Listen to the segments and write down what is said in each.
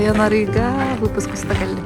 Тойон арыыга выпуск уста кэллим.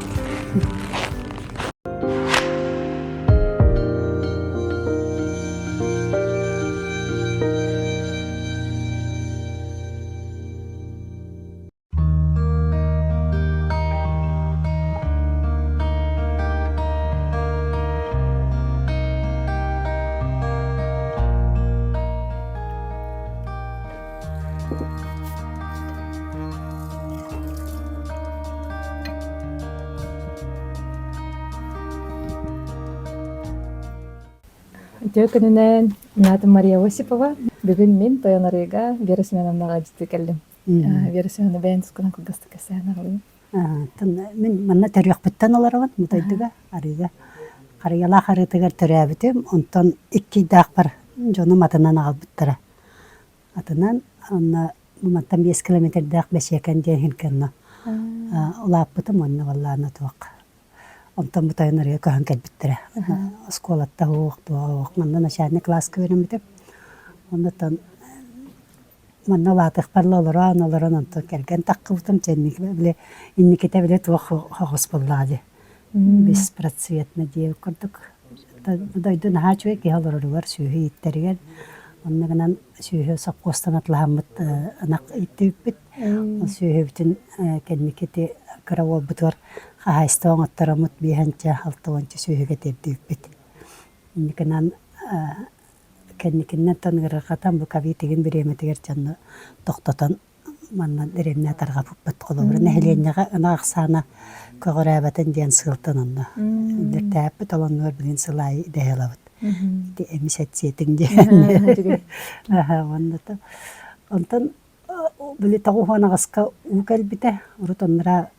Үтүө күнүнэн, Ната Мария Осипова. Бүгүн мин Тойон Арыыга Вера Семеновнаҕа дьиттүү кэллим. Вера Семеновна бэйэн тускунан кылгастык кэпсээн аҕалыым. Мин манна төрүөхпүттэн олоробун, Мутайдыга, арыыга. Харыйалаах арыытыгар төрөөбүтүм, онтон икки ыйдаахпар дьонум атынан аҕалбыттара. Атынан онно мантан 5 километрдаах Бэсиэкэн диэн иһин онно улааппытым уонна валлаана туох онтон бутайын арыйа көһөн кэлбиттэрэ. Оскуолатта уох туох манна начальный класска үөрэммитим. Оннуттан манна улаатыахпар л олорон олорон онтон кэргэн таххыбытым били инникитэ били туох хоҕус буоллаҕа дии беспроцветно диэбит курдук дойду наһаа үчүгэй киһи олороругар сүөһү ииттэригэр онно гынан сүөһү сопхуостан атлаһаммыт ынах ииттибиппит ол сүөһүбүтүн кэнники ити кыра уолбутугар хаһаайыстыба оҥоттороммут биэһэнчэ алтауонча сүөһүгэ тиэрдибиппит инникинэн кэнникиннэн ыарырҕатан бу ковид игин бириэмэтигэр дьону тохтотон манна дэриэбинэ тарҕаппыппыт. Холобура, нэһилиэнньэҕэ ынах ахсаана көҕүрээбэтин диэн сыалтан онно үллэртээппит, ол оннугар билигин сыл аайы идэһэ ылабыт. Ити эмис эт сиэтиҥ диэн. Уонна онтон били 98-ка уу кэлбитэ. Урут оннура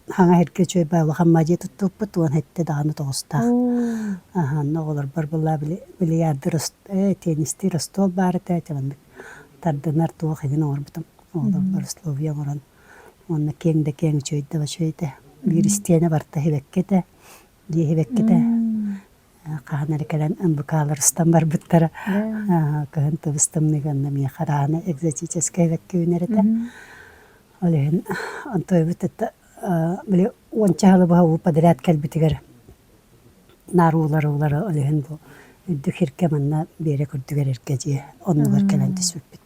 Хаҥа сиргэ үчүгэй баҕайы улахан мадьыа туттубуппут 17 даҕаны тоҕустаах. Аһа, онно оҕолорбор буоллаа били бильярдыыр теннистиир остуол баар этэ, ити маннык тардынар туох иһин оҥорбутум. Оҕолорбор условия оҥорон уонна киэҥ да киэҥ үчүгэй да үчүгэй этэ. Биир истиэнэ барыта сибэкки этэ, дьиэ сибэккитэ. Хаһан эрэ кэлэн НВК-лар устан барбыттара. Кыһын тыбыс тымныыга онно миэхэ рано экзотическай сибэкки үүнэр этэ. Ол иһин Антоевит это били уонча сылы быһа уу подряд кэлбитигэр наар уулар-уулара ол иһин бу үрдүк сиргэ манна биэрэк үрдүгэр эргэ дьиэ оннугар кэлэн түспүппүт.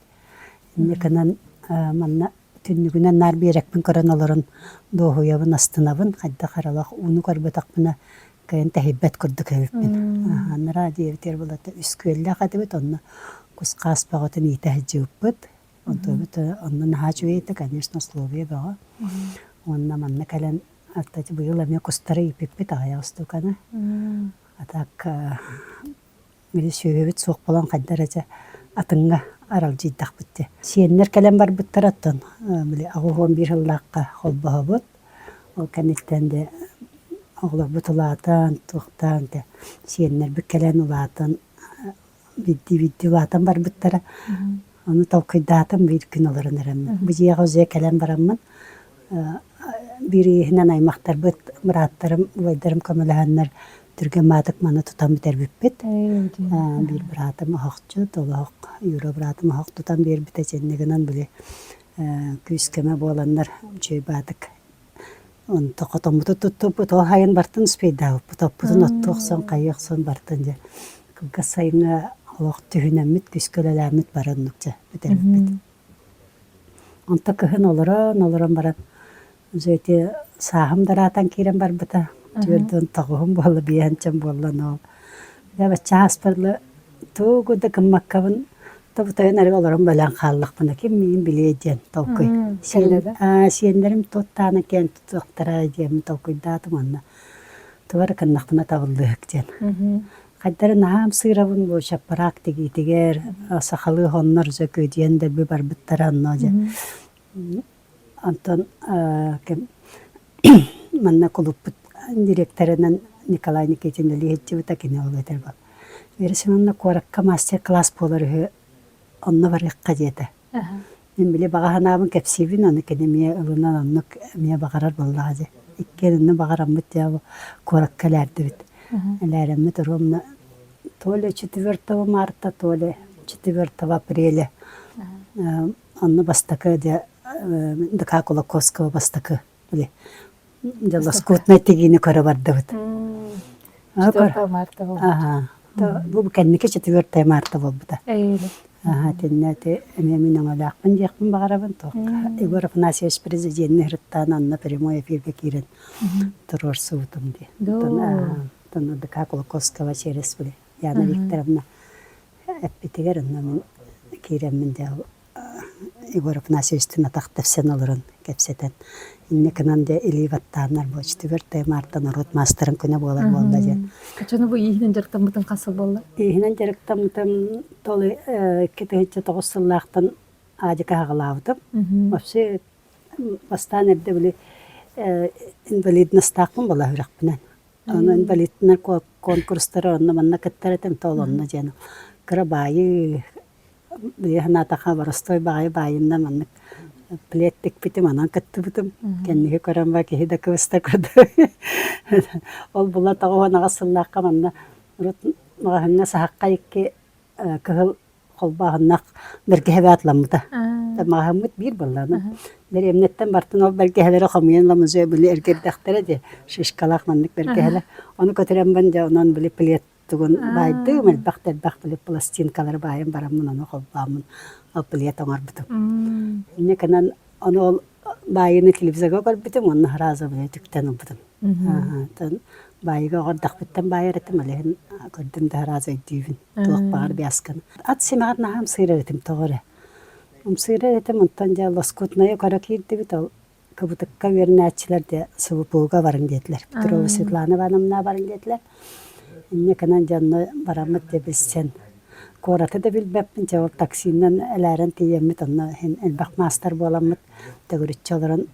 Инньэ гынан манна түннүгүнэн наар биэрэкпин көрөн олорон дуоһуйабын, астынабын. Хайдах эрэ олох ууну көрбөтөхпүнэ кыайан тэһийбэт курдук эбиппин. Анараа диэбитигэр булата үс күөллээх этибит, онно кус-хаас бөҕөтүн иитэ сылдьыбыппыт. Онтубут онно наһаа үчүгэй этэ, конечно, условия бөҕө. Уонна манна кэлэн быйыл эмиэ кустары ииппиппит аҕыйах устууканы. А так били сүөһүбүт суох буолан хайда эрэ дьэ атыҥҥа аралдьыйдахпыт дии. Сиэннэр кэлэн барбыттара оттон били 81 сыллаахха холбоһобут. Ол кэнниттэн дьэ оҕолорбут улаатан, туохтаан дьэ сиэннэрбит кэлэн улаатан биирдии-биирдии улаатан барбыттара. Ону толкуйдаатым биир күн олорон эрэммин. Бу дьиэҕэ уже кэлэн бараммын биир иһинэн аймахтарбыт, бырааттарым, убайдарым көмөлөһөннөр түргэн маатык маны тутан бүтэрбиппит. Биир быраатым оһохчут, ол оһох Юра быраатым оһох тутан биэрбитэ итинник гынан били күүс-көмө буоланнар үчүгэй баатык Онто хотоммутун туттубут, ол сайын бартын успейдаабыппыт, оппутун оттуу охсон, хайыы охсон бартын дьэ кылгас сайыҥҥа олох түһүнэммит, күскэ үлэлээммит бары оннук дьэ бүтэрбиппит. Онто кыһын олорон, олорон баран уже ити сааһым дараатан киирэн барбыта. 49-ум буолла, биэһэнчэм буолла но дьэ бачча ааспар тугу да гыммаккабын Тобутайын эрэ олорон бэлээн хааллахпына ким миигин билиэ диэн толкуй. Сиэннэрим туоттаана киэн тутуохтара диэммин толкуйдаатым уонна тугу эрэ гыннахпына табыллыыһык диэн. Хайдары наһаа ымсыырабын бу чаппараак тигиитигэр сахалыы хоннор зөкү диэн дэлби барбыттара онно дьэ. Онтон ким манна кулуппут директорынан Николай Никитин үлэлии кини ол этэр буол. Вера Семеновна куоракка мастер-класс буолар үһү, онно барыахха диэтэ. Мин били баҕа санаабын кэпсиибин, ону кини эмиэ ылынан оннук эмиэ баҕарар буоллаҕа дии. Иккиэн онно баҕараммыт дьэ куоракка элээрдибит. Элээрэммит ровно то ли 4 марта, то ли 4 апреля онно бастакы дьэ ДК Кулаковского бастакы. били дьэ лоскутнай тигиини көрө бардыбыт. 4 марта буолбут. Аха. Бу кэнники 4 марта буолбута. Аха, итиннэ ити эмиэ мин өҥөлөөхпүн диэхпин баҕарабын. Туохха Егор Афанасьевич президенни ыһырыттаан онно прямой эфиргэ киирэн туруорсубутум дии. Онтон ДК Кулаковского через били Яна Викторовна эппитигэр онно мин киирэммин дьэ Егор Афанасьевичтыын атах тэпсэн олорон кэпсэтэн инньэ гынан дьэ илии баттааннар бу четвертое марта норуот маастарын күнэ буолар буолла диэн. Оччону бу ииһинэн дьарыктаммытын хас сыл буолла? Ииһинэн дьарыктаммытым тол 2009 сыллаахтан аадьыка аҕалаабытым. Вообще бастаан эрдэ били инвалидностаахпын буола үрэхпинэн. Онон инвалидтар конкурстары онно-манна кыттар этим, то ол онно диэн кыра баайыы быйа санаатахха боростуой баҕайы баайынна маннык плед тикпитим, онон кыттыбытым. Кэнники көрөн ба киһи да кыбыста көрдө. Ол була 98 сыллаахха манна урут маҕаһыҥҥа саһахха икки кыһыл холбооһуннах бэргэһэбэ атламмыта. Маҕаһыммыт биир буоллаҕына. Дэриэбинэттэн бартын ол бэргэһэлэри хомуйан ламызыа били эргэрдэхтэрэ дии. Шишкалаах маннык бэргэһэлэр. Ону көтүрэн бан дьэ онон били плед тугун баайдыым элбэх да элбэх били пластинкалары баайан бараммын ону холбооммун ол плед оҥорбутум. Инньэ гынан ону ол баайыыны телевизорга көрбүтүм уонна сразу били түктэн ылбытым. Оттон баайыыга оҕордохпуттан баайар этим, ол иһин көрдүм да сразу өйдүүбүн. Туох баҕар бясканы. Ат симэҕэр наһаа ымсыырар этим тоҕо эрэ. Ымсыырар этим, онтон дьэ лоскутнайы көрө киирдибит, ол кыбытыкка үөрэнээччилэр дьэ СВПУ-га барыҥ диэтилэр. Петрова Светлана Ивановна барыҥ диэтилэр. Инньэ гынан дьэ онно бараммыт дьэ билсэн куораты да билбэппин, дьэ ол таксинан элээрэн тиийэммит онно иһин элбэх маастар буоламмыт төгүрүччү олорон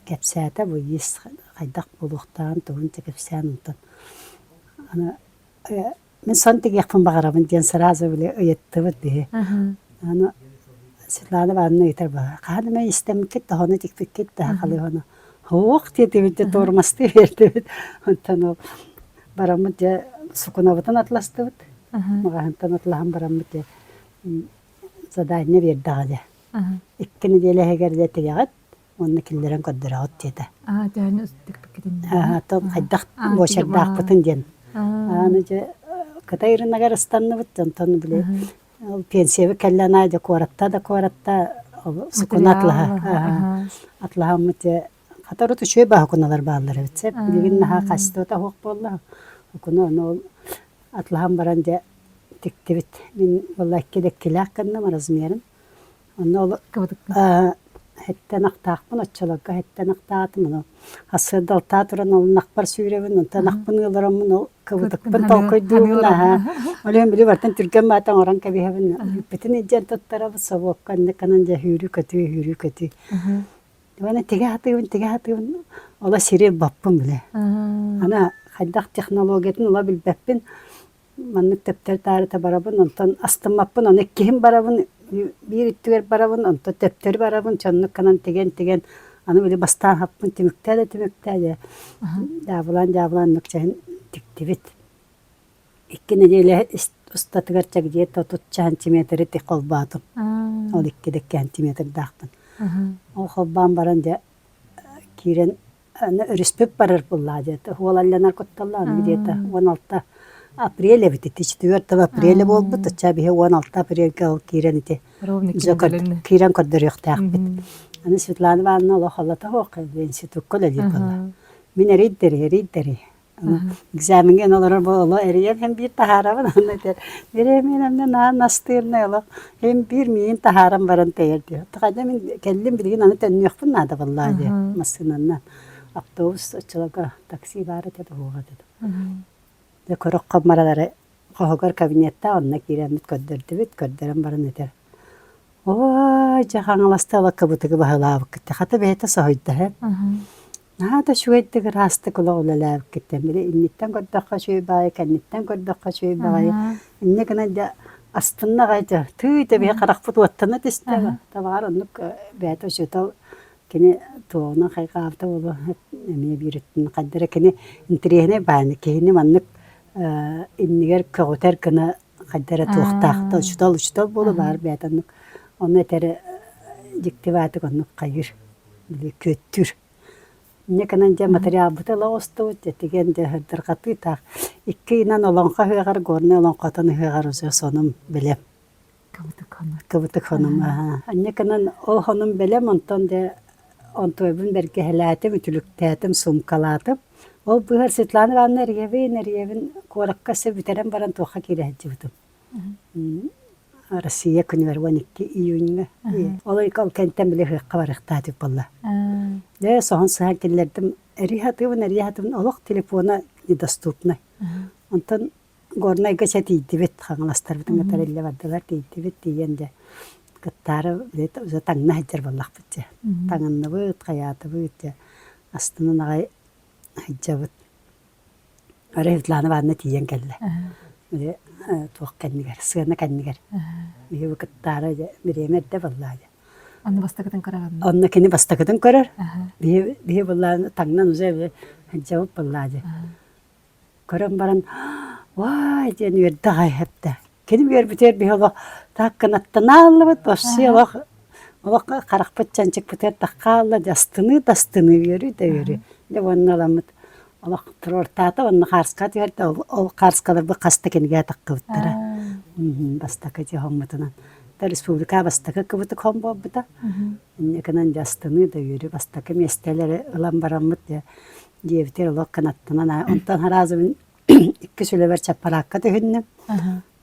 кэпсээтэ бу иис хайдах буолуохтааҕын тугун дьэ кэпсээн онтон аны мин сон тигиэхпин баҕарабын диэн сразу били ыйыттыбыт биһи. Аны Светлана Ивановна ыйытар буолар хаһан эмэ истэммиккит тоһону тикпиккит да халыһону суох диэтибит дьэ туормастыы биэрдибит онтон ол бараммыт дьэ сукунабытын атластыбыт маҕаһынтан атлаһан бараммыт дьэ задание биэрдэҕэ дьэ икки нэдиэлэ иһигэр дьэ тигэҕит уонна киллэрэн көрдөрөҕүт диэтэ. Аа, төһөнү тикпиккитин Аа, то хайдах буочардаахпытын диэн. Аны дьэ Кытай рыногар ыстанныбыт, онтон били ол пенсиябыт кэллээн аа дьэ куоратта да куоратта ол сукуна атлаһа атлаһаммыт дьэ хата урут үчүгэй баһыкуналар бааллар эбит сөп билигин наһаа качествота суох буолла укуна ону ол атлаһан баран дьэ тиктибит мин буолла икки да иккилээх гынным размерын Онно ол эһэттэн ахтаахпын, оччолорго эһэттэн ахтаатым, ону сарсыарда алтаа туран ол ынахпар сүүрэбин, онтон ынахпын ыалараммын ол кыбытыкпын толкуйдуубун аһаа. Ол иһин били бартан түргэн маата оҥорон кэбиһэбин, үүппүтүн илдьэн туттарабыт, собуокка оннук гынан дьэ сүүрүү-көтүү, сүүрүү-көтүү. Уонна тигэ сатыыбын, тигэ сатыыбын, ола сири ылбаппын бile. Аны хайдах технологиятын ыла билбэппин, Маннык төптөрү-таарыта барабын, онтон астыммаппын, ону иккиһин барабын, биир өттүгэр барабын, онтон төптөрү барабын, чоннук гынан тигэн-тигэн, аны били бастаан хаппын түмүктээ да түмүктээ дьэ, дьаабылаан-дьаабылаан оннук чэһин тиктибит. Икки нэдиэлэ устатыгар чэ где-то отучча сантиметры холбоотум. Ол икки да икки сантиметрдаахпын. Ол холбоон баран дьэ киирэн Аны өрүспүт барар буоллаҕа диэтэ. Уолалланар кутталлаах где-то 16 апрель эбит ити 4 апреля буолбут. Оччо биһи 16 апрельга ол киирэн ити киирэн көрдөрүөхтээхпит. Аны Светлана Ивановна олох олото суох институкка үлэлиир буолла. Мин эрийдэри, эрийдэри. Экзамеҥҥа эн олорор буолуо эрийэн һин биир таһаарабын онно этэр беременна наһаа настырный олох һин биир миин таһааран баран тэйэр диэ хайда мин кэллим билигин аны төннүөхпүн наада буоллаа диэ массыынаннан автобус оччолорго такси баар этэ да суоҕа этэ дьэ көрөх хоммаралары хоһугар кабинеттаах онно киирэммит көрдөрдүбүт көрдөрөн баран этэр ой дьэ хаҥаласта ылаккабытыгы баһылаабыккыт хата бэйэтэ соһуйда һэ Наһаа да үчүгэйдик ыраастык олох үлэлээбиккиттэн, били инниттэн көрдөххө үчүгэй баҕайы, кэнниттэн көрдөххө үчүгэй баҕайы. Инньэ гынан дьэ астынна аҕай дьэ, тыый да биһи харахпыт уоттана түстэ. Табаар оннук бэйэтэ учуутал кини туоҕунан хайҕаабыта буолуо эмиэ биир өттүн хайда эрэ кини интэриэһинэй баайны киһини маннык иннигэр көҕүтэр гына хайда эрэ туохтаах да учуутал учуутал буолуо баар бэйэтэ оннук ону этэрэ дьикти баатык оннук хайыыр били күөттүүр. Инньэ гынан дьэ материалбыты ыла оҕустубут, дьэ тигэн дьэ сырдырҕатыы таах. Икки ыйынан олоҥхо ыһыаҕар, Горнай олоҥхотун ыһыаҕар уже сонум бэлэм. Кыбытык хонор. Кыбытык хонум, аһаа. Инньэ гынан ол хонум бэлэм, онтон дьэ онтуойбун бэргэһэлээтим, үтүлүктээтим, суумкалаатым. Ол быыһар Светлана Ивановна эрийэбин, эрийэбин, куоракка өссө бүтэрэн баран туохха киирэ сылдьыбытым. Россия күнүгэр 12 июньҥа. Ол ол кэнтэн били ыһыахха барыахтаатык буолла. Дьэ, соһон сыһан киллэрдим. Эрий сатыыбын, эрий сатыыбын, олох телефона недоступный. Онтон Горнайга чэ тиийдибит, хаҥаластарбытын кытары иллэ бардылар, тиийдибит, тиийэн дьэ кыттаары уже таҥна сылдьар буоллахпыт дьэ. Таҥынныбыт, хайаатыбыт дьэ, астынан аҕай сылдьабыт. Арай Светлана Ивановна тиийэн кэллэ. Били туох кэннигэр, сыана кэннигэр. Биһиги кыттаары дьэ бириэмэ эрдэ буолла дьэ. Онно бастакытын көрөҕүн? Онно кини бастакытын көрөр. Биһи биһи былаан таҥнан уже сылдьабыт буолла дьэ. Көрөн баран вай диэн үөрдэ аҕай эптэ. Кини үөрбүтүгэр биһи олох так кынаттанааллыбыт, вообще олох олох харахпыт чанчыкпытыгар таххаалла, астыныы да астыныы, үөрүү да үөрүү. Дьэ уонна ыламмыт олох туруортаата уонна хаарска түһэрдэ, ол хаарскаларбыт хас да кинигэ таххыбыттара. Бастакы дьэ хоммутунан. Республика бастакы кыбытык хом буолбута. Инньэ гынан дьэ астыныы да үөрүү бастакы миэстэлэри ылан бараммыт дьэ диэбитигэр олох кынаттанан онтон сразу иккис үлэбэр чаппараакка түһүннүм.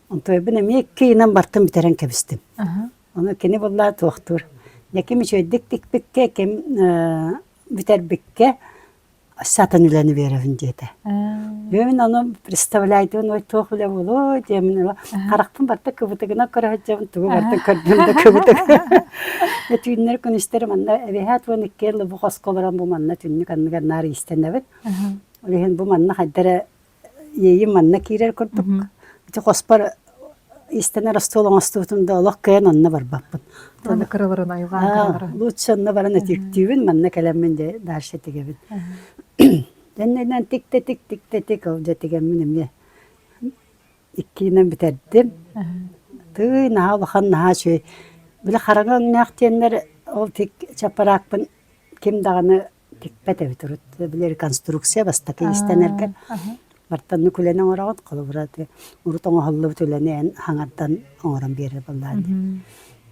Онтуойбун эмиэ икки ыйынан бартын бүтэрэн кэбистим. Ону кини буллаа туохтуур. Дьэ ким үчүгэйдик тикпиккэ, ким бүтэрбиккэ сатан үлэни биэрэбин диэтэ. Мин ону представляйдыбын ой туох үлэ буолуой диэмин харахпын барта кыбытыгына көрө сылдьабын тугу барытын көрдүм да кыбытык. Түүннэр күнүстэри манна эбэһээт 12 бу хоско олорон бу манна түннүк анныгар наар иистэнэбит. Ол иһин бу манна хайда эрэ иэйим манна киирэр курдук. Ити хоспор истэнэр остуол оҥостубутум да олох кыайан онно барбаппын. Аны кыраларын айылҕаан кыралара. Лучше онно баран өтүүктүүбүн, манна кэлэммин дьэ дальше тигэбин. Дэннэнэн тик да тик тик да тик ол дьэ тигэммин эмиэ иккиинэн бүтэрдим. Тыый наһаа улахан наһаа үчүгэй. Били хараҥа өҥнөөх диэннэр ол тик чаппараакпын ким даҕаны тикпэт эбит урут. Били реконструкция бастакы иистэнэргэр бартаннык үлэни оҥороҕут, холобура урут оҥоһуллубут үлэни эн хаҥардан оҥорон биэрэр буоллаҕын дии.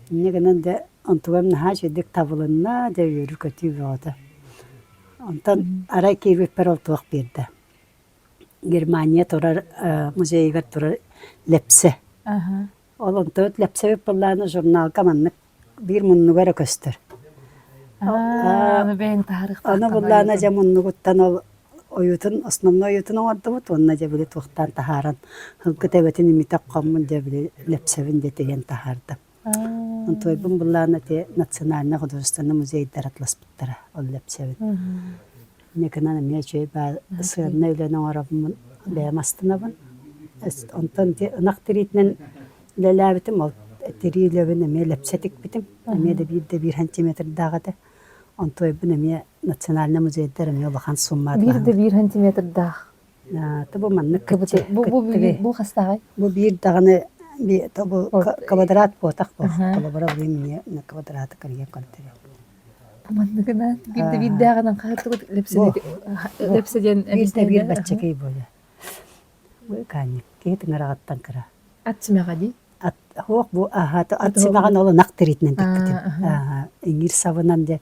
Инньэ гынан дьэ онтугам наһаа үчүгэйдик табылынна, дьэ үөрүү-көтүү бөҕөтө. Онтон арай киирбиппэр ол туох биэрдэ. Германия турар музейыгар турар лэпсэ. Ол онтон лэпсэбит буоллаҕына журналга маннык биир муннуга эрэ көстөр. Аны бэйэҥ таһаарыахтааххын. Аны буллаана дьэ муннугуттан ол ойуутун основной ойуутун оҥордубут уонна дьэ били туохтаан таһааран һылгы төбөтүн имитэ хоммун дьэ били лэпсэбин дьэ тигэн таһаардым. Онтуойбун буллаана ити национальнай художественнай музейдар атласпыттара ол лэпсэбин. Инньэ эмиэ үчүгэй баар сыанна үлэни оҥоробун бэйэм астынабын. Онтон ити ынах тириитинэн үлэлээбитим, ол тирии үлэбин эмиэ лэпсэ тикпитим. Эмиэ да биир да биир сантиметрдаах этэ. Онтуойбун эмиэ национальнай музейдар эмиэ улахан сумма Биир да биир сантиметрдаах. Бу маннык кыбыты. Бу бу бу хастааҕай? Бу биир даҕаны бу квадрат буотах бу. Холобура бу эмиэ квадраты кырыйан көрдөрүө. Бу манныгынан биир да биирдээҕинэн хаһыттыбыт лэпсэ диэн Биир да биир баччакый буолуо. Бу каанньык киһи тыҥыраҕыттан кыра. Ат симэҕэ дии? Ат суох бу аһа ат симэҕин ол ынах тириитинэн тикпитим. Иҥиир сабынан дьэ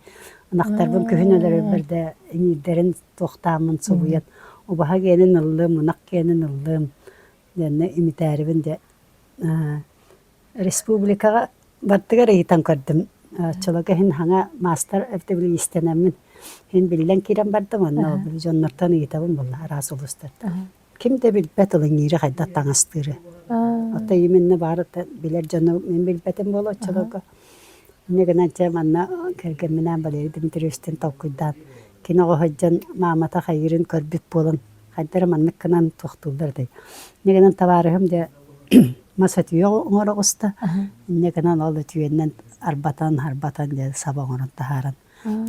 ынахтарбын күһүн өлөрөрбөр да иҥиирдэрин туохтааммын субуйан убаһа гиэнин ыллым, ынах гиэнин ыллым диэннэ имитээрибин дьэ Республикаҕа бардыгар ыйытан көрдүм. Оччолорго иһин хаҥа маастар эбитэ иистэнэммин иһин биллэн киирэн бардым онно дьоннортон ыйытабын буолла араас улуустартан. Ким да билбэт ылыҥыыры хайдах таҥастыыры. Оттон именно баар билэр дьону мин билбэтим буолуо оччолорго. Инньэ гынан чэ манна кэргэмминээн Валерий Дмитриевичтин толкуйдаан кини оҕо сылдьан маамата хайыырын көрбүт буолан хайдах эрэ маннык гынан туохтууллар этэй. Инньэ гынан табаарыһым дьэ мас өтүйэ оҥоро оҕуста. Инньэ гынан ол өтүйэннэн арбатан, арбатан дьэ саба оҥорон таһааран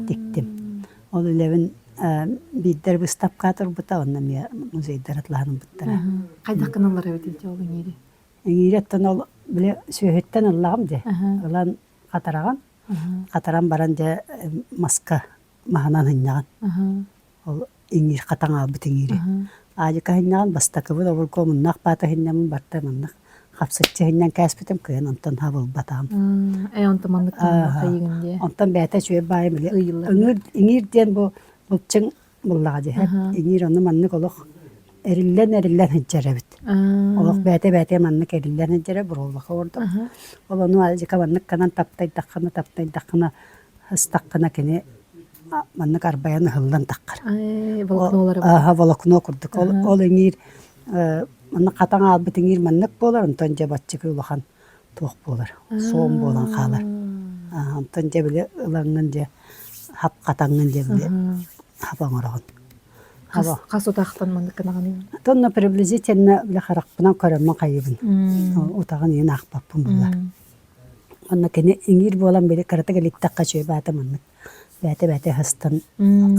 тиктим. Ол үлэбин биирдэр быыстапка турбута, онно эмиэ музейдар атлаһанбыттара. Хайдах гыналлар эбит ити ол иҥиири? Иҥиири оттон ол били сүөһүттэн ыллаҕым дьэ. Ылан хатараҕын. Хатаран баран дьэ маска маһынан ынньаҕын. Ол иҥиир хатан аалбыт иҥиири. Аадьыка иһиннэҕин бастакыбын обургу омуннаах баата иһиннэммин барта маннык хапсыччы иһиннэн кээспитим кыайан онтон хабылбатаҕым. Ээ онтон маннык хайыгын диэ. Онтон бэйэтэ үчүгэй баайым били Ыйыллар. ыҥыыр иҥиир диэн бу былчыҥ буллаҕа дии иҥиир ону маннык олох эриллэн эриллэн сылдьар эбит. Олох бэйэтэ бэйэтэ маннык эриллэн сылдьара буруоллаха ордук. Ол ону аадьыка маннык гынан таптайдаххына таптайдаххына ыстаххына кини маннык арбайан ыһыллан таххар. Волокнолары Ааһа волокно курдук. Ол, ол иҥиир маннык хатан аалбыт иҥиир маннык буолар, онтон дьэ баччыкы улахан туох буолар, суон буолан хаалар. Онтон дьэ били ылаҥҥын дьэ хап хатаҥҥын дьэ били хап оҥороҕун. Хас, хас утахтан маннык гынаҕыный? Тонна приблизительно били харахпынан көрөммүн хайыбын. Утаҕын иһин аахпаппын булла. Уонна кини иҥиир буолан били кыратык илиттэххэ үчүгэй баата маннык бээтэ-бээтэ ыһыстан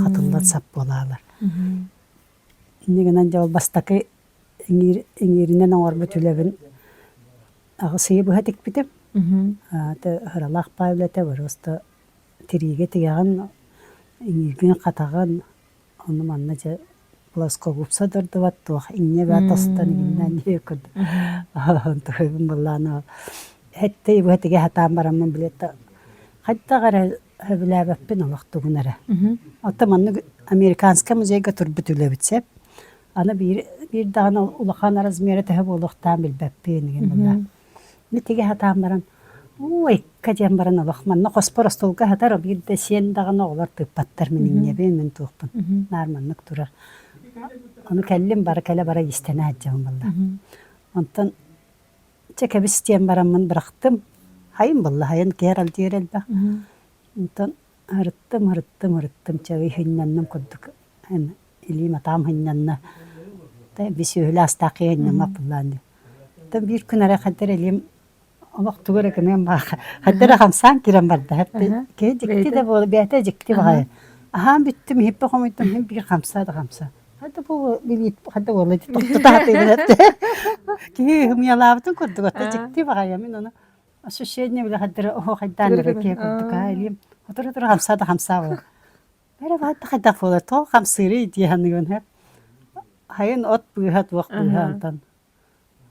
хатыллан сап буолаалар. Инньэ гынан дьэ ол бастакы иҥиир иҥииринэн оҥорбут үлэбин аҕыс ыйы быһа тикпитим. Аата ыралаах паа үлэтэ просто тириигэ тигэҕин, иҥииргин хатаҕын, Ону манна дьэ плоскогубца дордубат туох инньэ баа тостон иҥиннээн диэ курдук онтуйбун былаан эттэй бу этигэ сатаан бараммын билет хайдах эрэ сөбүлээбэппин олох тугун эрэ. Оттон маннык американскай музейга турбут үлэбит сөп. Аны биир биир даҕаны улахан размера төһө буолуохтаан билбэппин игин буолла. Митиги сатаан баран, уу икка диэн баран олох манна хоспор остуолга сытар, биирдэ сиэн даҕаны оҕолор тыыппаттар мин инньэбин, мин туохпун наар маннык турар. Ону кэллим бары кэлэ-бара иистэнэ сылдьабын буолла. Онтон чэ кэбис диэн бараммын бырахтым. Хайын буолла, хайын киэр алдьыыр элбэх. Онтон ырыттым, ырыттым, ырыттым, чэ ыйынньанным курдук илиим атаам сынньанна. Бисүөһүлэ астаах киһи сынньаммат буоллаан дии. Оттон биир күн эрэ хайда эрэ илиим олох тугу эрэ гыныам баар хайда эрэ хамсаан киирэн барда. Киһи дьикти да буола бэйэтэ дьикти баҕайы. Аһаан бүттүм, иһиппэ хомуйдум, иһин биир хамсаа да хамсаа. Хайда бу билиит хайда буолла дии тохтото сатыыбын этэ. Киһи ымыйалаабытын курдук оттон дьикти баҕайы мин ону ощущение бile хайда эрэ оһо хайдаан эрэ киһи курдук аа илиим сотору-сотору хамсаа да хамсаа буолар. Эрэ баатта хайдах буолар тоҕо хамсыырый дии саныыбын һэ. Хайын от быыһа туох быыһа онтон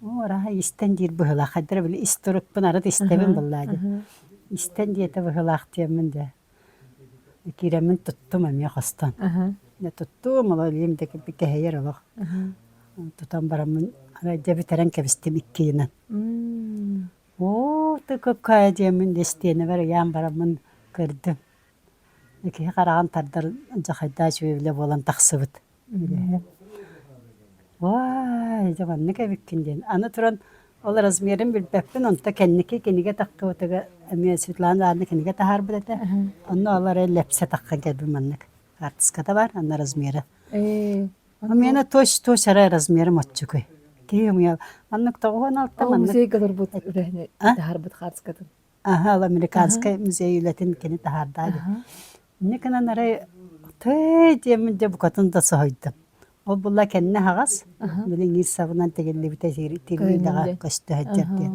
оо арааһа истэн диир быһыылаах хайдара били ис турукпун арыт истэбин буоллаа дии. Истэн диэтэ быһыылаах диэммин дьэ киирэммин туттум эмиэ хостон. Дьэ туттум ол илиим да кэһэйэр олох. Тутан бараммын арай дьэ бүтэрэн кэбистим иккиинэн. Оо ты какая диэммин дьэ истиэнэбэр ыйаан бараммын көрдүм. Киһи хараҕын тардар дьахайдаа үчүгэй үлэ буолан тахсыбыт. Уай, дьэ маннык эбиккин диэн. Аны туран ол размерын билбэппин, онто кэнники кинигэ таххыбытыгар эмиэ Светлана Ивановна кинигэ таһаарбыт этэ. Онно ол эрэ лэпсэ таххан кэлбит маннык. Карточката бар, онно размера. У меня точь-точь эрэ размерым оччугуй. Киһи умуйал. Маннык 96 Ол маннык музейга турбут үлэһини таһаарбыт хаартыскатын. Аха, ол американскай музей үлэтин кини таһаардаа дии. Инньэ гынан арай тыы диэммин дьэ букатын да соһуйдум. Ол буолла кэннэ аһаҕас, били иҥиир сабынан тигиллибитэ тириилэҕэ көстө сылдьар диэн.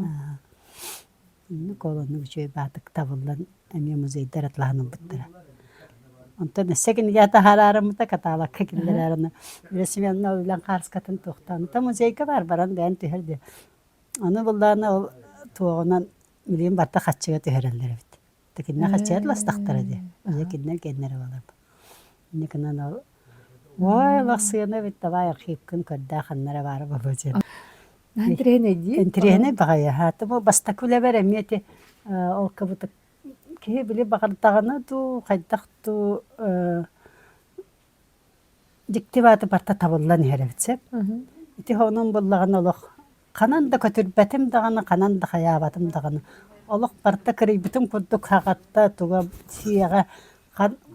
Оннук ол оннук үчүгэй баатык табыллан эмиэ музейдар атлаһан ылбыттара. Онтон өссө кинигэ таһаараарыммыта каталогка киллэрээрини Вера Семеновна ол үлэн хаарыскатын туохтаан. Онтон музейга бар баран бэйэн түһэр диye. Аны буллаана ол туоҕунан билигин барыта хаччыга түһэрэллэр эбит. Кинилэр хаччыга тыластахтара дии. Дьэ кинилэр геннэрэ буолар. Инньэ гынан ол ой олох сыана эбит давай архивкын көрдөөх ханна эрэ баара буолуо диэн. Интэриэһинэй дии. Интэриэһинэй баҕайы. Аата бу бастакы үлэбэр эмиэ ити ол кыбытык киһи били баҕардаҕына дуу хайдах дуу Дьикти бааты барыта табыллан иһэр эбит сөп. Ити онон буоллаҕына олох ханан да көтүрбэтим даҕаны, ханан да хайаабатым даҕаны. Олох барыта кырыйбытым курдук хаҕатта, туга сиэҕэ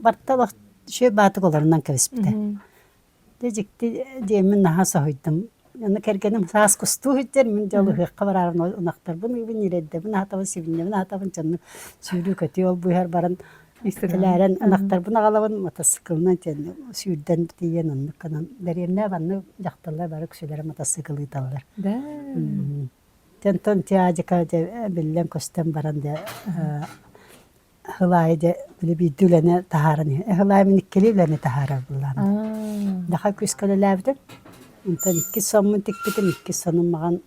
барыта олох үчүгэй баатык олорунан кэбиспитэ. Дьэ дьикти диэммин наһаа соһуйдум. Аны кэргэним саас кустуу сылдьар, мин дьэ ол ыһыахха бараарым ынахтарбын ыыбын, ньирэйдэбин аһатабын, сибинньэбин аһатабын, дьонну сүүрүү-көтүү ол быыһар баран Элээрэн ынахтарбын аҕалабын матасыыкылынан сүүрдэн тиийэн оннук гынан дэриэбинэ маннык дьахталлар бары үксүлэрэ матасыыкыл ыыталлар. Онтон тиадьыка дьэ биллэн-көстөн баран дьэ сыл аайы дьэ били биирдэ үлэни таһааран иһэр. Сыл аайы мин иккилии үлэни таһаарар былаан. Даха күүскэ үлэлээбитим. Онтон иккис соммун тикпитим, иккис сонум маҕан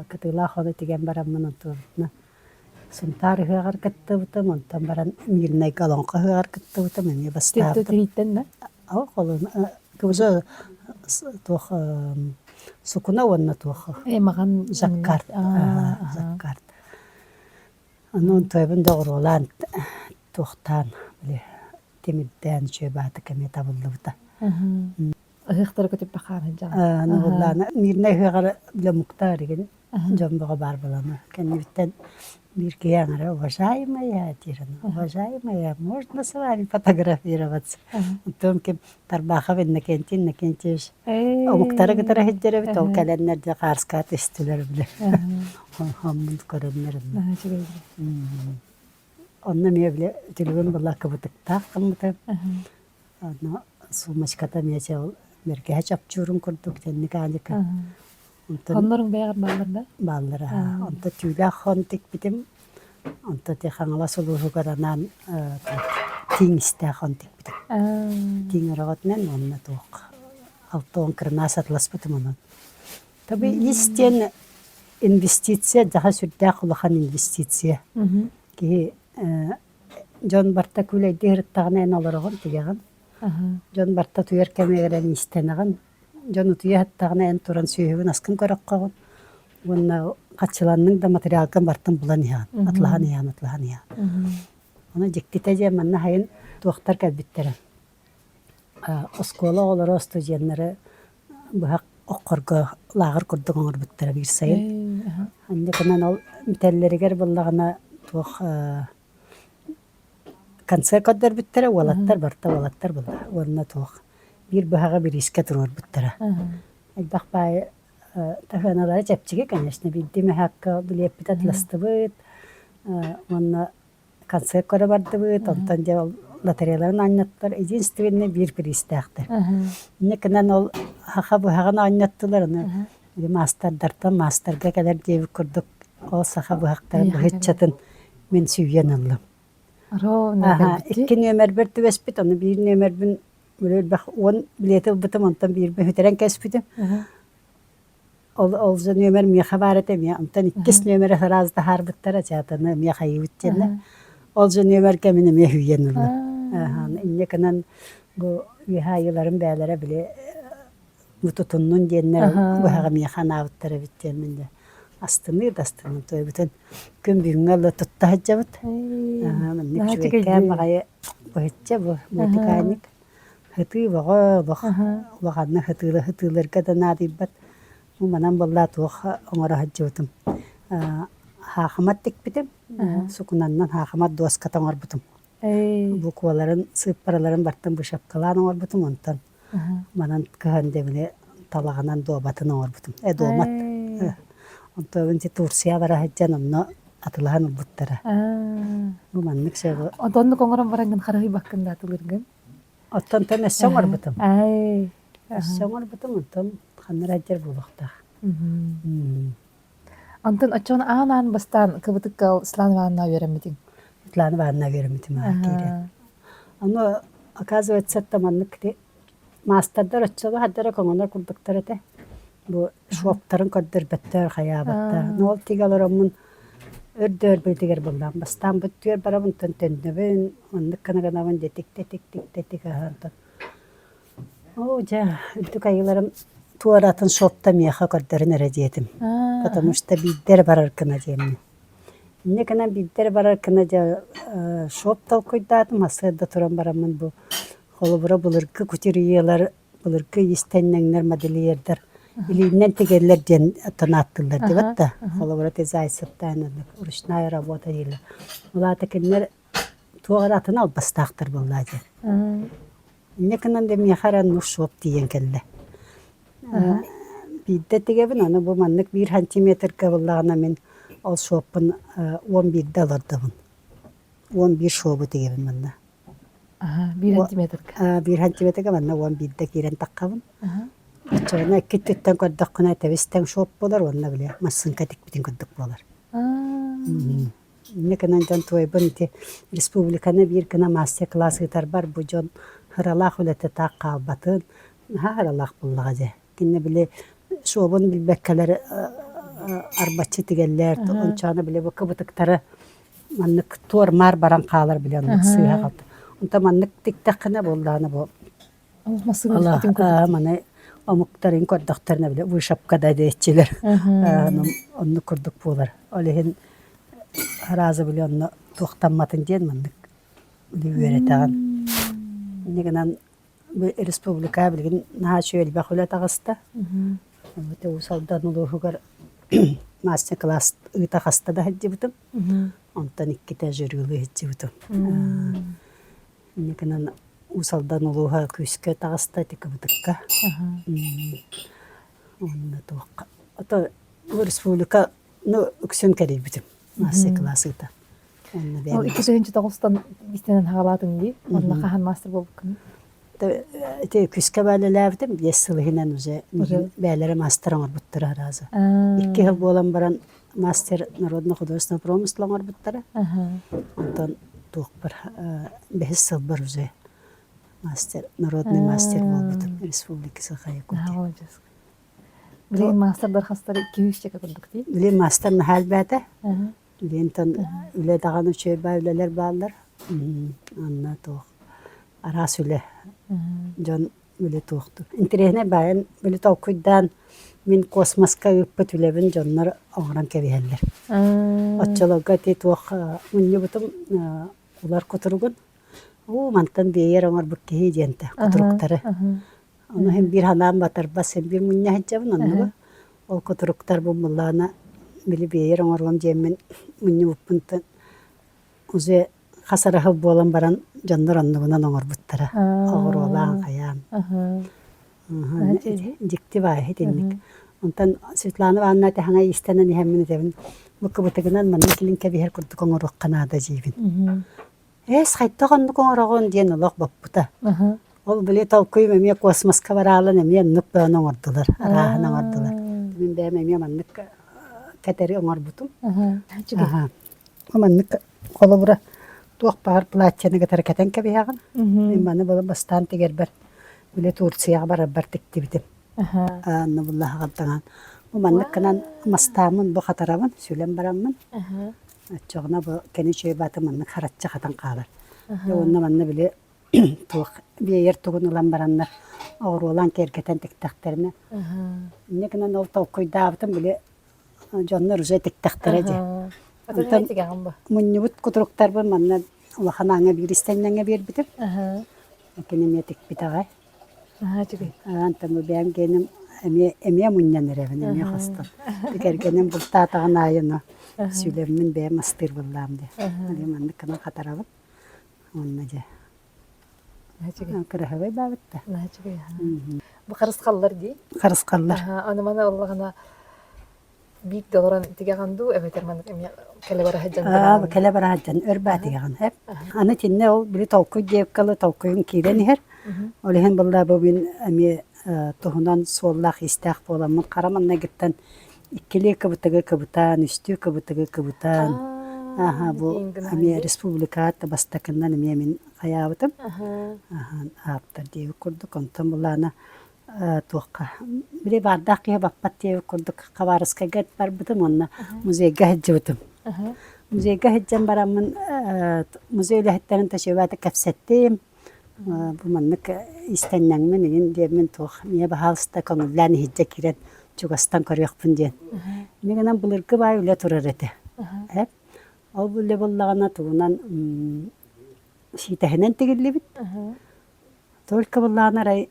кытыылаах ону тигэн бараммын онтубутуна Сунтаар ыһыаҕар кыттыбытым, онтон баран Мирнэйгэ Олоҥхо ыһыаҕар кыттыбытым, эмиэ бастаабытым. Тирииттэн да? Ол холун кыбыза туох сукуна уонна туох маҕан жаккард жаккард Ону онтуойбун доҕуруолаан туохтаан били тимирдээн үчүгэй баатык эмиэ табыллыбыта. Ыһыахтары көтүппэ хаан сылдьаҕын. Нугуллаана мирнэй ыһыаҕар бile муктаар игин дьон бөҕө баар буолана. Кэннибиттэн биир киһи аҥара уважаемая диир уважаемая можно с вами фотографироваться Онтон ким Тарбахов Иннокентий Иннокентьевич омуктары кытары сылдьар эбит ол кэлэннэр дьэ хаарскаа түстүлэр бile хоммун көрөннөр Онно эмиэ били үтүлүгүм была кыбытыктаах гыммыта. Онно сумочката эмиэ чэ ол бэргэһэ чопчуурун курдук тэнник ааньыка. Онтон Хонноруҥ бэйэҕэр бааллар да? бааллара. Онто түүлээх хон тикпитим. Онто ти Хаҥалас улууһугар анаан тииҥ истээх хон тикпитим. Тииҥ өрөҕөтүнэн уонна туох 60 кырынаас атласпытым онон. Таби ис диэн инвестиция дьаха сүрдээх улахан инвестиция. Киһи дьон барта күлэйдии сырыттаҕына эн олороҕун тигэҕин. Дьон барта утуйар кэмигэр эн иистэнэҕин. Дьон утуйа сыттаҕына эн туран сүөһүгүн аскын көрөххөҕүн. Уонна хаччыланныҥ да материалгын бартын булан иһэҕин. Атлаһан иһэҕин, атлаһан иһэҕин. Ону дьиктитэ диэн манна сайын туохтар кэлбиттэрэ. Оскуола оҕолоро, студеннары быһах оххорго лааҕыр курдук оҥорбуттара биир сайын. Инникинэн ол бүтэллэригэр буоллаҕына туох концерт көрдөрбүттэрэ, уолаттар барыта уолаттар буолла уонна туох биир быһаҕы бириискэ туруорбуттара. Элбэх баайы таһыаналара чэпчэки, конечно, биирдии мөһөөккө билиэппит атластыбыт уонна концерт көрө бардыбыт, онтон дьэ ол лотереяларын оонньоттулар, единственный биир бириистээхтэр. Инникинэн ол саха быһаҕын оонньоттулар, аны маастардартан маастарга кэлэр диэбит курдук ол саха быһахтарын быһыччатын мин сүүйэн ыллым. Икки нүөмэрбэр түбэспит, ону биир нүөмэрбин элбэх 10 билиэти ылбытым, онтон биирбин сүтэрэн кэспитим. Ол ол же нүөмэр миэхэ баар этэ эмиэ. Онтон иккис нүөмэри сразу таһаарбыттара, чаатаны эмиэ хайыыбыт диэннэр. Ол же нүөмэргэ мин эмиэ үүйэн ыллым. Инньэ гынан бу үөһэ айыыларым бэйэлэрэ били бу тутуннун диэннэр быһаҕы миэхэ анаабыттар эбит диэммин дьэ астыныы да астынным туойбутун күн бүгүҥҥэ ыла тутта сылдьабыт. Маннык үчүгэйкээн баҕайы быһычча бу быытыкаанньык Һытыы бөҕө олох улаханнык һытыыла һытыыларга да наадыйбат. Бу манан буоллаа туох оҥоро сылдьыбытым. Хаахымат тикпитим, сукунаннан хаахымат дуоската оҥорбутум. Букваларын, сыыппараларын бартын бышапкалаан оҥорбутум, онтон манан кыһан дьэ били талаҕынан дуобатын оҥорбутум. Э, дуомат. Онтон ити Турция бара сылдьан онно атылаһан ылбыттара. Бу маннык сөбү. Оннук оҥорон бараҥҥын харыһыйбаккын да атылыыргын? Оттонтон өссө оҥорбутум. Өссө оҥорбутум, онтон ханна эрэ дьэр буолуохтаах. Онтон оччоҕуна аан-аан бастаан кыбытыкка Светлана Ивановна үөрэммитиҥ? Светлана Ивановна үөрэммитим аа киирэн. Ону, оказывается, маннык маастардар оччолор хардара көҥөнөр курдуктар этэ. Бу шоптарын көрдөрбөттөр, хайаабаттар. Ну ол тигэ олороммун өрдөөрбүтүгэр буллаам. Бастаан бу түөр барабын, онтон төннөбүн, оннук гына гынабын дьэ тиктэ-тик-тиктэ-тик аһаан Оо, дьэ, үрдүк айыыларым туоратын шопта миэхэ көрдөрөн эрэ диэтим. Потому что биирдэ эрэ барар гына диэммин. Инньэ гынан биирдэ эрэ барар гына дьэ шоп толкуйдаатым, сарсыарда туран бараммын бу холобура былыргы кутюрьелар былыргы иистэнньэҥнэр, модельердар илииннэн тигэллэр диэн оттон ааттыыллар диэбэт да. Холобура, ти Зайцевтаан ручная работа дииллэр. Ол аата кинилэр туох эрэ атын албастаахтар буоллаа диэн. Инньэ гынан да миэхэ эрэ нур-шоп тиийэн кэллэ. Биирдэ тигэбин, аны бу маннык биир сантиметрга буллаҕына мин ол шоппун 11-дэ олордобун. 11 шобу тигэбин манна. Биир сантиметрга. Биир сантиметрга манна 11-дэ киирэн таххабын. Оччоҕуна икки өттүттэн көрдөххүнэ тэбис-тэҥ шоп буолар уонна били массыыҥка тикпитин курдук буолар. Инньэ гынан дьон туойбун ити республиканы биир гына мастер-класс ыытарбар бу дьон ыралаах үлэтэ таах хаалбатын. Наһаа ыралаах буоллаҕа дьэ. Кинини били суобун билбэккэлэр арбаччы тигэллэр, ончоону били бу кыбытыктары маннык туор-маар баран хаалар били оннук сыыһа халта. Онтон маннык тиктэххинэ буоллаҕына бу маны омуктарын көрдөхтөрүнэ били вышапка да диэччилэр оннук курдук буолар. Ол иһин араазы били онно туохтамматын диэн маннык үөрэтэҕин. Инньэ гынан республика билигин наһаа үчүгэй элбэх үлэ таҕыста. Уус Алдан улууһугар мастер-класс ыыта хаста да сылдьыбытым. Онтон иккитэ жюрилыы сылдьыбытым. Инньэ гынан Уус Алдан улууһа күүскэ таҕыста ити кыбытыкка. Уонна туохха ото республика ну үксүн кэрийбитим мастер-класс ыыта. Ол 2009-тан истэнэн хаалаатыҥ дии. Онно хаһан мастер буолбуккун? Ити күскэ бээлэлээбитим, 5 сыл иһинэн уже бээлэрэ мастер оҥорбуттара аразы. Икки сыл буолан баран мастер народно-художественного промысла оҥорбуттара. Онтон туохпар бэһис сылбар уже мастер, народный мастер буолбутум Республики Саха-Якутия. Билигин маастардар хастар 200 курдук дии? Билигин мастер наһаа элбээтэ. Лентан үлэ даҕаны үчүгэй баа үлэлэр бааллар. Онно туох араас үлэ дьон үлэ туохтур. Интэриэһинэй баайын били толкуйдаан мин космоска ыыппыт үлэбин дьоннор оҥорон кэбиһэллэр. Оччолорго ити туох мунньубутум улар кутуругун уу мантан биэйэр оҥорбут киһи диэнтэ кутуруктары. Ону иһин биир санаам батарбас син биир мунньа сылдьабын оннугу. Ол кутуруктар буммуллаҕына били биэйэр оҥоруом диэммин мунньубуппунтан уже хас эрэ сыл буолан баран дьоннор оннугунан оҥорбуттара. Оҕуруолаан хайаан. Дьикти баайы итинник. Онтон Светлана Ивановна тэһэҥэ иистэнэн иһэммин этэбин бу кыбытыгынан маннык илин кэбиһэр курдук оҥоруохха наада диибин. Эс, хайдах оннук оҥороҕун диэн олох боппута. Ол били толкуйум эмиэ космоска бараалан эмиэ оннук бөҕөнү оҥордулар, арааһын оҥордулар. Мин бэйэм эмиэ маннык кэтэри оҥорбутум. Аха. Маннык холобура туох баар платьены кытары кэтэн кэбиһэҕин. Мин маны бастаан тигэрбэр били Турцияҕа барарбар тиктибитим. Анны буллаһаҕын таҥан. Бу маннык гынан мастааммын бу хатарабын, сүлэн бараммын. Оччоҕуна бу кини үчүгэй баата маннык хараччы хатан хаалар. Дьэ уонна манна били туох биэйэр тугун ылан бараннар оҕуруолаан киэргэтэн тиктэхтэринэ инньэ гынан ол толкуйдаабытым били дьоннор уже тиктэхтэрэ дии. Онтон мунньубут кутуруктарбын манна улахан ааҥҥа биир истэнньэҥҥэ биэрбитим. Кини эмиэ тикпит аҕай. Онтон бу бэйэм гиэним эмиэ эмиэ мунньан эрэбин, эмиэ хостон. Кэргэним бултаатаҕын аайы ону сүлэммин бэйэм астыыр буоллаам дии. Эмиэ маннык гынан хатарабын. Уонна дьэ кыраһабай баабыт да. Бу харысхаллар дии. Харысхаллар. Аны маны ыллаҕына биирдэ олорон тигэҕин дуу эбэтэр маннык эмиэ кэлэ бара сылдьан Аа, кэлэ бара сылдьан өр баа тигэҕин эп. Аны итиннэ ол били толкуй диэбиккэ дылы толкуйум киирэн иһэр. Ол иһин буолла бу мин эмиэ туһунан суоллаах-иистээх буоламмын хара маҥнайгыттан иккилии кыбытыгы кыбытаан, үстүү кыбытыгы кыбытаан, аха бу эмиэ республикаҕа бастакынан эмиэ мин хайаабытым. Аха ааптар диэбит курдук. Онтон былаана туохха били баардаах киһи баппат диэбит курдук Хабаровскайга барбытым уонна музейга сылдьыбытым. Музейга сылдьан бараммын музей үлэһиттэрин тачыабаата кэпсэттим. Бу маннык иистэнньэҥмин игин диэммин туох ийэ баһаалыста көҥүллээн иһирдьэ киирэн чугастан көрүөхпүн диэн. Инньэ гынан былыргы баай үлэ турар этэ. Эп. Ол үлэ буоллаҕына тугунан сиитэһинэн тигиллибит. Только былаан арай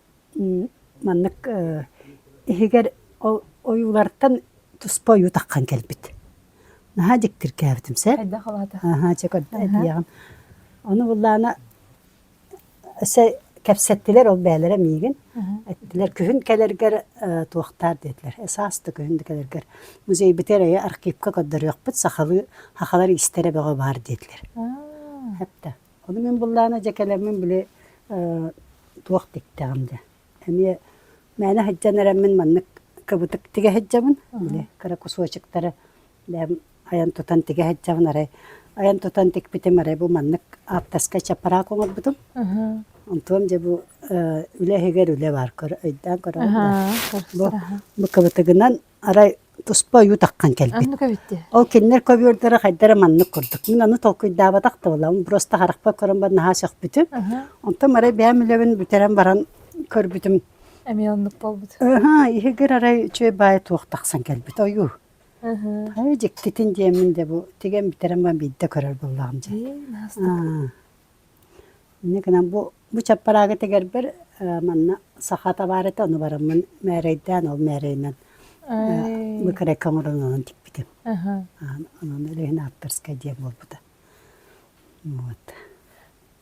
маннык иһигэр ол ойуулартан туспа ойуу таххан кэлбит. Наһаа дьиктиргээбитим сөп. Хайдах улаата? Аһаа, чэ этиэҕим. Ону буллаана өссө кэпсэттилэр ол бээлэрэ миигин. Эттилэр күһүн кэлэргэр туохтаар диэтилэр. Саас да күһүн да кэлэргэр музейбытыгар эйэ архивка көрдөрүөхпүт сахалыы сахалар иистэрэ бөҕө баар диэтилэр. Хэптэ. Ону мин буллаана дьэ кэлэммин били туох тиктэҕим дьэ. Эмиэ мээнэ сылдьан эрэммин маннык кыбытык тигэ сылдьабын. Били кыра кусочектары бэйэм айан тутан тигэ сылдьабын арай. айан тутан тикпитим эрэ бу маннык ааптарскай чаппараак оҥорбутум. Онтуом дьэ бу үлэ иһигэр үлэ баар өйдөөн көрөҕүн да. Бу бу кыбытыгынан арай туспа ойуу таххан кэлбит. Оннук эбит дии. Ол кинилэр көбүөрдэрэ хайдара маннык курдук. Мин ону толкуйдаабатах да буолам. Просто харахпар көрөн баран наһаа сөхпүтүм. Онтон арай бэйэм үлэбин бүтэрэн баран көрбүтүм. Эмиэ оннук буолбут. Ыһа, иһигэр арай үчүгэй баайы туох тахсан кэлбит ойуу. Хайа дьиктитин диэммин де бу тигэн бүтэрэн баран биирдэ көрөр буоллаҕым дьэ. Инньэ гынан бу бу чаппараагы тигэрбэр манна саха табаар этэ ону бараммын мээрэйдээн ол мээрэйинэн быкырайка оҥорон онон тикпитим. Онон Өлөһүн ааптарскай диэн буолбута. Вот.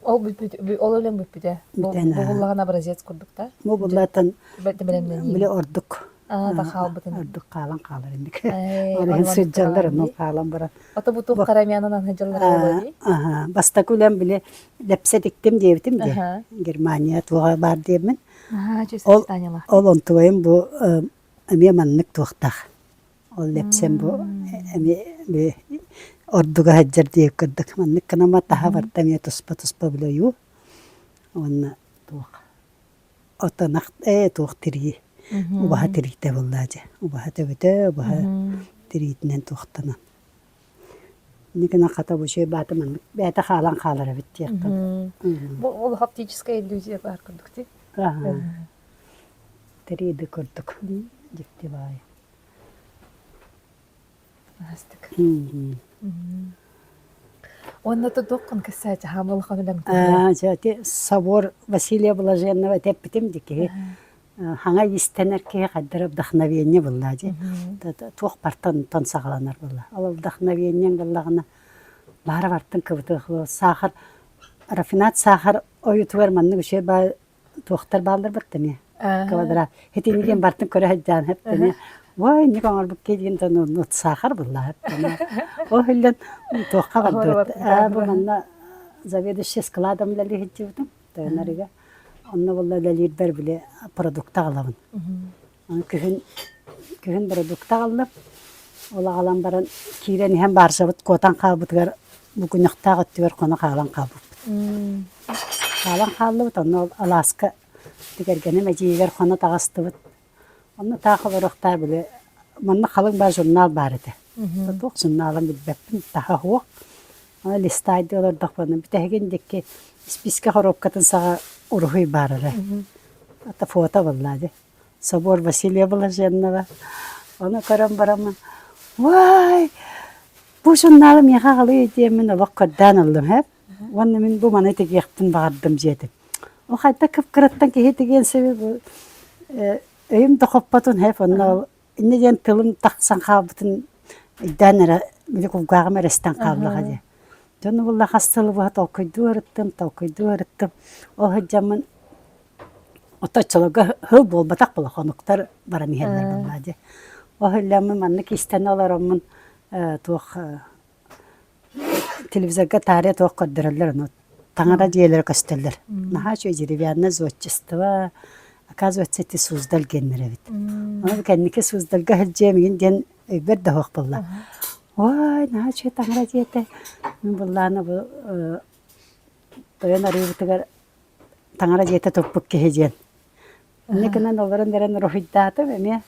Ол бүппүт, ол өлөн бүппүтэ. Бу буллаҕын образец курдук да? Бу буллаатан били ордук хаалбытын. Ордук хаалан хаалар инник. Ол иһин сылдьаллар, онон хаалан баран. Ото бу туох харамянан сылдьаллар буолуо дии? Бастакы үлэм били лэпсэ тиктим диэбитим дии. Германия туоҕа баар диэммин. Ол ол онтугайым бу эмиэ маннык туохтаах. Ол лэпсэм бу эмиэ ордуга сылдьар диэбит курдук. Маннык гынама таһа барда эмиэ туспа-туспа били ойуу. Уонна туох отонах ээ туох тирии убаһа тириитэ буоллаа дьэ. Убаһа төбөтө, убаһа тириитинэн туохтанан. Инньэ гынан хата бу үчүгэй баата маннык бэйэтэ хаалан хаалар эбит диэххэ. Бу ол оптическая иллюзия баар курдук дии. Тирии да курдук. Дьикти баайы. Астык. Уонна тутуоххун кэссээчи хаамылахан үлэм Ити собор Василия Блаженного этэппитим ди киһи хаҥа иистэнэр киһи хайдара вдохновение булла дии. Туох бартан тон саҕаланар буолла. Ол вдохновениең буллаҕына баара бартын кыбытыах саахар рафинат саахар ойутугар маннык үчүгэй баа туохтар бааллар батта эмиэ квадрат итини диэн бартын көрө сылдьаан хэптэнэ ой инник оҥорбукка диэн тон саахар булла хэптэнэ ол иһиллэн туохха бардыбыт аа бу манна заведующий складом үлэлии сылдьыбытым тойонарыга онно буолла үлэлиирбэр били продукт аҕалабын Күһүн күһүн бородуукта аҕаллым. Ол аҕалан баран киирэн иһэн баарсабыт куотан хаалбытыгар букунньахтаах өттүгэр хоно хаалан хаалбыппыт. Хаалан хааллыбыт, онно ол алааска кэргэним эдьиийигэр хоно таҕыстыбыт. Онно таах олоруохтаах били манна халыҥ баар журнал баар этэ. Туох журналын билбэппин, таһа суох. Аны листайдыы олордохпуна бүтэһигин диэки испиискэ хоруопкатын саҕа уруһуй баар эрэ. Это фото буолла дии. Собор Василия Блаженного. Ону көрөн бараммын, «Уай, бу журналы миэхэ аҕалыы» диэммин олох көрдөөн ыллым һэп. Уонна мин бу маны тигиэхпин баҕардым дьиэтим. Ол хайдах кып-кыраттан киһи тигиэн сөбүй бу өйүм да хоппотун һэп онно ол инньэ диэн тылым тахсан хаалбытын өйдөөн эрэ били кулгааҕым эрэ истэн хааллаҕа дии. Дьону булла хас сылы быһа толкуйдуу ырыттым, толкуйдуу ырыттым. Ол сылдьаммын Ото оччолорго сыл буолбатах буола хонуктар баран иһэллэр буоллаа дии. Ол иһиллэммин маннык истэн олороммун туох телевизорга таарыйа туох көрдөрөллөр ону таҥара дьиэлэрэ көстөллөр. Наһаа үчүгэй деревянное зодчество, оказывается, эти Суздаль геннэр эбит. Ону кэнники Суздальга сылдьыам игин диэн өйбөр да суох буолла. Ой, наһаа үчүгэй таҥара дьиэтэ. Мин быллаана бу тойон арыыбытыгар таҥара дьиэтэ туппут киһи диэн. Инньэ гынан олорон эрэн уруһуйдаатым эмиэ.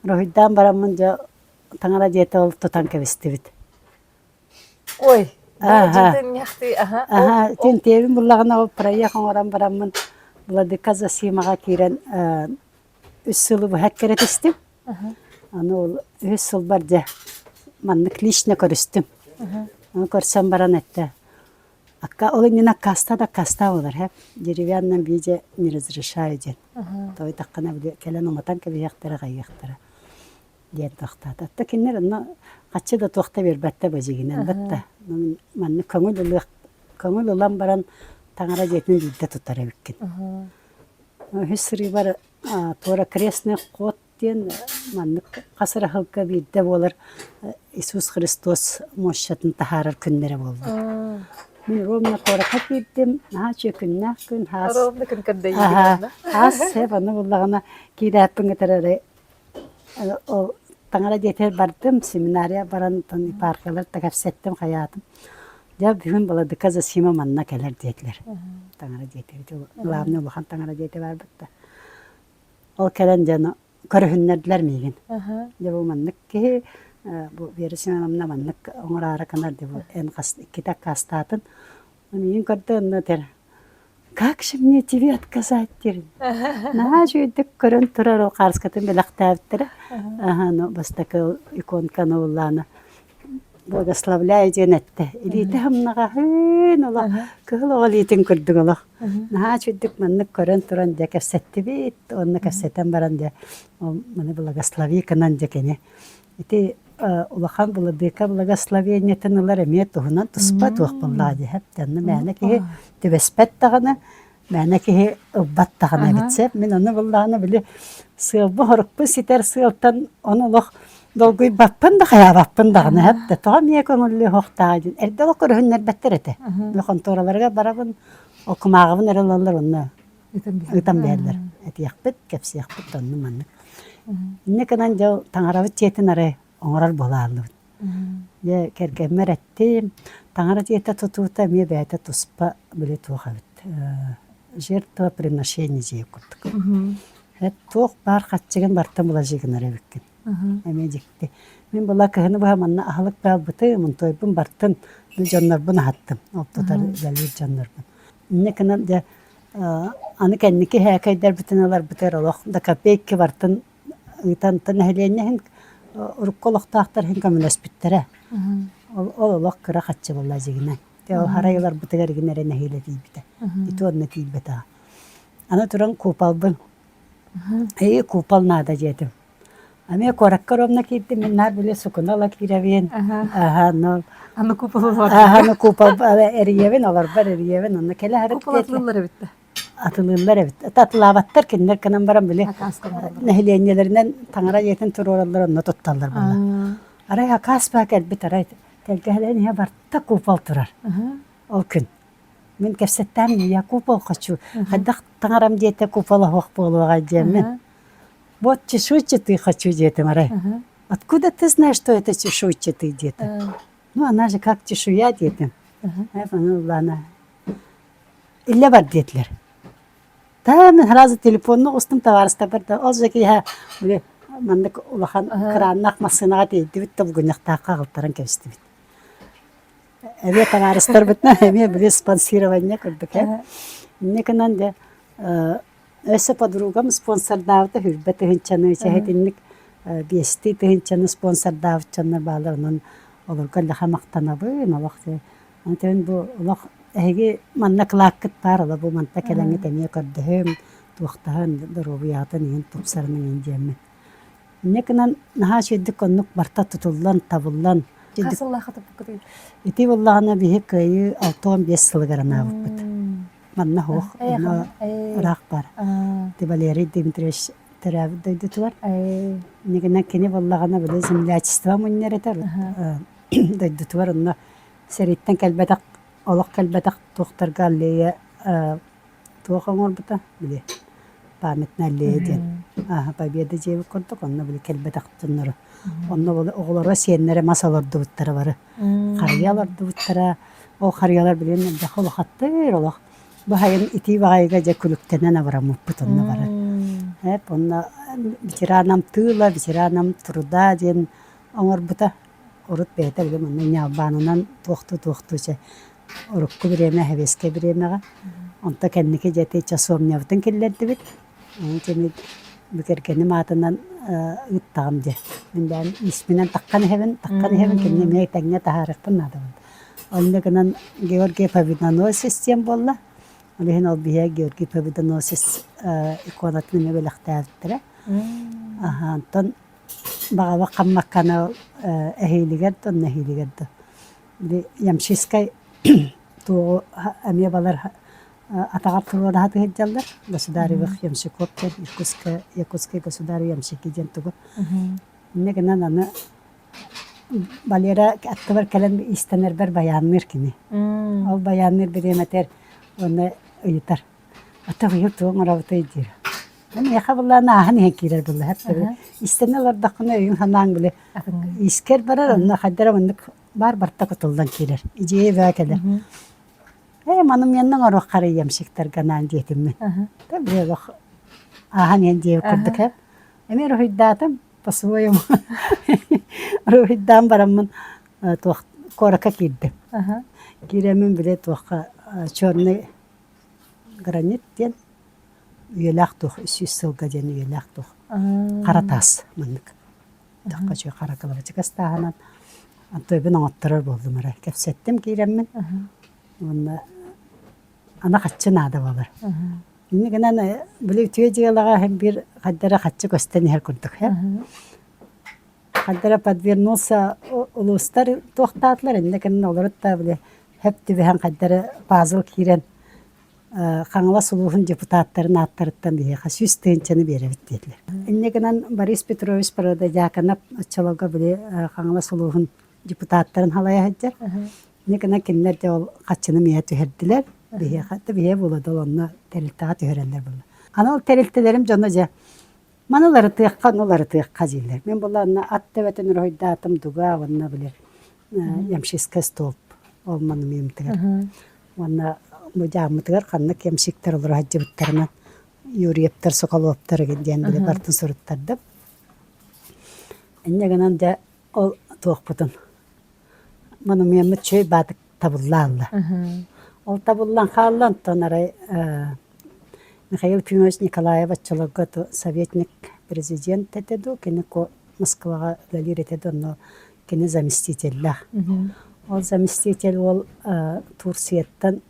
Уруһуйдаан бараммын дьэ таҥара дьиэтэ ол тутан кэбистибит. Ой, Аха. Аха, тиэбин буллаҕына ол проект оҥорон бараммын Владыка Засимаҕа киирэн үс сылы быһа эккирэтистим. Аны ол үһүс сылбар дьэ маннык лично көрүстүм. Ону көрсөн баран эттэ Акка ол иннинэ аккааста да аккаастаа буолар һэ. Деревянном виде не разрешаю диэн. Тоойдоххуна били кэлэн уматан кэбиһиэхтэрэ хайыахтара диэн тохтоото. Оттон кинилэр онно хаччы да туох да биэрбэттэ бадьыгынан батта. Маннык көҥүл ылыах көҥүл ылан баран таҥара дьиэтин биирдэ тутар эбиккин. Үһүс сырыыбар туора крестный ход диэн маннык хас эрэ сылга биирдэ буолар Иисус Христос мощатын таһаарар күннэрэ буолла. Мин ровно куоракка киирдим, наһаа үчүгэй күннээх күн, хаас Ровно күн көрдөйүүгүн хаас сэп аны буллаҕына киирээппин кытары эрэ ол таҥара дьиэтигэр бардым, семинария баран епархиялар да кэпсэттим, хайаатым. Дьэ бүгүн Владыка Зосима манна кэлэр диэтилэр. Таҥара диэтэ. Главный улахан таҥара диэтэ барбыт да. Ол кэлэн дьону көрүһүннэрдилэр миигин. Дьэ бу маннык киһи бу Вера Семеновна маннык оҥороору гынар дии бу эн хас иккитэ аккаастаатын. Миигин көрдө онно этэр как же мне тебе отказать диир. Наһаа үчүгэйдик көрөн турар ол хаарыскатын бэлэхтээбиттэрэ. Аха ну бастакы иконканы ыллаана благословляю диэн эттэ. Илиитэ ымнаҕаһын олох кыһыл оҕо илиитин курдук олох. Наһаа үчүгдүк маннык көрөн туран дьэ кэпсэттибит. Уонна кэпсэтэн баран дьэ маны благослови гынан дьэ кини ити улахан владыка благословениетын ылар эмиэ туһунан туспа туох буоллаҕа диэһэп. Онно мээнэ киһи түбэспэт даҕаны Мээнэ киһи ылбат даҕаны эбит сөп. Мин ону буллаҕына били сыалбын-сорукпун ситэр сыалтан ону олох долгуйбаппын да хайаабаппын даҕаны сөп да тоҕо эмиэ көҥүллүө суохтааҕа диэн эрдэ олох көрүһүннэрбэттэр этэ. Били хонтуораларыгар барабын, ол кумааҕыбын эрэ ылаллар онно ыытан биэрэллэр. Этиэхпит, кэпсиэхпит онну маннык. Инньэ гынан дьэ таҥарабыт дьиэтин арай оҥорор буолааллыбыт. Дьэ, кэргэммэр эттим, таҥара дьиэтэ тутуута эмиэ бэйэтэ туспа били туох эбит жертвоприношение дьиэ курдук. Туох баар хаччыгын бартан булажы гынар эбиккин. Эмиэ дьикти. Мин була кыһыны быһа манна аһылык баалбытым, онтуойбун бартын, дьоннорбун аһаттым. Ол тутар үлэлиир дьоннорбун. Инньэ гынан дьэ аны кэнники һээкэйдэрбитин ыларбытыгар олох да копейки бартын ыытан нэһилиэнньэ иһин урукку олохтоохтор иһин көмөлөспүттэрэ. Ол ол олох кыра хаччы буолла дьигинэн. Те ол харай ыларбытыгар игин эрэ нэһиилэ тиийбитэ. Ити онно тиийбэтэҕэ. Аны туран куупалбын. Эйи куупал наада диэтим. Эмиэ куоракка ровно киирдим, мин наар били сукуна ыла киирэбин. Аха, ну Аны куупал Аха, ну куупал эрийэбин, олорбор эрийэбин, онно кэлэ сырыт Куупал атылылар эбит да. Атылыыллар эбит. Атылаабаттар кинилэр гынан баран били нэһилиэнньэлэринэн таҥара дьиэтин туруораллар онно тутталлар буолла. Арай акаас баа кэлбит арай тэлгэһэлэрин иһэ барта купол турар. Ол күн. Мин кэпсэттэм я купол хочу. Хайдах таҥарам диэтэ купол оһох буолуоҕай диэммин. Вот чешуйчатый хочу диэтим арай. Откуда ты знаешь, что это чешуйчатый диэтим. Ну она же как чешуя диэтим. Ладно. Иллэ бар диэтилэр. Таа мин сразу телефонну устум табаарыстарбар да ол же киэһэ били маннык улахан краннаах массыынаҕа тиэйдибит да булгунньахтаахха аҕалтаран кэбистибит. Эмиэ табаарыстарбытынан эмиэ били спонсирование курдук ээ. Инньэ гынан дьэ Өссө подругам спонсордаабыта сүүрбэ тыһыынчаны, чэһитинник биэстии тыһыынчаны спонсордаабыт дьоннор бааллар, онон олорго эллэхэ махтанабын, олох Онтон бу олох эһиги манна кылааккыт баар, олох бу манта кэлэҥҥит эмиэ көрдөһүм, туохтаһын, доруобуйаҕытын иһин тупсарын иһин диэммин. Инньэ гынан наһаа үчүгэйдик оннук барта тутуллан, табыллан Хас сыллаахха туппуккутуй? Ити буоллаҕына биһи Кыайыы 65 сылыгар анаабыппыт. Манна суох, онно ыраах баар. Ити Валерий Дмитриевич төрөөбүт дойдутугар. Иннигинэн кини буоллаҕына били землячество мунньар этэ дойдутугар онно сэрииттэн кэлбэтэх олох кэлбэтэх туохтарга аллея туох оҥорбута били памятная аллея диэн Победа дьиэбит курдук онно били кэлбэтэх дьоннору онно оҕолоро сиэннэрэ мас олордубуттара бары харыйа олордубуттара ол харыйалар билигин элбэх улахаттыр олох бу сайын итии баҕайыга дьэ күлүктэнэн абыраммыппыт онно бары эп онно ветеранам тыла ветеранам труда диэн оҥорбута урут бэйэтэ били манна ньаалбаанынан туохтуу-туохтуу чэ урукку бириэмэ сэбиэскэй бириэмэҕэ онто кэнники дьэ ити часовнябытын киллэрдибит Ити бу кэргэним аатынан ыыттаҕым дьэ. Мин бэйэм ииспинэн таххан иһэбин, таххан иһэбин, кинини эмиэ тэҥҥэ таһаарыахпын наадабын. Онно гынан Георгий Победоносец диэн буолла. Ол иһин ол биһиэ Георгий Победоносец иконатын эмиэ бэлэхтээбиттэрэ. Аха, онтон баҕабах хаммакканы эһиилигэр да, онно эһиилигэр да. Били Ямщическай туоҕу эмиэ балар атаҕар туруораһа сылдьаллар. Государевых ямщиков диэн Иркутская, Якутский государь ямщики диэн тугу. Инньэ гынан аны Валера аттыбар кэлэн иистэнэрбэр байаанныыр кини. Ол байаанныыр бириэмэтигэр уонна ыйытар. Ата быйыл тугу оҥоробутуй диир. Миэхэ былаан ааһан иһэн киирэр буолла. Истэнэ олордоххуна өйүҥ-санааҥ били искэр барар, онно хайдара маннык. Баар барта кутуллан киирэр. Идея баа кэлэр. Ээ, маны оҥоруоххара ямщиктарга анаан диэтим мин. Та били олох ааһан иһэн диэбит курдук ээ. Эмиэ уруһуйдаатым, по-своему уруһуйдаан бараммын туох куоракка киирдим. Киирэммин били туохха черный гранит диэн үйэлээх туох 300 сылга диэн үйэлээх туох хара таас маннык Тахха үчүгэй хара кылабачыгас тааһынан Антуйбун оҥотторор буоллум эрэ. Кэпсэттим киирэммин уонна аны хаччы наада буолар. Инньэ гынан били үтүө дьыалаҕа иһин биир хайда эрэ хаччы көстөн иһэр курдук ээ. Хайда эрэ подвернулся улуустар туохтаатылар инньэ гынан олорут да били хөп түбэһэн хайда эрэ пазл киирэн Хаҥалас улууһун депутаттарын ааттарыттан биһиэхэ 100 тыһыынчаны биэрэбит диэтилэр. Инньэ гынан Борис Петрович Порододьяконов оччолорго били Хаҥалас улууһун депутаттарын халайа сылдьар. Инньэ гынан кинилэр дьэ ол хаччыны миэхэ түһэрдилэр. Биһиэхэ да биһиэ буола да онно тэрилтэҕэ түһэрэллэр буолла. Аны ол тэрилтэлэрим дьоно дьэ маны уларытыахха, ону уларытыахха дииллэр. Мин буолла онно ат төбөтүн уруһуйдаатым дуга уонна били ямщическай столб ол монументыгар. Уонна бу дьааммытыгар ханнык ямщиктар олоро сылдьыбыттарынан Юрьевтар, Соколовтар игин диэн били бартын суруттардым. Инньэ гынан дьэ ол туохпутун монумеммыт үчүгэй баатык табыллаалла. Ол табыллан хаалла онтон арай Михаил Ефимович Николаев оччолорго советник президент этэ дуу, кини Москваҕа үлэлиир этэ дуу, онно кини заместителлээх. Ол заместитель уол Турцияттан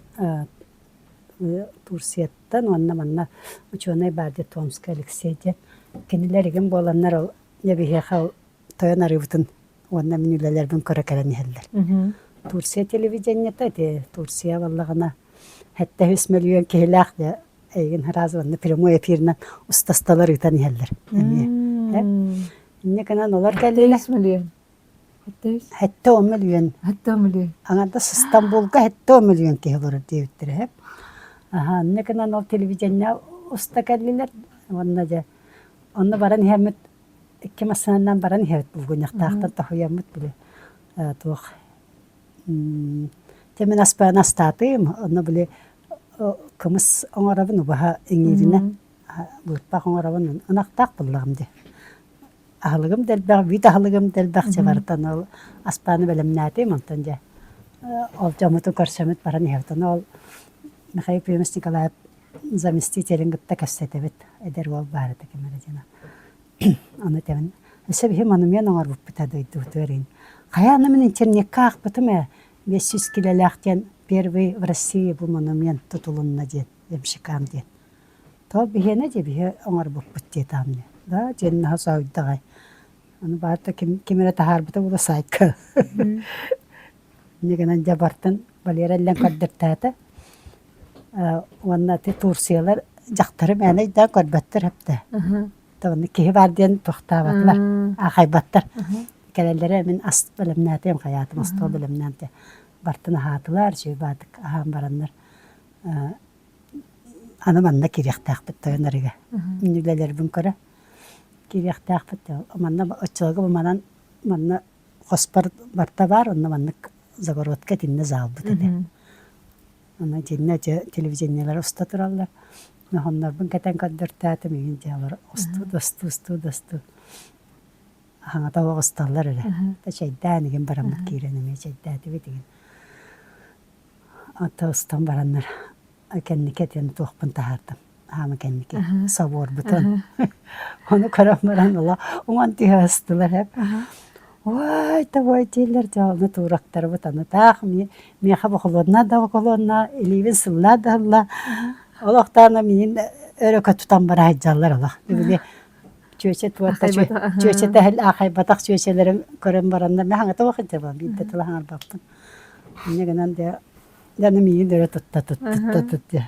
Турцияттан уонна манна учуонай баар диэн Томскай Алексей диэн кинилэр игин буоланнар ол дьэ биһиэхэ ол тойон арыыбытын уонна мин үлэлэрбин көрө кэлэн иһэллэр. Турция телевидениета ити Турция буоллаҕына 73 мөлүйүөн киһилээх дьэ эйигин сразу онно прямой эфиринэн устасталар ыытан иһэллэр эмиэ. Инньэ гынан олор кэллилэр. 73 мөлүйүөн. 70 мөлүйүөн. 70 мөлүйүөн. Аҥардас Стамбулга 70 мөлүйүөн киһи олорор диэбиттэрэ үһү. Аһаа, инньэ гынан ол телевидение уста кэллилэр уонна дьэ онно баран иһэммит икки массыынанан баран иһэбит булгунньахтаахтан тоһуйаммыт били туох дьэ мин аспаан астаатым онно били кымыс оҥоробун убаһа иҥииринэ быырпах оҥоробун ынахтаах буллаҕым дии аһылыгым да элбэх үүт аһылыгым да элбэх дьэ барытын ол аспааны бэлэмнээтим онтон дьэ ол дьоммутун көрсөммүт баран иһэбит ону ол Михаил Ефимович Николаев заместителин кытта кэпсэтэбит эдэр уол баар этэ ким эрэ диэн ону этэбин өссө биһи монумент оҥорбуппут ээ дойдубутугар иһин хайа аны мин интернекка аахпытым ээ 500 килэлээх диэн первый в России бу монумент тутулунна диэн ямщикам диэн То биһиэнэ дии биһи оҥорбуппут диэтэҕим дии. Да дьиэн наһаа соһуйдаҕай. Аны баар да ким, ким эрэ таһаарбыта буолуо сайтка. Инньэ гынан дьэ бартын Валера иллэн көрдөртөөтө. Уонна ити Турциялар дьахтары мээнэ өйдөөн көрбөттөр эптэ. Онно киһи баар диэн туохтаабатылар, аахайбаттар. Кэлэллэрэ мин ас бэлэмнээтим, хайаатым остуол бэлэмнээн бартын аһаатылар, үчүгэй баатык аһаан бараннар Аны манна киириэхтээхпит тойон арыыга. Мин үлэлэрбин көрө киириэхтээхпит. Манна оччолорго бу манан манна хоспор барта баар, онно маннык загородка итиннэ заалбыт этэ. Онно итиннэ телевидениелары уста тураллар. Хоннорбун кэтэн көрдөртөөтүм, игин дьэ олор устуу да устуу, устуу да устуу. Хаҥата оҕусталлар эрэ. Чэйдээн игин бараммыт киирэн эмиэ чэйдээтибит игин. Ата устан бараннар кэнники этэн туохпун таһаардым. Аама кэнники собуорбутун. Ону көрөн баран ыла уҥан түһэ астылар эп. Ой, тобой дииллэр дьэ ону туурактарбыт аны таах миэхэ боколуонна да боколуонна илиибин сыллаа да ылла. Олохтоона миин өрө көтүтэн бара сылдьаллар олох. Били чүөчэ туорта чүөчэ тэһил аахайбатах чүөчэлэрин көрөн бараннар мин хаҥата ох этэ биирдэ тыла хаҥарбаппын. Инньэ гынан дьэ дьэ миигин өрө тутта тутта тут дьэ.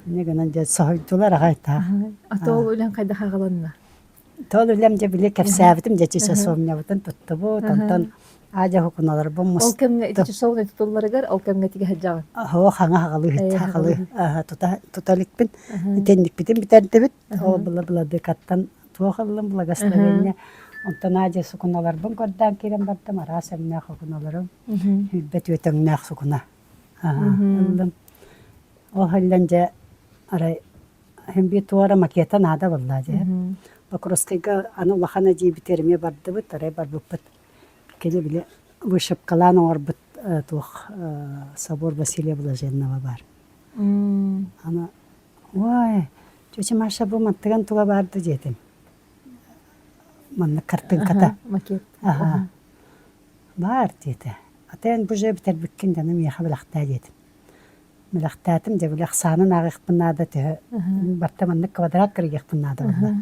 Инньэ гынан дьэ соһуйдулар аҕай таах. А то ол үлэҥ хайдах аҕаланна? Тол үлэм дьэ били кэпсээбитим дьэ часовнябытын туттубут, онтон аадьа хукуналарбын Ол кэмҥэ ити часовня тутулларыгар ол кэмҥэ тигэ сылдьаҕын? Оһо хаҥа хаҕалыы хаҕалыы тута тута иликпин. Итинникпитин бүтэрдибит. Ол была-быладыкаттан туох ыллым благословение. Онтон аа дьэ сукуналарбын көрдөөн киирэн бардым, араас өҥнөөх сукуналарым, сүүрбэ түөрт өҥнөөх сукуна ыллым. Ол иһиллэн дьэ арай иһин биир туора макета наада буолла дьэ. Покровскайга аны улахан эдьиийбитигэр эмиэ бардыбыт, арай барбыппыт. Кини били вышивкалаан оҥорбут туох собор Василия Блаженного баар. Аны ой, тетя Маша бу мантыган тула барды диэтим. Маннык картыҥката. Макет. Аха. Баар диэтэ. Ата эн бу же бүтэрбиккин дьону миэхэ бэлэхтээ диэтим. Бэлэхтээтим дьэ били ахсаанын ааҕыахпын наада төһө барта маннык квадрат кырыйыахпын наада буолла.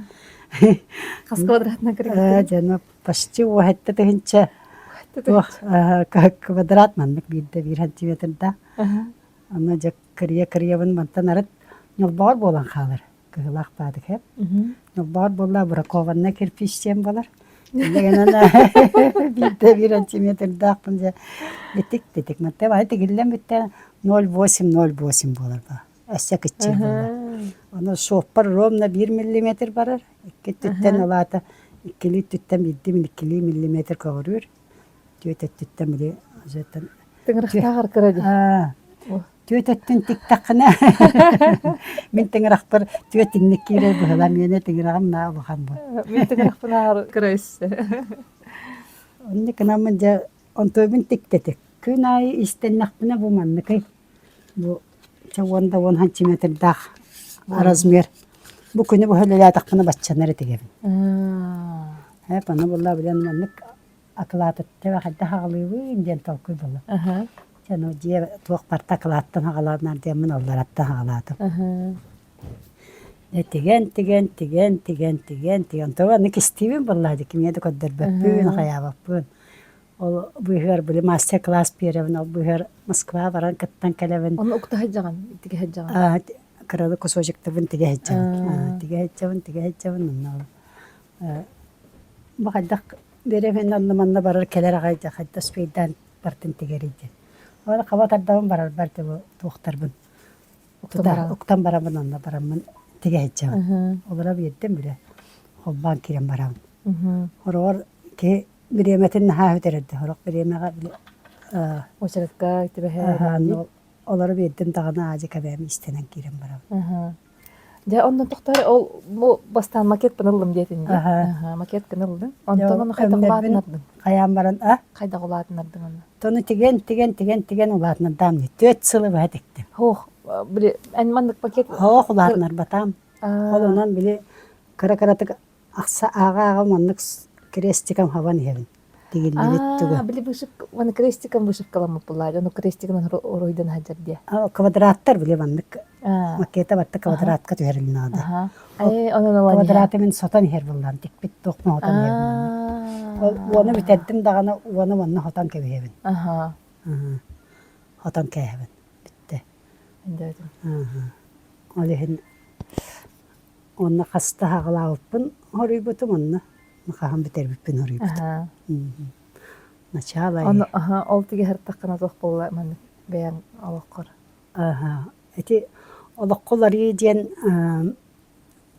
Хас квадратынан кырыйыахпын? Дьэ почти уоһэтте тыһынча туох квадрат маннык биирдэ биир сантиметрда. Аны дьэ кырыйа-кырыйабын мантан арыт ньолбоҕор буолан хаалар. Кыһылаах баадык хэп. Ньолбоҕор буолла бракованный кирпич диэн буолар. Инньэ биирдэ биир сантиметрдаахпын дьэ итик титик мантан баай тигиллэн бүттэ 0,8 0,8 буолар ба. Өссө кыччыыр буолла. Ону суоппар ровно биир миллиметр барар. Икки өттүттэн ылаата иккилии өттүттэн биирдии иккилии миллиметр көҕүрүүр. Түөрт өттүттэн били ожеттан Тыҥырахтааҕар кыра дии. Түөрт өттүн тиктэххинэ мин тыҥырахпар түөрт инник киирэр быһыла миэнэ тыҥыраҕым наа улахан бу. Мин тыҥырахпын ааҕар кыра өссө. Оннук гынаммын дьэ онтуйбун тиктэтик. Күн аайы истэннэхпинэ бу манныкый бу чэ уон да уон сантиметрдаах размер. Бу күнү быһа үлэлээтэхпинэ баччанар этигэбин. Эп аны буолла билэн маннык акылаатыттан хайдах аҕалыыбын диэн толкуй буолла. Дьэ ну дьиэ туох барыта акылааттан аҕалааннар диэммин аллараттан аҕалаатым. Дьэ тигэн тигэн тигэн тигэн тигэн тигэн тоҕо аны кистиибин буоллаа дии кимиэ да көрдөрбөппүн хайаабаппын. Ол быыһыгар били мастер-класс биэрэбин ол быыһыгар Москва баран кыттан кэлэбин. Ону укта сылдьаҕын тигэ сылдьаҕын. Кыралы кусочектабын тигэ сылдьабын. Тигэ сылдьабын тигэ сылдьабын онно Бу хайдах биэрэбин онно манна барар кэлэр аҕай дьэ хайдах успейдаан бартын тигэрий диэн. Ол хаба тардабын барарбар дьэ бу туохтарбын тута уктан бараммын онно бараммын тигэ сылдьабын. Олоро биэрдим бile холбоон киирэн барабын. Хороҕор киһи бириэмэтин наһаа бүтэрэрдэ. Сорох бириэмэҕэ били Очередка түбэһэ олоро биэрдим даҕаны аадьы кэбээм истэнэн киирэн барабын. Дьэ, онно тохтоор ол бу бастаан макетпын ыллым диэтин дии. Аха. Макеткын ыллыҥ. Онтон ону хайдах улаатынардыҥ? Хайаан баран а? Хайдах улаатынардыҥ ону? Тону тигэн, тигэн, тигэн, тигэн улаатынардаам дии. Түөрт сылы быһа тиктим. Һуох, били эн маннык пакет Һоох улаатынарбатаам. Ол онон били кыра-кыратык Ахса ааҕа-ааҕа маннык крестиком хабан иһэбин. Тигиллибит тугу. Аа, били вышивка, маны крестиком вышивкаламмыт буллаа, ону крестигынан уруйдан сылдьар диэ. Квадраттар били маннык макета батта квадратка түһэрилин наада. Квадраты мин сотон иһэр буллаам, тикпит туох хотон иһэр Ол уону бүтэрдим даҕаны уону манна хотон кэбиһэбин. Хотон кээһэбин. Бүттэ. Ол иһин Уонна хаста аҕалаабыппын хоруйбутум, онно хаһан бүтэрбиппин хоруйбутум. Начало Ону аха ол тиги сырыттаххына туох буолла маннык бэйэҥ олоххор? Аха ити олоххо уларыы диэн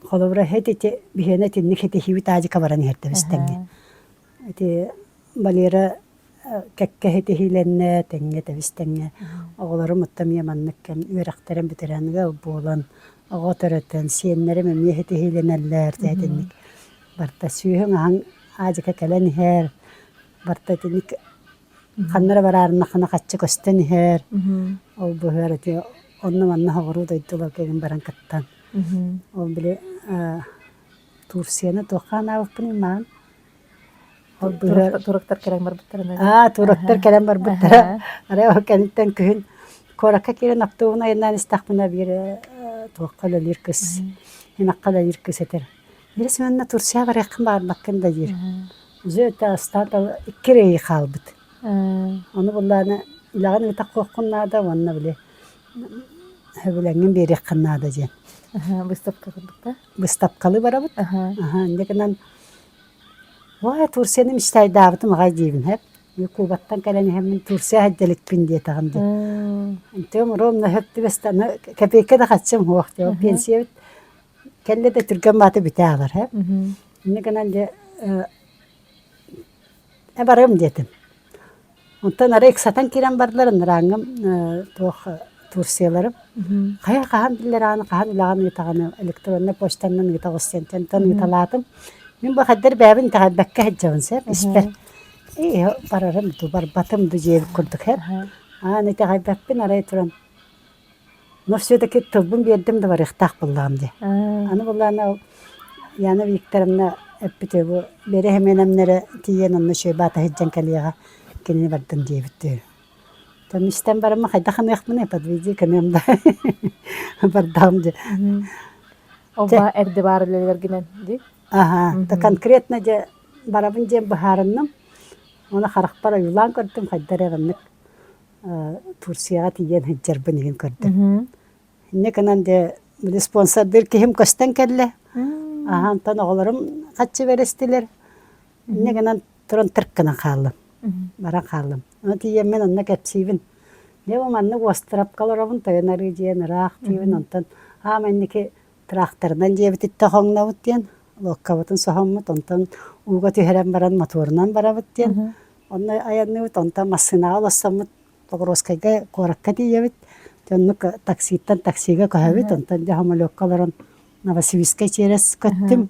холобура эт ити биһиэнэ итинник хитиһиибит аадьыка баран иһэрдэбис тэҥҥэ. Ити Валера кэккэ ситиһиилэннэ, тэҥҥэ тэбис-тэҥҥэ. Оҕолорум оттон эмиэ маннык кэм үөрэхтэрин бүтэрэн ыал буолан, оҕо төрөтөн, сиэннэрим эмиэ ситиһиилэнэллэр дьэ итинник барыта сүөһүҥ аһаҥ аадьыка кэлэн иһэр, барыта итинник ханна эрэ бараарыннаххына хаччы көстөн иһэр. Ол быһыар ити онно-манна соҕуруу дойдуларга игин баран кыттан. Ол били Турцияны туохха анаабыппыный маҕан Туроктар кэлэн барбыттарына. Аа, туроктар кэлэн барбыттара. Арай ол кэнниттэн күһүн куоракка киирэн автобуһун айаннаан истэхпинэ биир туохха үлэлиир кыс, ынахха үлэлиир кыс этэр. Биир Семеновна Турция барыаххын баҕарбаккын да диир. Уже это остаток икки эрэ ый хаалбыт. Ону буллааны үлэҕин ыытаххуоххун наада уонна били сөбүлэҥҥин биэриэххин наада диэн. Выставка курдук да? Выставкалыы барабыт. Аха, инньэ гынан Уой, Турцияны мечтайдаабытым аҕай диибин һэп. Кубаттан кэлэн иһэммин Турция сылдьа диэтэҕим дии. Ынтыам ровно сөп түбэстэ аны кэпиэккэ да хаччым суох дии. Пенсиябыт кэллэ да түргэн бааты бүтэ аалар һэп. Инньэ гынан дьэ. Э барыам диэтим. Онтон арай ыксатан киирэн бардылар, ынырааҥҥым туох Турцияларым. Хайа хаһан биллэр ааны, хаһан үлэҕин ыытаҕын, электроннай почтанан ыыта оҕус диэн онтон ыыталаатым. Мин бу хайдар бэйэбин итэҕэйбэккэ сылдьабын сөп, испэр. Ээ барарым дуу, барбатым дуу диэбит курдук һэр. Аан итэҕэйбэппин арай туран Но все-таки тылбын биэрдим да барыахтаах буоллаҕым дии. Аны буоллаҕына ол Яна Викторовна эппитэ бу Бэрэ Семеновна тиийэн онно үчүгэй баата сылдьан кэлиэҕэ кинини бардым диэбит дии. Там истэн бараммын хайдах аныахпыный подведи кыныам да бардаҕым дии. Оба эрдэ баар үлэлэргинэн дии? Аха, да конкретно дьэ барабын диэн быһаарынным. Оны харахпар ойуулаан көрдүм хайда эрэ маннык Турцияҕа тиийэн сылдьарбын игин көрдүм. Инньэ гынан дьэ били спонсордыыр киһим көстөн кэллэ. Аха онтон оҕолорум хаччы бэрэстилэр. Инньэ гынан туран тырк гынан хааллым. Баран хааллым. Ону тиийэммин онно кэпсиибин. Дьэ бу маннык уостарапка олоробун, тойон арыы дьиэн ыраах диибин, онтон аам инники тракторынан дьиэбититтэн хоҥнобут диэн, луоккабытын соһоммут, онтон ууга түһэрэн баран мотуорунан барабыт диэн Онно айанныыбыт, онтон массыынаҕа олорсоммут Покровскайга куоракка тиийэбит. Оннук такситтан таксига көһөбүт, онтон дьэ самолекка олорон Новосибирскай чиэрэс көттүм.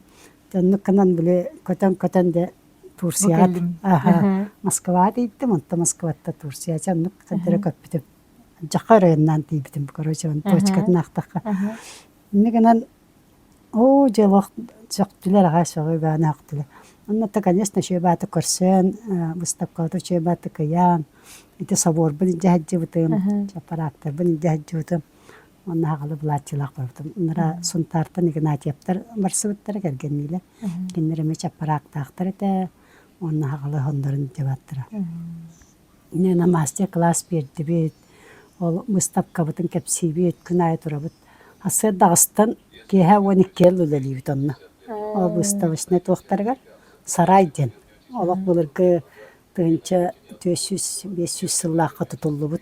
Оннук гынан били көтөн-көтөн дьэ Турцияҕа аха Москваҕа тиийдим, онтон Москваттан Турция чэ оннук сирдэрэ көппүтүм. Дьахха оройуоннаан тиийбитим, короче, точкатын аахтахха. Инньэ гынан Оо, дьэ олох сөхтүлэр аҕай сөҕүү бааны сөхтүлэр. Онно то, конечно, үчүгэй бааты көрсөн, выставкабыт үчүгэй бааты кыйаан, ити собуорбун илдьэ сылдьыбытым, аппарааттарбын илдьэ сылдьыбытым. Уонна аҕалы былааччылаах барбытым. Ынара Сунтаартан Игнатьевтар барсыбыттара кэргэнниилэр. Кинилэр эмиэ чаппараактаахтар этэ. Уонна аҕалы хоннорун илдьэ баттара. Инньэ мастер-класс биэрдибит, ол быыстапкабытын кэпсиибит, күн аайы турабыт. Сарсыарда аҕыстан киэһэ 12 үлэлиибит онно. Ол выставочнай туохтарыгар сарай диэн олох былыргы 1400-500 сыллаахха тутуллубут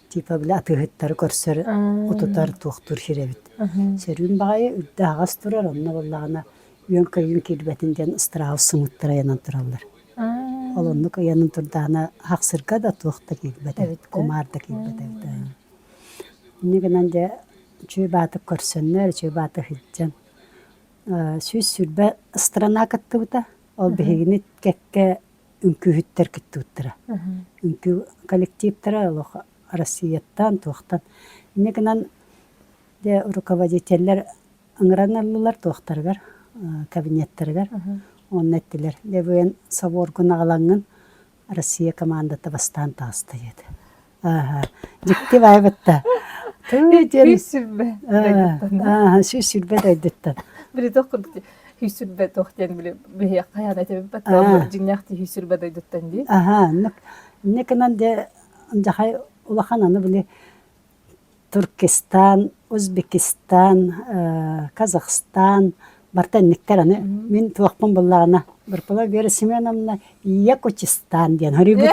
типа били атыыһыттары көрсөр, утутар, туохтуур сир эбит. Сөрүүн баҕайы үрдэ аһаҕас турар, онно буоллаҕына үөн-көйүүн киирбэтин диэн страус сымыыттара ыйанан тураллар. Ол оннук ыйанан турдаҕына хахсырга да туох да киирбэт эбит, кумаар да киирбэт эбит. Инньэ гынан дьэ үчүгэй баатык көрсөннөр, үчүгэй баатык сылдьан 120 страна кыттыбыта. Ол биһигини кэккэ үҥкүүһүттэр кыттыбыттара. Үҥкүү коллективтара олох Россияттан, туохтан. Инньэ гынан дьэ руководителлэр ыҥыран ыллылар туохтарыгар, кабинеттарыгар. Уонна эттилэр, дьэ бу эн соборгун аҕалаҥҥын Россия командата бастаан таҕыста диэтэ. Дьикти баайбытта. Сүүс дойдуттан. 120 дойдуттан. Били туох курдук 120 туох диэн били биһиэхэ хайаан этибиппэт дьиҥнээх 120 дойдуттан дии. Аха, инньэ гынан дьэ дьахай улахан аны били Туркестан, Узбекистан, Казахстан барыта инниктэр аны мин туохпун буллаҕына Барпала Вера Семеновна Якутистан диэн хоруйбут.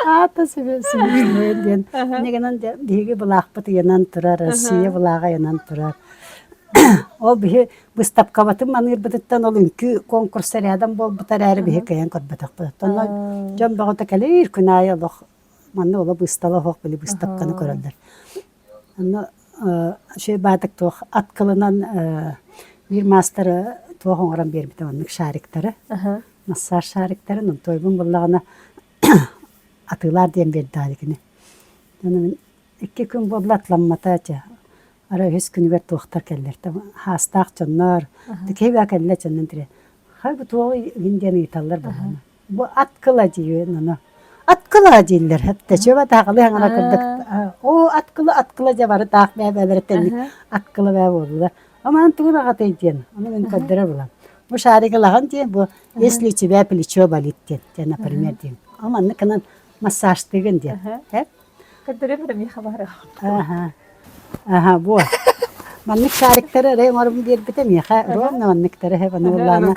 Аата Семеновна диэн. Инньэ гынан биһиги былаахпыт ыйанан турар, Россия былааҕа ыйанан турар. Ол биһи быыстапкабытын маныырбытыттан ол үҥкүү конкурса рядом буолбута эрээри биһи кыайан көрбөтөхпүт. Онно дьон бөҕөтө кэлиир күн аайы олох Манна ола быыстала оһох били быыстапканы көрөллөр. Онно үчүгэй баатык туох ат кылынан биир маастар туох оҥорон биэрбитэ оннук шариктары, массаж шариктарын, онтуойбун буллаҕына атыылаар диэн биэрдэҕэ кини. Ону мин икки күн буолла атламмата этэ. Арай үһүс күнүгэр туохтар кэллэр хаастаах дьоннор, киһи баа кэллэ дьоннон тире. Хай бу туоҕу иһин диэн ыйыталлар буоллаҕына. Бу ат кыла диибин ону. Ат кыла дииллэр. Тэчүөбэ таахалыы хаҥара курдук. Оо, ат кыла, ат кыла дьэ бары таах бээ-бээлэрэ тэнник ат кыла бээ буоллулар. Амаан тугун аҕатай диэн, ону мин көрдөрө булам. Бу шарик ылаҕын диэн, бу если у тебя плечо болит диэн, диэн, например, диэн. О, маннык гынан массажтыыгын диэн. Көрдөрүөм эрэ миэхэ баара. Аха. Аха, бу. Маннык шариктары эрэ оҥорон биэрбитэ миэхэ ровно манныктары һэ ону буллаана.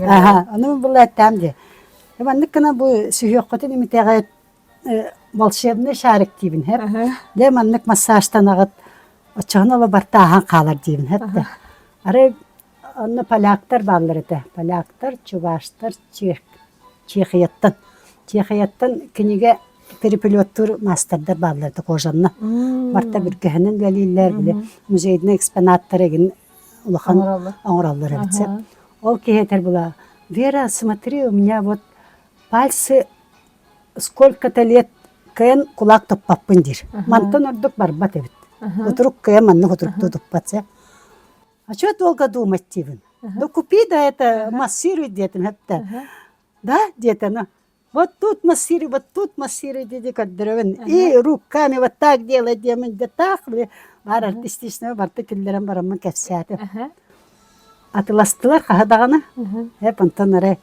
Аха, ону булла эттэм дии. Маннык гына бу сүһүөххүтүн имитэҕит волшебный шарик диибин һэп. Дьэ маннык массажтанаҕыт оччоҕуна ола бартааһан хаалар диибин һэп да. Арай онно поляктар бааллар этэ. Поляктар, чуваштар, чех. Чехияттан. Чехияттан кинигэ переплеттуур маастардар бааллар этэ кожанна. Барта бүргэһинэн үлэлииллэр, били музейный экспонаттар эгин улахан оҥороллор эбит сөп. Ол киһи этэр була, Вера, смотри, у меня вот пальцы сколько-то лет кыайан кулаак туппаппын диир. Мантан ордук барбат эбит. Утурук кыайан маннык утуруктуу туппат сэ. А что долго думать диибин? Ну купи да это массируй диэтим хэттэ. Да диэтэ ну вот тут массируй, вот тут массируй диди көрдөрөбүн. И руками вот так делай диэмин де так баар артистичного барта киллэрэн бараммын кэпсээтим. Атыластылар хаһа даҕаны. Эп онтон эрэ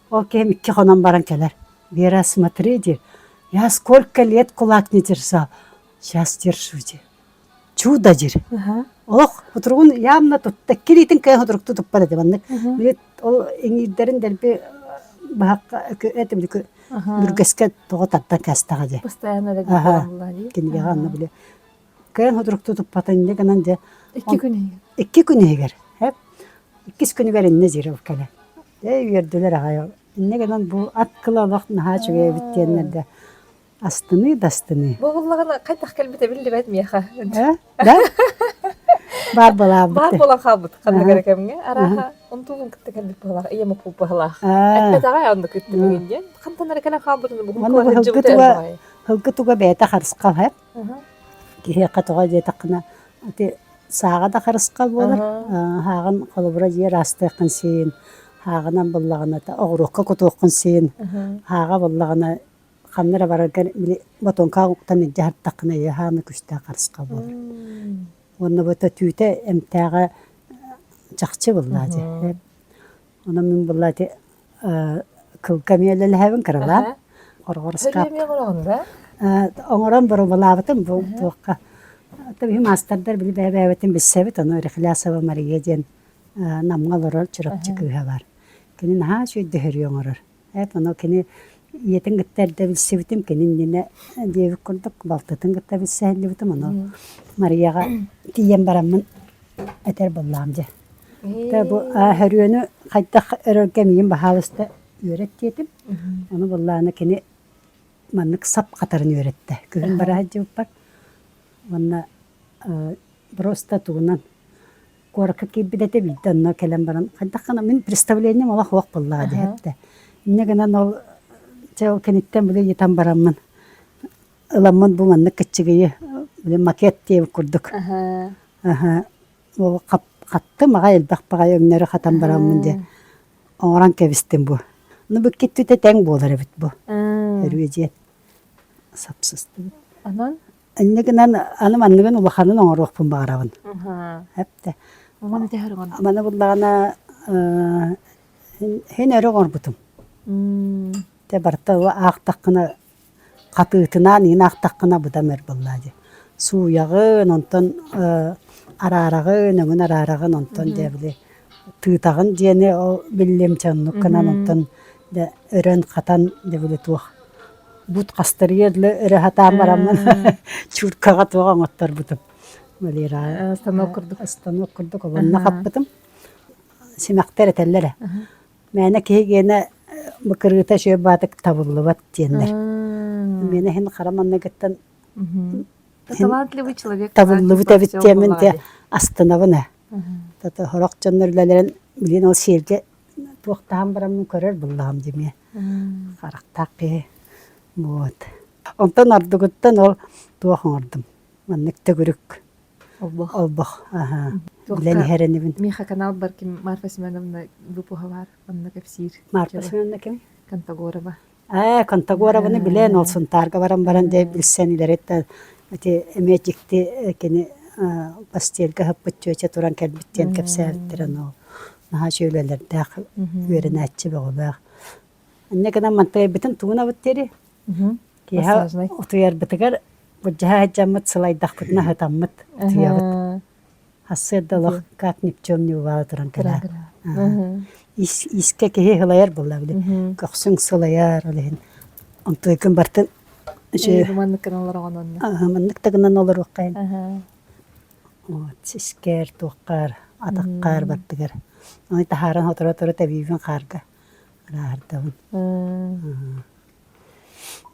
ол киһим икки хонон баран кэлэр. Вера, смотри, диир, я сколько лет кулак не держал, сейчас держу, диир. Чудо диир. Олох утуругун явно тутта килиитин кыайан утурукту туппат этэ маннык. Били ол иҥиирдэрин дэлби баһахха этим бүргэскэ тоҕо тардан кээстэҕэ дии. Постоянно Аха. Кинигэҕэ онно били кыайан утурукту туппатын инньэ гынан дьэ Икки күн иһигэр. Икки күн иһигэр. Иккис күнүгэр иннэ диир ол кэлэн. Ээ үөрдүлэр аҕай. Инньэ гынан бу ат кыла олох наһаа үчүгэй эбит диэннэр да астыныы да астыныы. Бу буллаҕына хайдах кэлбитэ биллибэт миэхэ. Э? Да? Баар буолаабыт. Баар буолан хаалбыт ханнык эрэ кэмҥэ. Арааһа онтугун кытта кэлбит быһылаах, ийэм укпут быһылаах. Эппэтэҕэ оннук үттүмүгүн диэн. Хантан эрэ кэлэн хаалбытын бугун Манна туга һылгы туга бэйэтэ харысхал һэ. Киһиэхэ тоҕо диэтэххинэ, ити сааҕа да харысхал буолар, һааҕын холобура дьиэ ыраастыаххын син, һааҕынан буллаҕына оҕуруокка кутуоххун син, һааҕа буллаҕына ханна эрэ бараргар били ботуоҥкаҕа уктан илдьэ сырыттаххына ийэ хаана күстээх харысхал буолар. Уонна бу түүтэ эмтээҕэ чахчы буллаа дии. Онон мин булла ити кылга эмиэ үлэлэһэбин кыралаан. Хороҕор ыскаап. Оҥорон боруобалаабытым бу туохха. Биһи маастардар били бэйэ-бэйэбитин билсэбит, ону Рехлясова Мария диэн Намҥа олорор Чурапчы кыыһа бар. Кини наһаа үчүгэй дөһөрүү оҥорор. Эп ону кини ийэтин кытта эрдэ билсибитим, кини иннинэ диэбит курдук балтытын кытта билсэһиллибитим, ону Марияҕа тиийэн бараммын этэр буоллаҕым дьэ. Тэ бу хөрүөнү хайдах өрөргө миигин баһаалыста үөрэт диэтим. Ону буоллаҕына кини маннык сап хатарын үөрэттэ. Күһүн бара сылдьыбыппар. Уонна просто тугунан куоракка киирбит этэ биирдэ онно кэлэн баран хайдах гына мин представлением олох суох буоллаҕа диэхтэ. Инньэ гынан ол чэ ол кэнниттэн били ыйытан бараммын ыламмын бу маннык кыччыгыйы били макет диэбит курдук. Аха ол хаттым аҕай элбэх баҕайы өҥнөрү хатан бараммын дьэ оҥорон кэбистим бу. Ну бу киттүтэ тэҥ буолар эбит бу. Өрүө дьиэн сапсыстыбыт. Онон Инньэ гынан аны манныгын улаханын оҥоруохпун баҕарабын. Эптэ. Маны тэһэр Маны буллаҕына һин өрө оҥорбутум. Те барыта аахтаххына хатыытынаан иин аахтаххына быдан өр буоллаа дии. Сууйаҕын, онтон араараҕын, өҥүн араараҕын, онтон дьэ били тыытаҕын диэни ол биллим чэ оннук гынан онтон дьэ өрөн хатан дьэ били туох бут хастарыйа дылы өрө сатаан бараммын чууркаҕа туох оҥотторбутум. Валера станок курдук. Станок курдук олонно хаппытым. Симэхтэр этэллэр ээ. Мээнэ киһи гиэнэ быкырыыта үчүгэй баатык табыллыбат диэннэр. Миэнэ иһин хара манныгыттан Талантливый человек. Табыллыбыт эбит диэмин те астынабын ээ. Тата сорох дьоннор үлэлэрин билин ол сиэргэ туохтаан бараммын көрөр буллаҕым димиэ. Харахтаах киһи. Вот. Онтон ордугуттан ол туох оҥордум. Маннык төгүрүк Олбох. Олбох. Аха. Билэн иһэринибин. Миха канал бар ким Марфа Семеновна выпуһа бар. Онно кэпсиир. Марфа Семеновна ким? Контагорова. Ээ, Контагорованы билэн, ол Сунтаарга баран баран дьэ билсэн илэриттэн ити эмиэ дьикти кини постельга сыппыт чүөчэ туран кэлбит диэн кэпсээбиттэрэ но наһаа үчүгэй үлэлэрдээх үөрэнээччи бөҕөлөөх. Инньэ гынан мантыйбытын тугун абыт диэри киэһэ утуйарбытыгар былдьаһа сылдьаммыт сылайдахпытына сытаммыт утуйабыт. Сарсыарда олох как ни в чем не бывало туран кэлээр. Искэ киһи сылайар буолла били. Көхсүҥ сылайар ол иһин онтуйгун бартын Маннык гынан олороҕун онно. Маннык да гынан олоруоххайын. Вот сискэр, туоххар, атаххар бардыгар. Аны таһааран сотору-сотору тэбиибин хаарга. ырааһырдабын.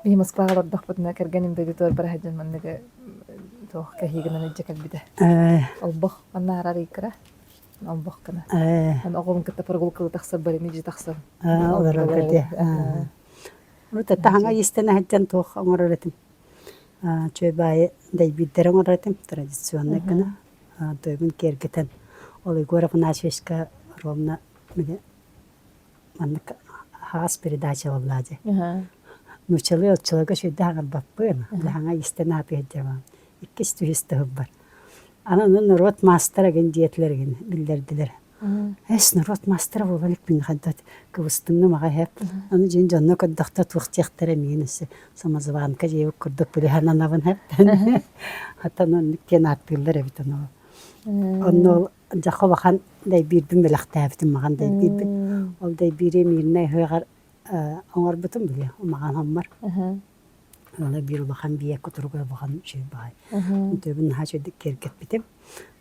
Биһи Москваҕа олордохпутуна кэргэним дойдутугар бара сылдьан манныгы туох кэһиигинэн илдьэ кэлбитэ. Олбох манна арар ыйкыра олбох гына. Аны оҕобун кытта прогулкалыы тахсар барыны дьи тахсан. Олорорго дии. Урут таһаҥа иистэнэ сылдьан туох оҥорор этим. Үчүгэй баайы дэйбиирдэри оҥорор этим традиционнай гына. Тойбун киэргэтэн ол Егор Афанасьевичка ровно маннык аһаҕас передача буоллаа дии. Нууччалыы оччолорго сүрдээх аҥарбаппын, хаҥа истэн аатыйдьабын. Иккис түһүс тыһыбар. Аны ону норуот маастара гин диэтилэр гин биллэрдилэр. Эс норуот маастара буола иликпин хайдат кыбыстынным аҕай хэп. Аны дьин дьонно көрдөхтө туох диэхтэрэ миин өссө самозванка диэбит курдук билиһананабын хэп. Хатан оннук диэн ааттыыллар эбит ону. Онно ол дьахха улахан дэйбиирбин бэлэхтээбитим маҕан дэйбиирбин. Ол дэйбиири миирнэй ыһыаҕар оҥорбутум били маҕан хоммор. Ол биир улахан биэ кутуруга улахан үчүгэй баҕай. Үтүөбүн наһаа үчүгэйдик киэргэппитим.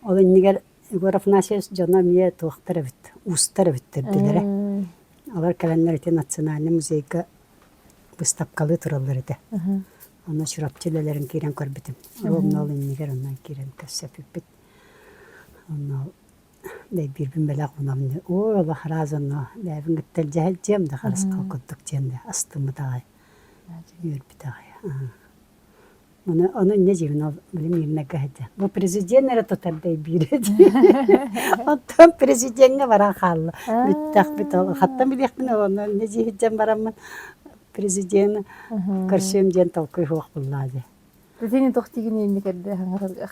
Ол иннигэр Егор Афанасьевич дьоно эмиэ туохтар эбит, уустар эбит төрдүлэрэ. Олор кэлэннэр ити Национальнай музейга быыстапкалыы тураллар этэ. Онно Чурапчы үлэлэрин киирэн көрбүтүм. Ровно ол иннигэр онно киирэн көрсөппүппүт. Онно дэйбиирбин бэлэх уунамны ой олох араас онно бэйэбин кытта илдьэ сылдьыам да харысхал курдук диэн да астыммыт аҕай үөрбүт аҕай Ону, ону инньэ диибин ол били миирнэгэ сылдьан. Бу президент эрэ тутар дэйбиирэ дии. Оттон президеҥҥэ баран хаалла. Бүттэхпит ол. Хаттан билиэхпин ол ону инньэ дии сылдьан бараммын президени көрсүөм диэн толкуй суох буллаа дии. Сини туох тигини инник эрдэ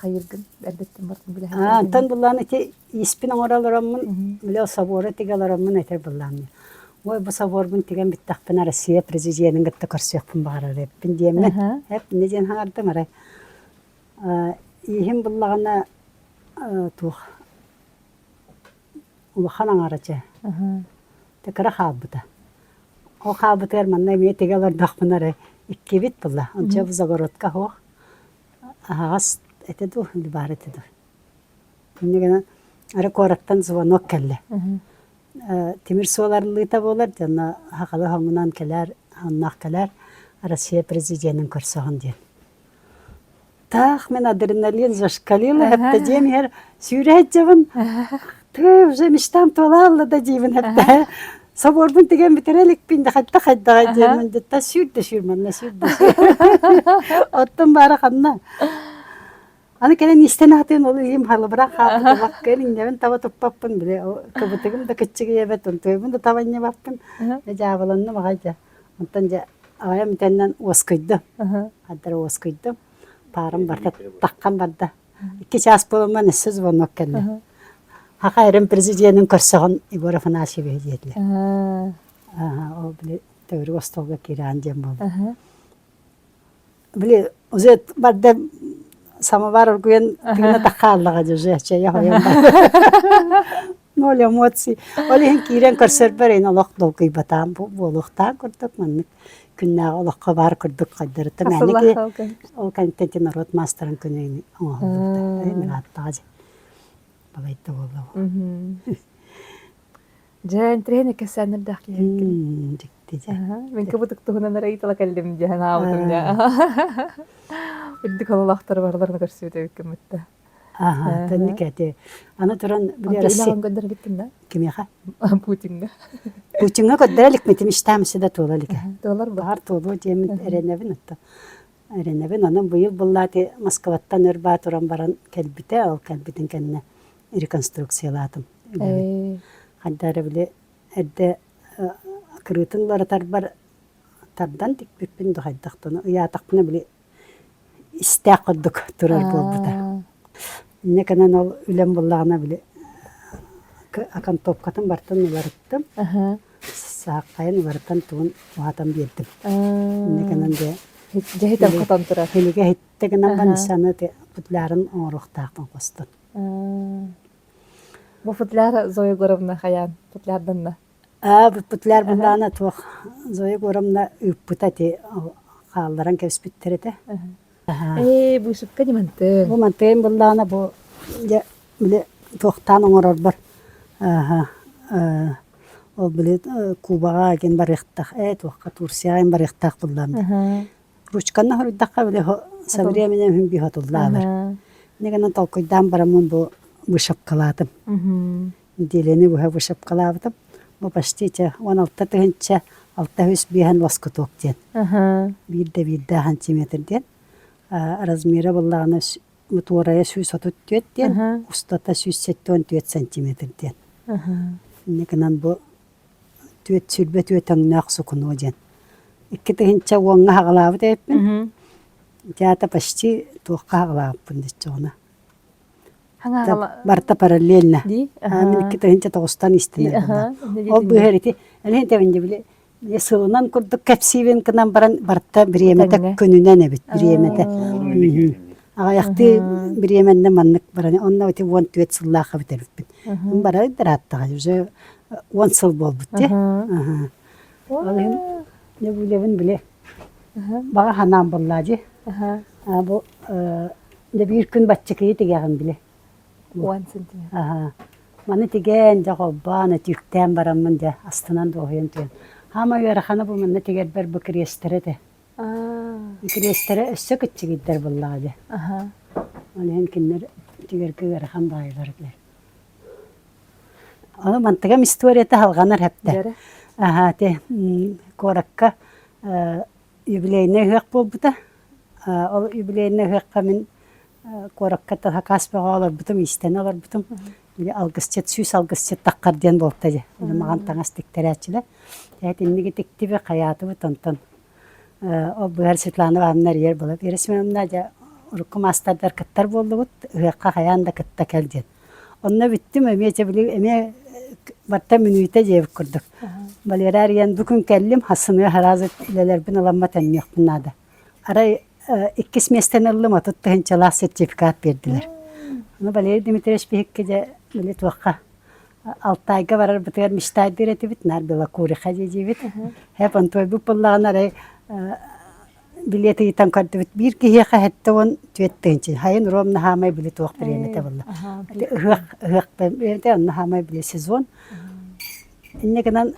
хайыргын эрдэттэн бартын билэ Аа, онтон буллаан ити испин оҥоро олороммун, били собуору тигэ олороммун этэр буллаан. Ой, бу собуорбун тигэн бүттэхпинэ Россия президенин кытта көрсүөхпүн баҕарар эбиппин диэммин. Эп, инньэ диэн хаҥардым арай. Ииһим буллаҕына туох улахан аҥара чэ. Кыра хаалбыта. Ол хаалбытыгар манна эмиэ тигэ олордохпуна эрэ иккибит буолла. Онча бу загородка суох. Аһаҕас этэ дуу, баар этэ дуу. Инньэ гынан эрэ куораттан звонок кэллэ. Тимир суол арыллыыта буолар, дьонно сахалыы хоҥунан кэлээр, онноох кэлээр, Россия президенин көрсөҕүн диэн. Таах мин адреналин зашкалила хэптэ диэн иһэр сүүрэ сылдьабын. Тыы уже мечтам туолаалла да диибин хэптэ. Собуорбун тигэн бүтэрэ иликпин да хайда хайдаҕай диэммин дитта сүүр да сүүр манна сүүр да сүүр. Оттон баара ханна. Аны кэлэн истэн аһатыын ол илиим халыбыра хаалбыт убаккын иннэбин таба туппаппын били кыбытыгым да кыччыгыйабат онтуйбун да таба анньыбаппын дьаабыланным аҕай дьэ онтон дьэ аҕайым итэннэн уоскуйдум Хаддара уоскуйдум. Паарым барда, таххан барда. Икки чаас буоламмын өссө звонок кэллэ. Хаха эрин президенин көрсөҕүн Егор Афанасьевич диэтилэр. Ол били төгүрүк остуолга киирэҕин диэн буолла. Били уже барда самовар оргуйан тыына таххааллаҕа дьэ уже чэйэ хойон Ноль эмоций. Ол иһин киирэн көрсөрбөр эн олох долгуйбатаан буолуохтаах курдук маннык күннээҕи олоххо баар курдук хайдарыта мээнэ ол кэнниттэн норуот маастарын күнүн оҥоһуллубута. Мин ааттаҕа дьэ балайда буолла. Дьэ, интэриэһинэй кэпсээннэрдээх киһи Дьикти дьэ. Мин кыбытык туһунан эрэ ыйытала кэллим дьэ аабытым дьэ. Үрдүк олохтор барыларын көрсүбүт эбиккин бүттэ. Аха, тэнник эти. Аны туран били Онто Россия үлэҕин көрдөрө иликкин да? Кимиэхэ? Путиҥҥа. Путиҥҥа көрдөрө иликмитим иштаамсы да туола илигэ. Туолар бу. Баҕар туолуо диэммин эрэнэбин отто. Эрэнэбин. Онон быйыл буллаати Москваттан өр баа туран баран кэлбитэ. Ол кэлбитин кэннэ реконструкциялаатым үлэбин. Хайда эрэ били эрдэ кырыытын уларытарбар тардан тикпиппин да хайдахтана ыйаатахпына били истээх курдук турар буолбута. Инньэ гынан ол үлэм буллаҕына били окантовкатын бартын уларыттым. Сааххайын уларытан тугун уһатан биэрдим. Инньэ гынан дьэ Дьэһитэн хотон турар. Хилигэ иһиттэ гынан баран саны футлярын оҥоруохтаахпын хостон. Бу футляр Зоя Егоровна хайаан футлярданна? Аа, бүппүтлэр былаана туох Зоя Егоровна ыыппыта ити хаалларан кэбиспиттэр этэ. Ээ, быысыпка дии мантыҥ. Бу мантыын былаана бу дьэ били туохтаан оҥорорбор ааһа. Ол били Кубаҕа игин барыахтаах, ээ туохха Турцияҕа игин барыахтаах буллаам. Ручканы хоруйдахха били со временем иһин биһотуллаалар. Инньэ гынан толкуйдаан бараммын бу вышивкалаатым. Нэдиэлэни быһа вышивкалаабытым. Бу почти чэ 16 тыһыынча 605 лоскуток диэн. Биирдэ биирдээх сантиметр диэн. Размера буллаҕына туорайа 134 диэн, устата 174 сантиметр диэн. Инньэ гынан бу түөрт сүүрбэ түөрт өҥнөөх сукунуо диэн. 2010-ҥа аҕалаабыт эбиппин. Театр почти туохха аҕалаабыппын диччоҕуна. Барыта параллельно. Мин 2009-тан истинэр Ол быыһар ити элиһин тэбинде били сылынан курдук кэпсиибин гынан баран барыта бириэмэтэ күнүнэн эбит бириэмэтэ. Аҕыйахтыы бириэмэннэ маннык баран онно ити 14 сыллаах эбит эбиппин. Бара ырааттаҕа уже 10 сыл буолбут дии. Ол иһин дьэ бу үлэбин били баҕа санаам буоллаа дии. Бу дьэ биир күн баччыкыйы тигэҕин били. 10 сантиметр. Маны тигэн, дьэ холбоон, өтүүктээн бараммын дьэ астынан дуоһуйан түһэн. Хаама ыарахана бу манна тигэрбэр бу кириэстэрэ этэ. Кириэстэрэ өссө кыччыгыйдар буоллаҕа дьэ. Ол иһин кинилэр тигэргэ ыарахан баайылар этилэр. Ону мантыгам историята салҕанар хэптэ. Аха те куоракка юбилейнай ыһыах буолбута. Ол юбилейнай ыһыахха мин куоракка сакаас бөҕө олорбутум, иистэнэ олорбутум. Били алгысчыт, сүүс алгысчыт таххар диэн буолта дии. Маҕан таҥас тиктэрээччилэр. Итинниги тиктиби хайаатыбыт онтон ол быһар Светлана Ивановна эрийэр буолар. Вера Семеновна дьэ урукку маастардар кыттар буоллубут, ыһыахха хайаан да кытта кэл диэн. Онно бүттүм эмиэ чэ били эмиэ барта мүнүүтэ диэбит курдук. Валера эрийэн бу күн кэллим, хассыныа хараазы үлэлэрбин ыламмат эмниэхпин наада. Арай иккис миэстэни ыллым, 30 тыһыынчалаах сертификат биэрдилэр. Ону Валерий Дмитриевич биһикки дьэ били туохха Алтайга барарбытыгар мечтайдыыр этибит, наар Белокуриха диибит. Хэп онтуойбут буоллаҕына арай билиэт ыйытан көрдүбүт. Биир киһиэхэ 74 тыһыынча. Хайын ровно хаамай били туох бириэмэтэ буолла. Ыһыах, ыһыах бириэмэтэ онно хаамай били сезон. Инньэ гынан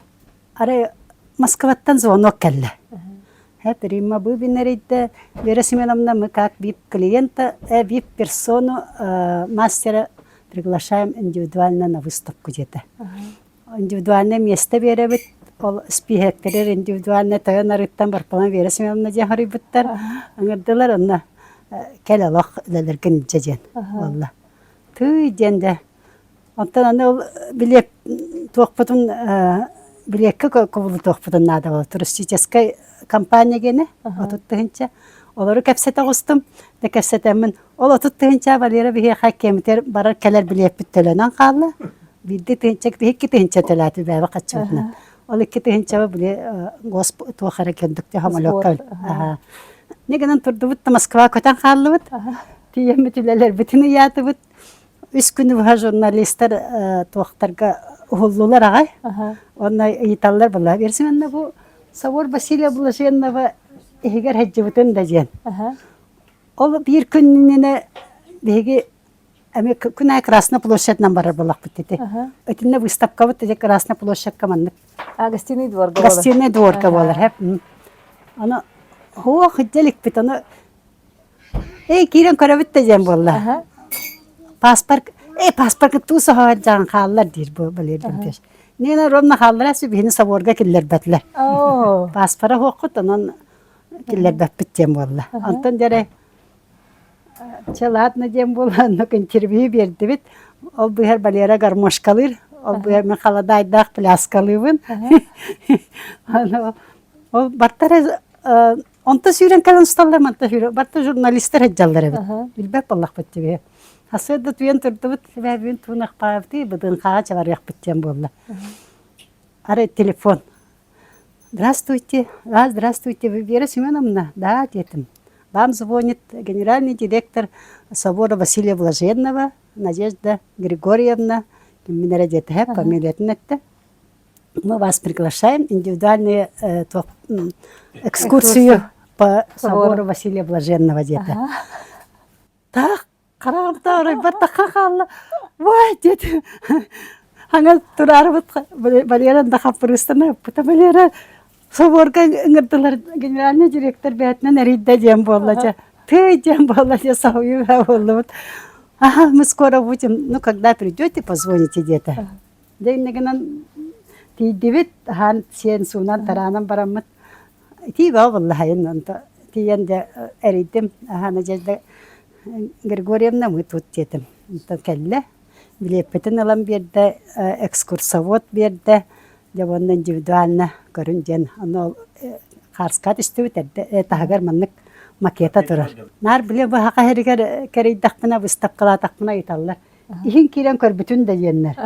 арай Москваттан звонок кэллэ. Римма Быбина эрийдэ. Вера Семеновна, мы как VIP-клиента, VIP-персону мастера приглашаем индивидуально на выставку диэтэ. Индивидуальное место биэрэбит. Ол спиһэктэрэр индивидуальный тойон арыттан барпалан Вера Семеновна диэн хоруйбуттар. Ыҥырдылар онно кэл олох үлэлэргин илдьэ диэн буолла. Тыый диэн дэ Оттон аны ол билиэт туохпутун билиэккэ кубулутуохпутун наада буолла. Туристическай компания гиэнэ 30 тыһыынча. Олору кэпсэтэ оҕустум. Да кэпсэтэммин ол 30 тыһыынча Валера биһиэхэ кэмитэр барар кэлэр билиэппит төлөнөн хаалла. Биирдэ тыһыынча, икки тыһыынча төлөөтү бэйэбэ хаччыбытынан. Ол икки тыһыынчаба били гос туох эрэ кэлдүктэ самолекка. Не гынан турдубут да Москва көтөн хааллыбыт. Тиийэммит үлэлэрбитин ыйаатыбыт. Үс күнү быһа журналистар туохтарга уһуллулар аҕай. Уонна ыйыталлар была. Берсин бу Собор Василия Блаженного иһигэр сылдьыбытын да диэн. Ол биир күнүнэ биһиги эмиэ күн аайы Красная площадьынан барар буоллахпыт ити. Итиннэ выставкабыт ити Красная площадька маннык. А, гостиный дворга буолар. Гостиный дворга буолар. Аны хуох иликпит аны Эй, киирэн көрөбүт да диэн буолла. Паспорт, эй, паспорт туу соһоон дьаан хааллар диир бу Валерий Дмитриевич. Нина ровно хааллара биһини соборга киллэрбэтилэр. Паспора хуоххут, онон киллэрбэппит диэн буолла. Онтон дьэрэ чэ ладно диэн буолла, оннук интервью биэрдибит. Ол быһар Валера гармошкалыыр, ол быһар мин халадаайдаах пляскалыыбын. Ол бартара Онто сүүрэн кэлэн усталлар, манта сүүрэн, барта журналистар сылдьаллар эбит. Билбэт буоллахпыт дии. Сарсыарда туйан турдубут, бүгүн туунахпаабытый, быдыҥхаҕа чабарыахпыт диэн буолла. Арай телефон. Здравствуйте, а, здравствуйте, вы Вера Семеновна? Да, диэтим. Вам звонит генеральный директор собора Василия Блаженного, Надежда Григорьевна, киммин эрэ диэтэ, фамилиятын эттэ. Мы вас приглашаем индивидуальную экскурсию по собору Василия Блаженного диэтэ. Так, хараҕым оройбор тахха хаалла. Вай, диэт. Хаҥа тураарыбыт Валера да хаппырыыстана ыппыта Валера соборга ыҥырдылар генеральный директор бэйэтинэн эрийдэ диэн буолла дьэ тыый диэн буолла дьэ соһуйуу буоллубут ага мы скоро будем ну когда придете позвоните диэтэ дьэ иннэ гынан тиийдибит аһаан сиэн суунан тараанан бараммыт итии баа буолла онто тиийэн дьэ эрийдим аһаа Надежда Григорьевна мы тут диэтим онтон кэллэ билиэппитин ылан биэрдэ экскурсовод биэрдэ дьэ уонна индивидуально көрүн диэн ону ол хаарскаат истибит эрдэ таһыгар маннык макета турар наар били бу саха сиригэр кэрийдэхпинэ быыстапкалаатахпына ыйыталлар иһин киирэн көрбүтүн да диэннэр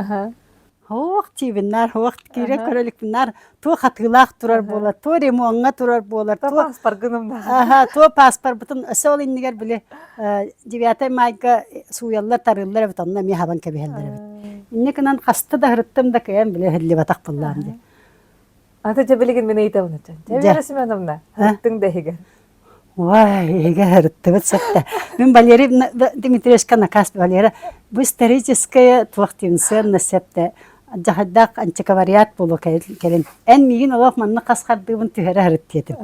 Һуох диибин наар һуох киирэн көрө иликпин наар туох атыылаах турар буолар, туох ремоҥҥа турар буолар, То туох паспоргын умнаҕын. Аха, туох паспорбутун өссө ол иннигэр били 9 майга сууйаллар, тарыыллар эбит, онно эмиэ хабан кэбиһэллэр эбит. Инньэ гынан хаста да ыһырыттым да кыайан били ыһыллыбатах буоллаҕым дии. Ата дьэ билигин мин ыйытабын ачча. Дьэ Дьэ. Вера Семеновна, ыһыттыҥ да иһигэр. Ой, эһиги ыһырыттыбыт сөптө. Мин Валерий Дмитриевичка наказ Валера, бу историческая туох диэн ценность сөптө. Дьаһайдаах антиквариат буолуо кэлин. Эн миигин олох манна хас хардыыбын түһэрэ сырыт диэтим.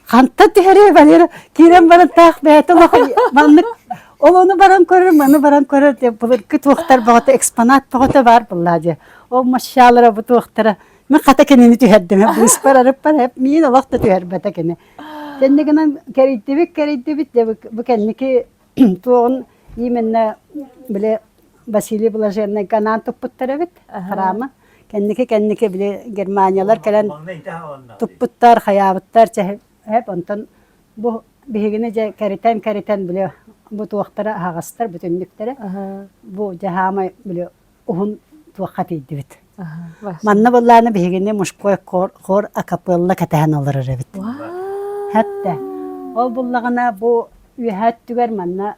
Ханта түһэрэ Валера киирэн баран таах бэйэтэ олох маннык ол ону баран көрөр, маны баран көрөр деп былыргы туохтар бөҕөтө экспонат бөҕөтө баар буоллаа дии. Ол мощалара бу туохтара мин хата кинини түһэрдим. Быыспар арыппар эп миин олох да түһэрбэтэ кини. Кэнни гынан кэрийдибит, кэрийдибит, дьэ бу кэнники туоҕун именно били Василий Блаженныйга анаан туппуттар эбит храмы. Кэнники кэнники били Германиялар кэлэн туппуттар, хайаабыттар, чэһэп онтон бу биһигини дьэ кэритэн-кэритэн били бу туохтара аһаҕастар бүтүннүктэрэ. Бу дьэ хаамай били уһун туохха тиийдибит. Манна буоллааны биһигини мужской хор акапелла кэтэһэн олорор эбит. Хэттэ. Ол буллаҕына бу үөһээ өттүгэр манна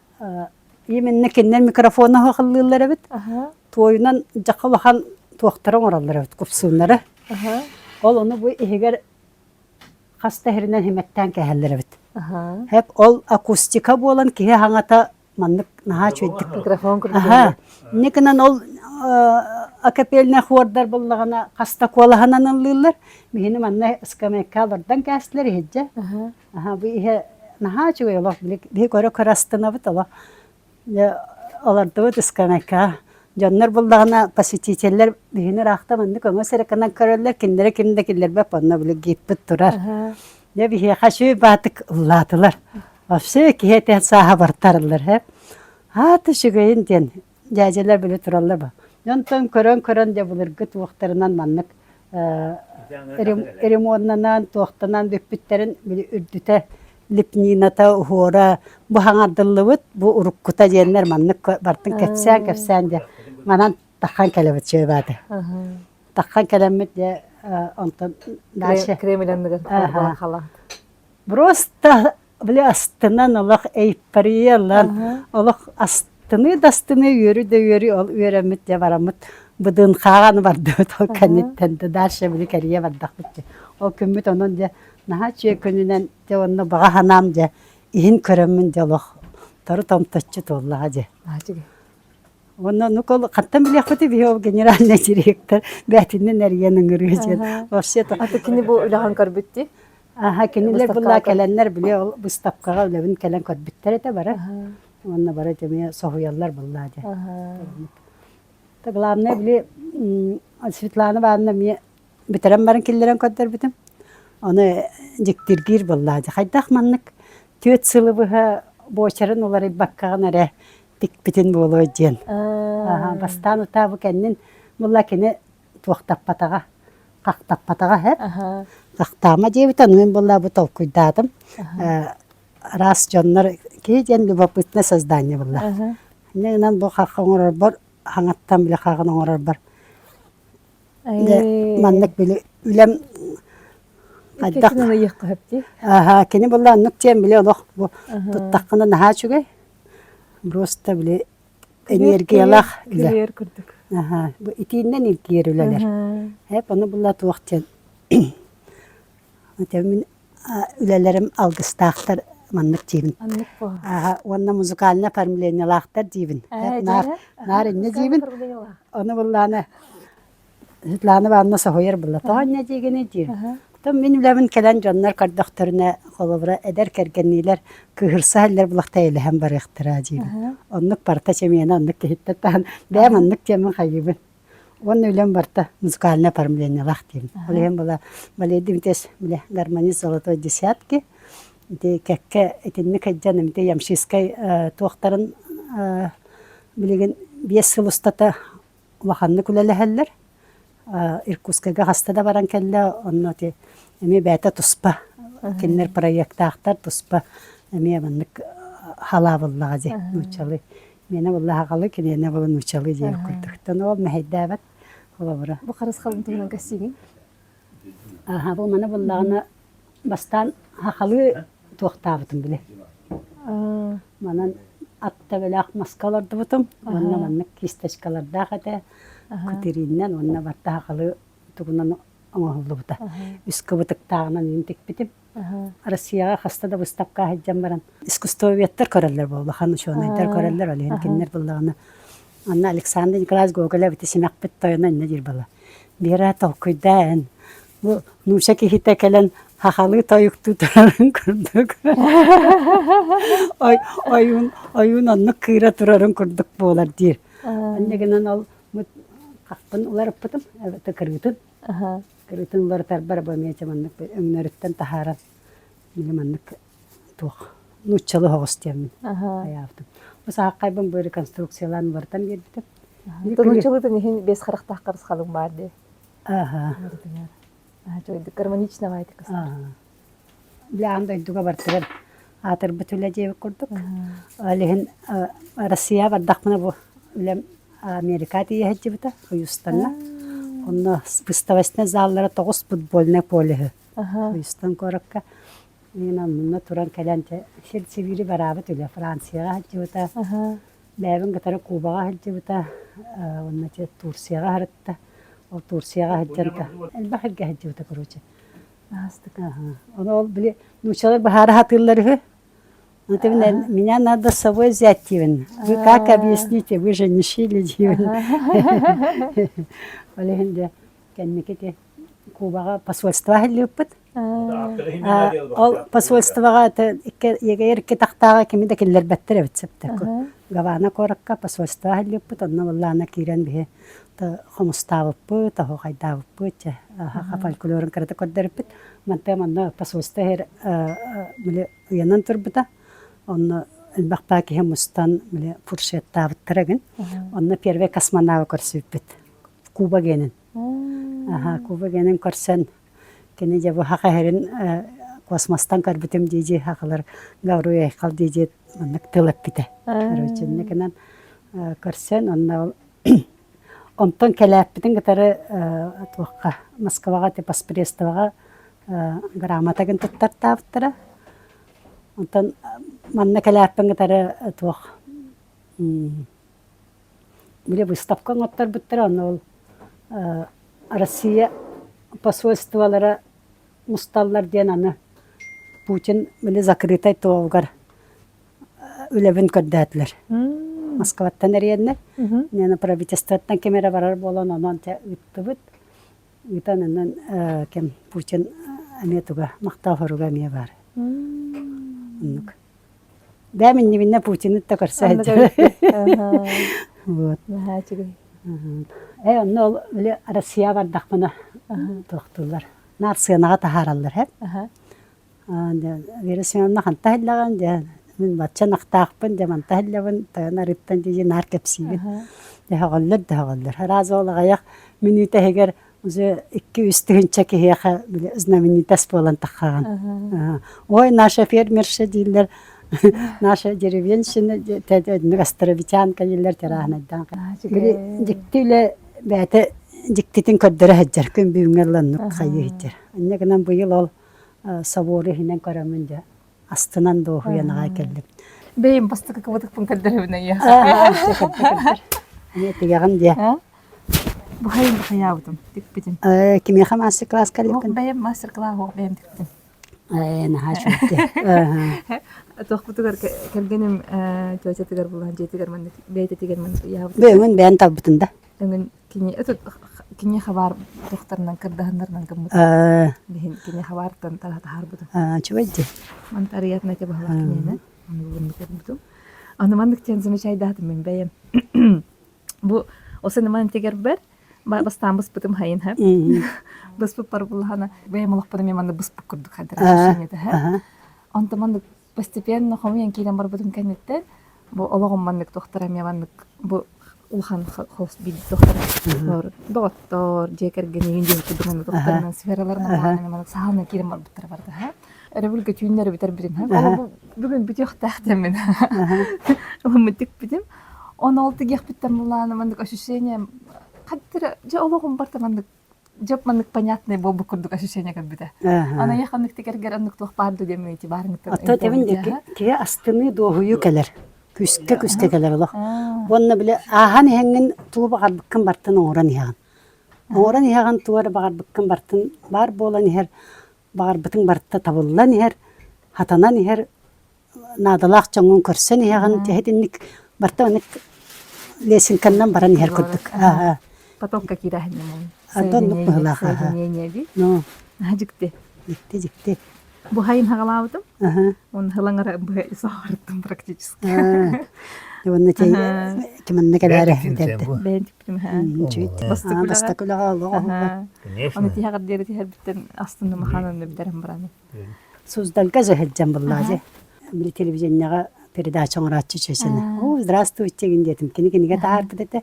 именно кинилэр микрофону оһохоллууллар эбит. Туойунан дьаха улахан туохтары оҥороллор эбит, купсууннары. Ол ону бу иһигэр хас да иһиринэн химэттээн кэһэллэр эбит. Хэп ол акустика буолан киһи хаҥата маннык наһаа үчүгэйдик Микрофон курдук. Аха. Инньэ гынан ол акапельнай хуордар буллаҕына хаста куолаһынан ыллыыллар. Биһини манна скамейка олордон кээстилэр иһирдьэ. Аха бу иһэ наһаа үчүгэй олох били биһи көрө-көрө астынабыт олох. Дьэ олордубут ыскамейкаҕа. Дьоннор буллаҕына посетителлэр биһини ыраахта маннык өҥөс эрэ гынан көрөллөр, кинилэри ким да киллэрбэт онно били гидпит турар. Дьэ биһиэхэ үчүгэй баатык ыллаатылар. Вообще киһи этэн сааһа бартарыллар һэ. Аата үчүгэйин диэн дьээдьэлэр били тураллар ба. Онтон көрөн-көрөн дьэ былыргы туохтарынан маннык ремоннанан туохтанан бүппүттэрин били үрдүтэ лепнината уһуора бу хаҥардыллыбыт бу уруккута диэннэр маннык бартын кэпсээн-кэпсээн дьэ манан таххан кэлэбит чыыбааты. Таххан кэлэммит дьэ онтон дальше Кремль анныгар халаат. Просто били астынан олох эйфория ылан олох астыныы да астыныы үөрүү да үөрүү ол үөрэммит дьэ бараммыт быдыынхааҕа бардыбыт ол кэнниттэн да дальше били кэрийэ бардахпыт дьэ ол күммүт онон дьэ наһаа үчүгэй күнүнэн дьэ уонна баҕа санаам дьэ иһин көрөммүн дьэ олох тору томточчу туоллаҕа дьэ Уонна ну кол хантан билиэхпитий биһи ол генеральный директор бээтинэн эрийэн ыҥырыа диэн вообще-то А кини бу үлэҕин көрбүт дии? Аха кинилэр булла кэлэннэр били ол быыстапкаҕа үлэбин кэлэн көрбүттэр этэ бары. Уонна бары эмиэ соһуйаллар буллаа дьэ. Та главное били Светлана Ивановна эмиэ бүтэрэн баран киллэрэн көрдөрбүтүм. Ону дьиктиргиир буоллаа дьэ. Хайдах маннык түөрт сылы быһа буочарын уларыйбаккаҕын эрэ тикпитин буолуо диэн. Бастаан утаа бу кэннин була кини туохтаппатаҕа, хахтаппатаҕа һэп. Хахтаама диэбит аныгын буолла бу толкуйдаатым. Араас дьоннор киһи диэн любопытное создание буолла. Инньэ гынан бу хах оҥорорбор хаҥаттан били хаҕын оҥорорбор маннык били үлэм хайдах ыйыахха сөп дии. Аха, кини буолла оннук диэн били олох бу туттаххына наһаа үчүгэй. Просто били энергиялаах үлэ. Күлүөр курдук. Аха, бу итииннэн илгийэр үлэлэр. Эп ону була туох диэн мин үлэлэрим алгыстаахтар маннык диибин. Аннык буо. Аха, уонна музыкальное оформлениелаахтар диибин. Наар, наар инньэ диибин. Ону буллаана. Светлана Ивановна соһуйар буолла. Тоҕо инньэ диигиний диир. Оттон мин үлэбин кэлэн дьоннор көрдөхтөрүнэ, холобура, эдэр кэргэнниилэр кыыһырса иһэллэр булахта эйэлэһэн барыахтара диибин. Оннук барыта чэмиэнэ оннук киһиттэн таһан бэйэм оннук диэммин хайыыбын. Уонна үлэм барыта музыкальное оформлениелаах диибин. Ол иһин была Валерий Дмитриевич бile гармонист золотой десятки ити кэккэ итинник сылдьан ити ямщическай туохтарын билигин 5 сыл устата улаханнык үлэлэһэллэр. Иркутскайга хаста да баран кэллэ, онно ити эмиэ бэйэтэ туспа кинилэр проектаахтар туспа эмиэ маннык халаабыллаҕа дии нууччалыы. Миэнэ буолла аҕалы, киниэнэ буолла нууччалыы диэн курдук. Ону ол мэһэйдээбэт холобура. Бу харысхалын туһунан кэпсиигин? Аха, бу маны буллаҕына бастаан хахалыы туохтаабытым били. Манан ат төбөлөөх маска олордубутум. Уонна маннык кисточкалардаах этэ. Кутириннэн уонна барта хахалыы тугунан оҥоһуллубута. Үс кыбытыктааҕынан үүн тикпитим. Россияҕа хаста да выставка сылдьан баран искусствоведтар көрөллөр буолла, улахан учуонайдар көрөллөр, ол иһин кинилэр буллаҕына Анна Александр Николаевич Гоголев ити симэхпит тойоно иннэ диир буолла. Биэрэ толкуйдаа эн бу нууча киһитэ кэлэн хахалыы тойуктуу турарын курдук ой ойуун ойуун оннук кыыра турарын курдук буолар диир. Инньэ гынан ол хахпын уларыппытым эбэтэ кырыытын Кырыытын уларытарбар бу эмиэ маннык өҥнөрүттэн таһааран били маннык туох нууччалыы оһоҕос диэммин айаабытым. Бу сааххайбын бу реконструкциялаан уларытан биэрбитим. Нууччалыытын иһин бэс харахтаах харысхалым баар дии. Аха. Гармонично баайдык көстөр. Били аан дойдуга бартыгар аатырбыт үлэ диэбит курдук. Ол иһин Россия бардахпына бу үлэм Америка тиийэ сылдьыбыта, Хьюстоҥҥа. Онно выставочнай заллара 9 футбольнай поле үһү. Хьюстон куоракка. Мин онно туран кэлэн сир Сибиири бараабыт үлэ Францияҕа сылдьыбыта, бэйэбин кытары Кубаҕа сылдьыбыта, уонна Турцияҕа сырытта. Ол Турцияҕа сылдьан элбэх сиргэ сылдьыбыта короче. Аастык. Ону ол били нууччалар быһаара сатыыллар үһү. Вот именно меня надо с собой взять диибин. Вы как объясните, вы же не шили диибин. Ол иһин дьэ кэнники ити Кубаҕа посольство аһыллыбыппыт. Ол посольствоҕа егер икки тахтааҕа кими да киллэрбэттэр эбит сөптөкү. Гавана куоракка посольство аһыллыбыппыт, онно былаана киирэн биһи хомустаабыппыт, оһуохайдаабыппыт, чэ фольклорун кырата көрдөрүппүт. Мантан манна посольство иһэр били ыйанан турбута. Онно элбэх баа киһи мустан били фуршеттаабыттара гин. Онно первый космонавы көрсүбүппүт. Куба генин. Аха, Куба генин көрсөн кини дьэ бу хаха иһэрин космостан көрбүтүм дии-дии хахалар Гаврил Айхал дии-дии маннык тыл эппитэ. Короче, инникинэн көрсөн онно ол Онтон кэлээппитин кытары туохха Москваҕа типа Спрестоваҕа грамота гын туттартаабыттара. Онтон манна кэлээппин кытары туох били выставка оҥотторбуттара, онно ол Россия посольстволара мусталлар диэн аны Путин били закрытай туоҕугар үлэбин көрдөөтүлэр. Москваттан эрийэннэр. Миэнэ правительствоттан ким эрэ барар буолан онон дьэ ыыттыбыт. Ыытан онон ким Путин эмиэ туга махтал хоруга эмиэ баар. Оннук. Бэйэм иннибинэ Путины да көрсө сылдьар. Вот. Э онно ол били Россия бардахпына туохтууллар. Наар сыанаҕа таһаараллар һэ. Вера Семеновна ханта иһиллэҕин дьэ мин бачча ынахтаахпын дьэ манта иһиллэбин тойон арыыттан дии наар кэпсиибин дьэ өҕөллөр да өҕөллөр араас ол аҕыйах мүнүүтэ иһигэр уже 2-3 тыһыынча киһиэхэ били знаменитость буолан таххаҕын ой наша фермерша дииллэр наша деревенщина островитянка дииллэр тирааһынайдаан били дьикти үлэ бэйэтэ дьиктитин көрдөрө сылдьар күн бүгүҥҥэ ылланнык хайыы сылдьар инньэ гынан быйыл ол собуору иһинэн көрөммүн дьэ астынан дуоһуйан аҕай кэллим. Бэйэм бастакы кыбытыкпын көрдөрөбүн эйиэхэ. Эмиэ тигэҕин диэ. Бухайын бухайаабытым, тикпитим. Кимиэхэ мастер-класс кэлликкин? Бэйэм мастер-класс уох бэйэм тиктим. Наһаа үчүгэй. Туохпутугар кэргэним тетятыгар булан дьиэтигэр маннык бэйэтэтигэр маннык ыйаабыт. Бэйэҥин бэйэн талбытын да? Өҥүн кини. киниэхэ баар туохтарынан кырдаһыннарынан гыммыт. Биһин киниэхэ баартан таһаарбытым. Үчүгэй дии. Манта арыйатын эти баһылаах киниэнэ. Аны бүгүн көрбүтүм. Аны маннык диэн замечайдаатым мин бэйэм. Бу осыныман тигэрбэр бастаан быспытым хайын хэп. Быспыппар буллахана бэйэм олохпун эмиэ маннык быспыт курдук хайдар ощущение һэ. Онтон маннык постепенно хомуйан киирэн барбытым кэнниттэн бу олоҕум маннык туохтара эмиэ маннык бу улахан холс биир туохтара доҕоттор дьиэ кэргэниин диэн курдук маннык туохтарынан сфераларынан маннык саалынан киирэн барбыттара барда ха өрөбүлгэ түүннэри бүтэрбитим ха бүгүн бүтүөхтээх диэммин ылыммыт тикпитим оны ол тигиэхпиттэн булаана маннык ощущение хаттыра дьэ олоҕум барта маннык дьоп маннык понятный буолбут курдук ощущение көрбүтэ. Аны я ханнык тикэргэр оннук туох баар ду диэммин ити баарыҥыттан Оттон этэбин диэки киһи астыныы дуоһуйуу кэлэр. Күскэ күскэ кэлэр олох. Уонна били ааһан иһэҥҥин тугу баҕарбыккын бартын оҥорон иһэҕин. Оҥорон иһэҕин тугу эрэ баҕарбыккын бартын баар буолан иһэр, баҕарбытыҥ барыта табыллан иһэр, хатанан иһэр наадалаах дьоҥҥун көрсөн иһэҕин, дьэ итинник барыта маннык лесенканнан баран иһэр курдук. Ааһа. Потокка киирэһинним Анда оннук быһыылаах аха. Соединение дии. Ну. Дьикти. Дьикти, дьикти. Бу хайын хаҕалаабытым. Аха. Он хылаҥара быһа исаҕарыттым практически. Уонна ти киманна кэлээре этэрдэ. Бэйэн тикпитим ха. Бастакы үлэҕэ олоҕо Оны тиһэҕэр диэри тиһэрбиттэн астынным хаанын бүтэрэн баран. Суздальга сылдьан буллаадьы. Били телевидениеҕа передача оҥорооччу чечене. О, здравствуйте гин диэтим. Кини кинигэ таһаарбыт этэ.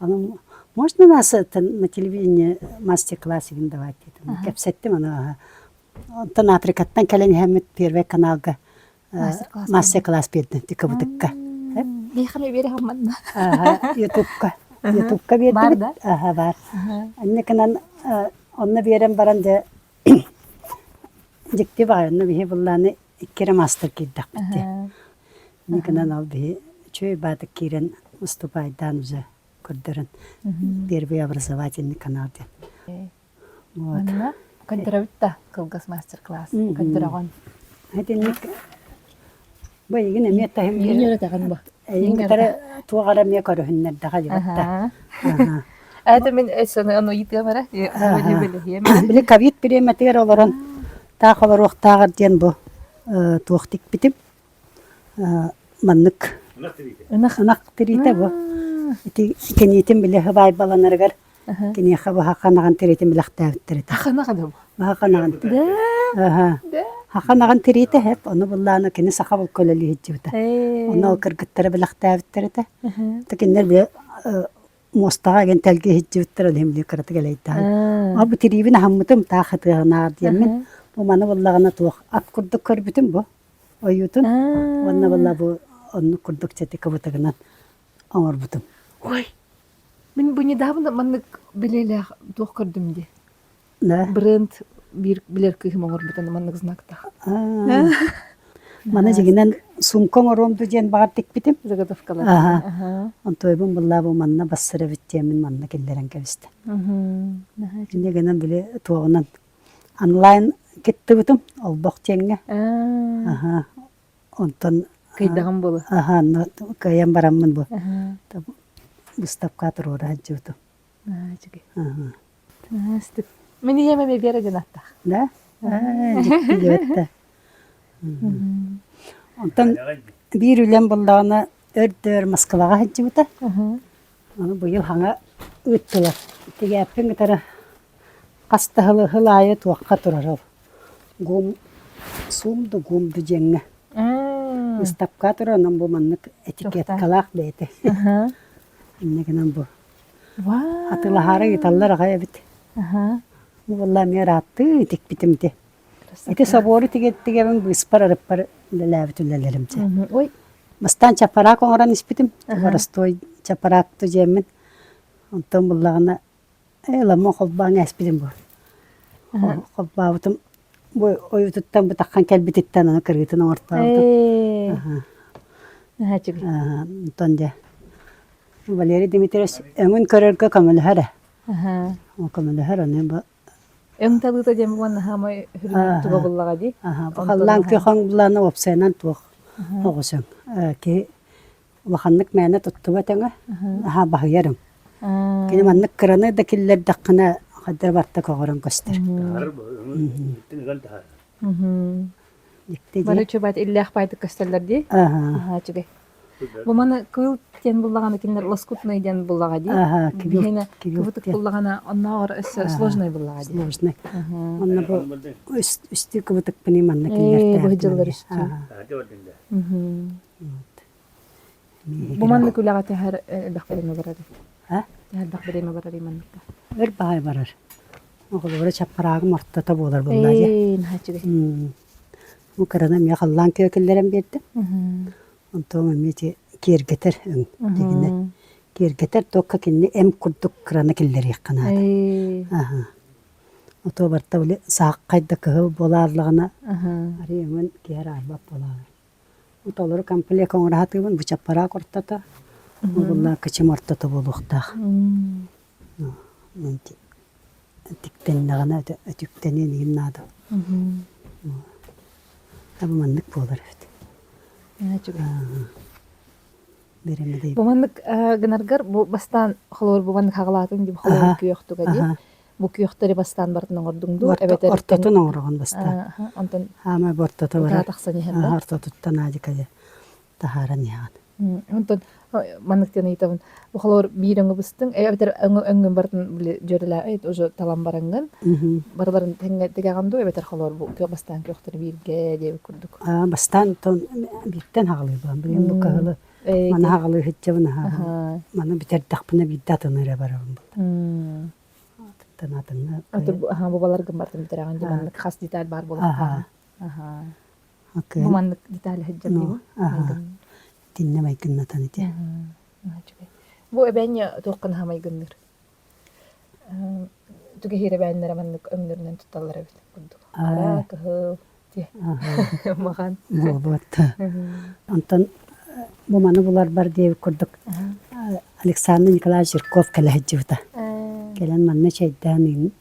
Ону можно нас это на телевидении мастер-класс игин давать диэтим. Кэпсэттим аны. Онтон Африкаттан кэлэн иһэммит Первый каналга мастер-класс биэрдим ТКБТК. Миэхэ биэре хамманна. Ютубка. Ютубка биэрдибит. Аха, баар. Анне кынан онно биэрэн баран дьэ Дьикти баҕайы, онно биһи быллааны икки эрэ маастар киирдэхпит дии. Инникинэн ол биһи үчүгэй баатык киирэн выступайдаан уже көрдөрөн первый образовательный канал диэн. Вот. Манна көрдөрөбүт да кылгас мастер-класс көрдөрөҕүн. Итинник бу эйигин эмиэ таһым Мин үөрэтэҕин бу. Эйигин кытары туох эрэ эмиэ көрүһүннэрдэҕэ дьыбатта. Это мин ону ыйытыам эрэ. Били ковид бириэмэтигэр олорон таах олоруохтааҕар диэн бу туох тикпитим. Маннык ынах тириитэ бу. Ити киниитин били хыбаайбаланарыгар киниэхэ бу хаханаҕын тириитин билэхтээбиттэр этэ. Хаханаҕа да бу? Хаханаҕын. Да. Хаханаҕын тириитэ хэп, ону буллаана кини саха булка үлэлии сылдьыбыта. Онно ол кыргыттара билэхтээбиттэр этэ. Кинилэр били муостаҕа игин тэлгэ иһдьибиттэр ол иһин били кыратык элэйдэҕин. Ол бу тириибин аһаммытым таах ытыаҕынаар диэммин бу маны буллаҕына туох ат курдук көрбүтүм бу ойуутун уонна буолла бу оннук курдук чэти кыбытыгынан оҥорбутум. Ой, мин бу недавно маннык билэлээх туох көрдүм дии. Да. Бренд биир билэр кыыһым оҥорбутун маннык знактаах. Маны дьиҥинэн сумка оҥоруом дуу диэн баҕар тикпитим. Заготовкалар. Аха. Онтуойбун буллаабы манна бассар эбит диэммин манна киллэрэн кэбистим. Инньэ гынан били туоҕунан онлайн кыттыбытым олбох диэҥҥэ. Аха. Онтон Кыйдаҕым буолу. Аха, кыайан бараммын бу. Выставка туруора сылдьыбытым. Үчүгэй. Мин ийэм эмиэ Вера диэн ааттаах. Да? Дьиктилиэттэ. Онтон биир үлэм буллаҕына өр-дөр Москваҕа сылдьыбыта. Ону быйыл хаҥа ыыттылар. Тигээппин кытары хас да сыл сыл аайы туохха турар ол. Гум суум да гум да диэҥҥэ. Выставка турар, онон бу маннык этикеткалаах бэйэтэ. Инньэ гынан бу Атыылаһаары ыйыталлар аҕай эбит. Бу буолла эмиэ ырааттыы тикпитим ити. Ити собуору тигэбин быыспар арыппар үлэлээбит үлэлэрим дьэ. Ой. Бастаан чапараак оҥорон испитим. Боростуой чапараак диэммин. Онтон буллаҕына ээ ламма холбоон ээспитим бу. Холбообутум бу ойуутуттан бытаххан кэлбититтэн аны кырыытын оҥортообутум. Онтон дьэ Валерий Дмитриевич өҥүн көрөргө көмөлөһөр ээ. Көмөлөһөр ону бу Өҥ талыыта диэн уонна хаамай хүрүнүк туга буллаҕа дии. Бу халлаан күөх өҥ булаана уопсайынан туох оҕус өҥ. Киһи улаханнык мээнэ туттубат өҥө, наһаа баһыйар өҥ. Кини маннык кыраны да киллэрдэххинэ хайдах барта көҕөрөн көстөр. Дьикти Бары дии. үчүгэй иллээх баайдык көстөллөр дии. Аһа. Аһаа үчүгэй. Бу маны кыыл диэн буллаҕына кинилэр лоскутный диэн буллаҕа дии. Аһа, квилт, Биһиэнэ квилт кыбытык диэн. буллаҕына оннооҕор өссө Аһа, сложный буллаҕа дии. сложный. Аһа. Онно бу үстүү кыбытыкпыный манна Ээ, киллэртээбитим быһыдьыллар эмиэ. үстүү. Аһа. Мгм. Вот. Бу маннык үлэҕэ түһэр элбэх бириэмэ барар. А? Элбэх бириэмэ барар манныкка. Өр баҕайы барар. Оҕолоро чаппараагым ортото буолар буоллаа дьэ. Ээ, наһаа үчүгэй. Бу кыраны эмиэ халлаан күө киллэрэн биэрдим. Онтон эмиэ ити киэргэтэр өҥ дигинэ. Киэргэтэр туокка кинини эм курдук кыраны киллэриэххэ наада. Аха. Ото барта били сааххай да кыһыл буолааллаҕына арый өҥүн киһи араарбат буолаалар. Толору комплект оҥоро сатыыбын, бу чаппараак ортото, булла кычым ортото буолуохтаах. Тиктэннэҕинэ өтүктэниэн иһин наада. Бу маннык буолар эбит. Бу маннык гынаргар бу бастаан холобур бу маннык хаҕалаатыҥ дии холобур күөх туга дии. Бу күөхтэри бастаан бартын оҥордуҥ дуу эбэтэр Ортотун оҥороҕун бастаан. Онтон Хаамай бу ортото барар. тахсан иһэн да? Ортотуттан аадьыка таһааран иһэҕин. Онтон маннык диэн ыйытабын. Бу холобур биир өҥү быстыҥ, эбэтэр өҥү өҥгүн барытын били дьүөрэлээ уже талан бараҥҥын, барыларын тэҥҥэ тигэҕин дуу эбэтэр холобур бу бастаан күөхтэри бииргэ диэбит курдук. Бастаан бииртэн хаҕалыыбын. Билигин бу кыһылы маны хаҕалыы сылдьабын аһаа. Маны бүтэрдэхпинэ биирдэ атыны эрэ барабын буолла. Атыттан атыҥҥа Бу баларгын бартын бүтэрэҕин дии маннык хас деталь баар буолуохтааҕын. Бу маннык деталь сылдьар дии Итиннэ майгыннатан ити. Бу эбээнньэ туохха наһаа майгынныыр? Түгэһиир эбээннэрэ маннык өҥнөрүнэн тутталлар эбит курдук. Хара, кыһыл, маҕан. Буолбут. Онтон бу маны буларбар диэбит курдук Александр Николаевич Жирков кэлэ сылдьыбыта. Кэлэн манна чэйдээн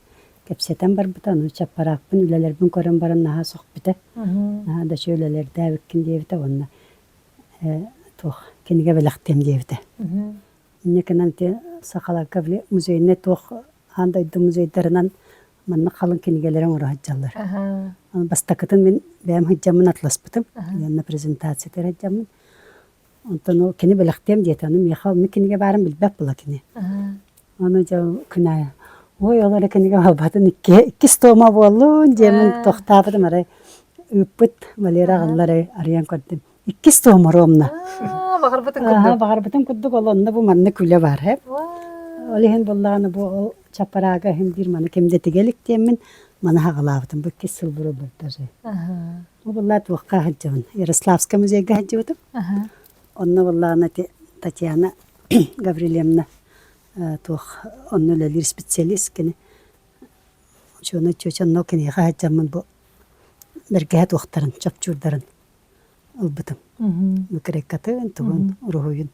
кэпсэтэн барбыта. Ону чаппараакпын үлэлэрбин көрөн баран наһаа сөхпүтэ. Наһаа да үчүгэй үлэлэрдээбиккин диэбитэ уонна туох кинигэ бэлэхтиэм диэбитэ. Инньэ гынан ити сахаларга били музейнай туох аан дойду музейдарынан маннык халыҥ кинигэлэри оҥоро сылдьаллар. Бастакытын мин бэйэм сылдьаммын атласпытым. Уонна презентация сылдьаммын. Онтон ол кини бэлэхтиэм диэтэ. Ону миэхэ оннук кинигэ баарын билбэт була кини. Ону дьэ күн аайы ой ол эрэ кинигэ буолбатын иккис тома буоллун диэммин тохтообутум арай ыыппыт Валера аҕаллар арыйан көрдүм. Иккис тома ровно. Баҕарбытын курдук. Баҕарбытын курдук ол онно бу маннык үлэ баар һэ. Ол иһин буоллаҕына бу ол чаппараага иһин биир маны ким да тигэ илик диэммин маны хаҕалаабытым. Бу иккис сыл буолбут даже. Бу буоллаа туохха сылдьабын? Ярославскай музейга сылдьыбытым. Онно буоллаҕына ити Татьяна Гаврильевна туох онно үлэлиир специалист кини учуонай чүөчэ онно киниэхэ сылдьаммын бу бэргэһэ туохтарын чопчуурдарын ылбытым. Быкырайкатын, тугун, уруһуйун.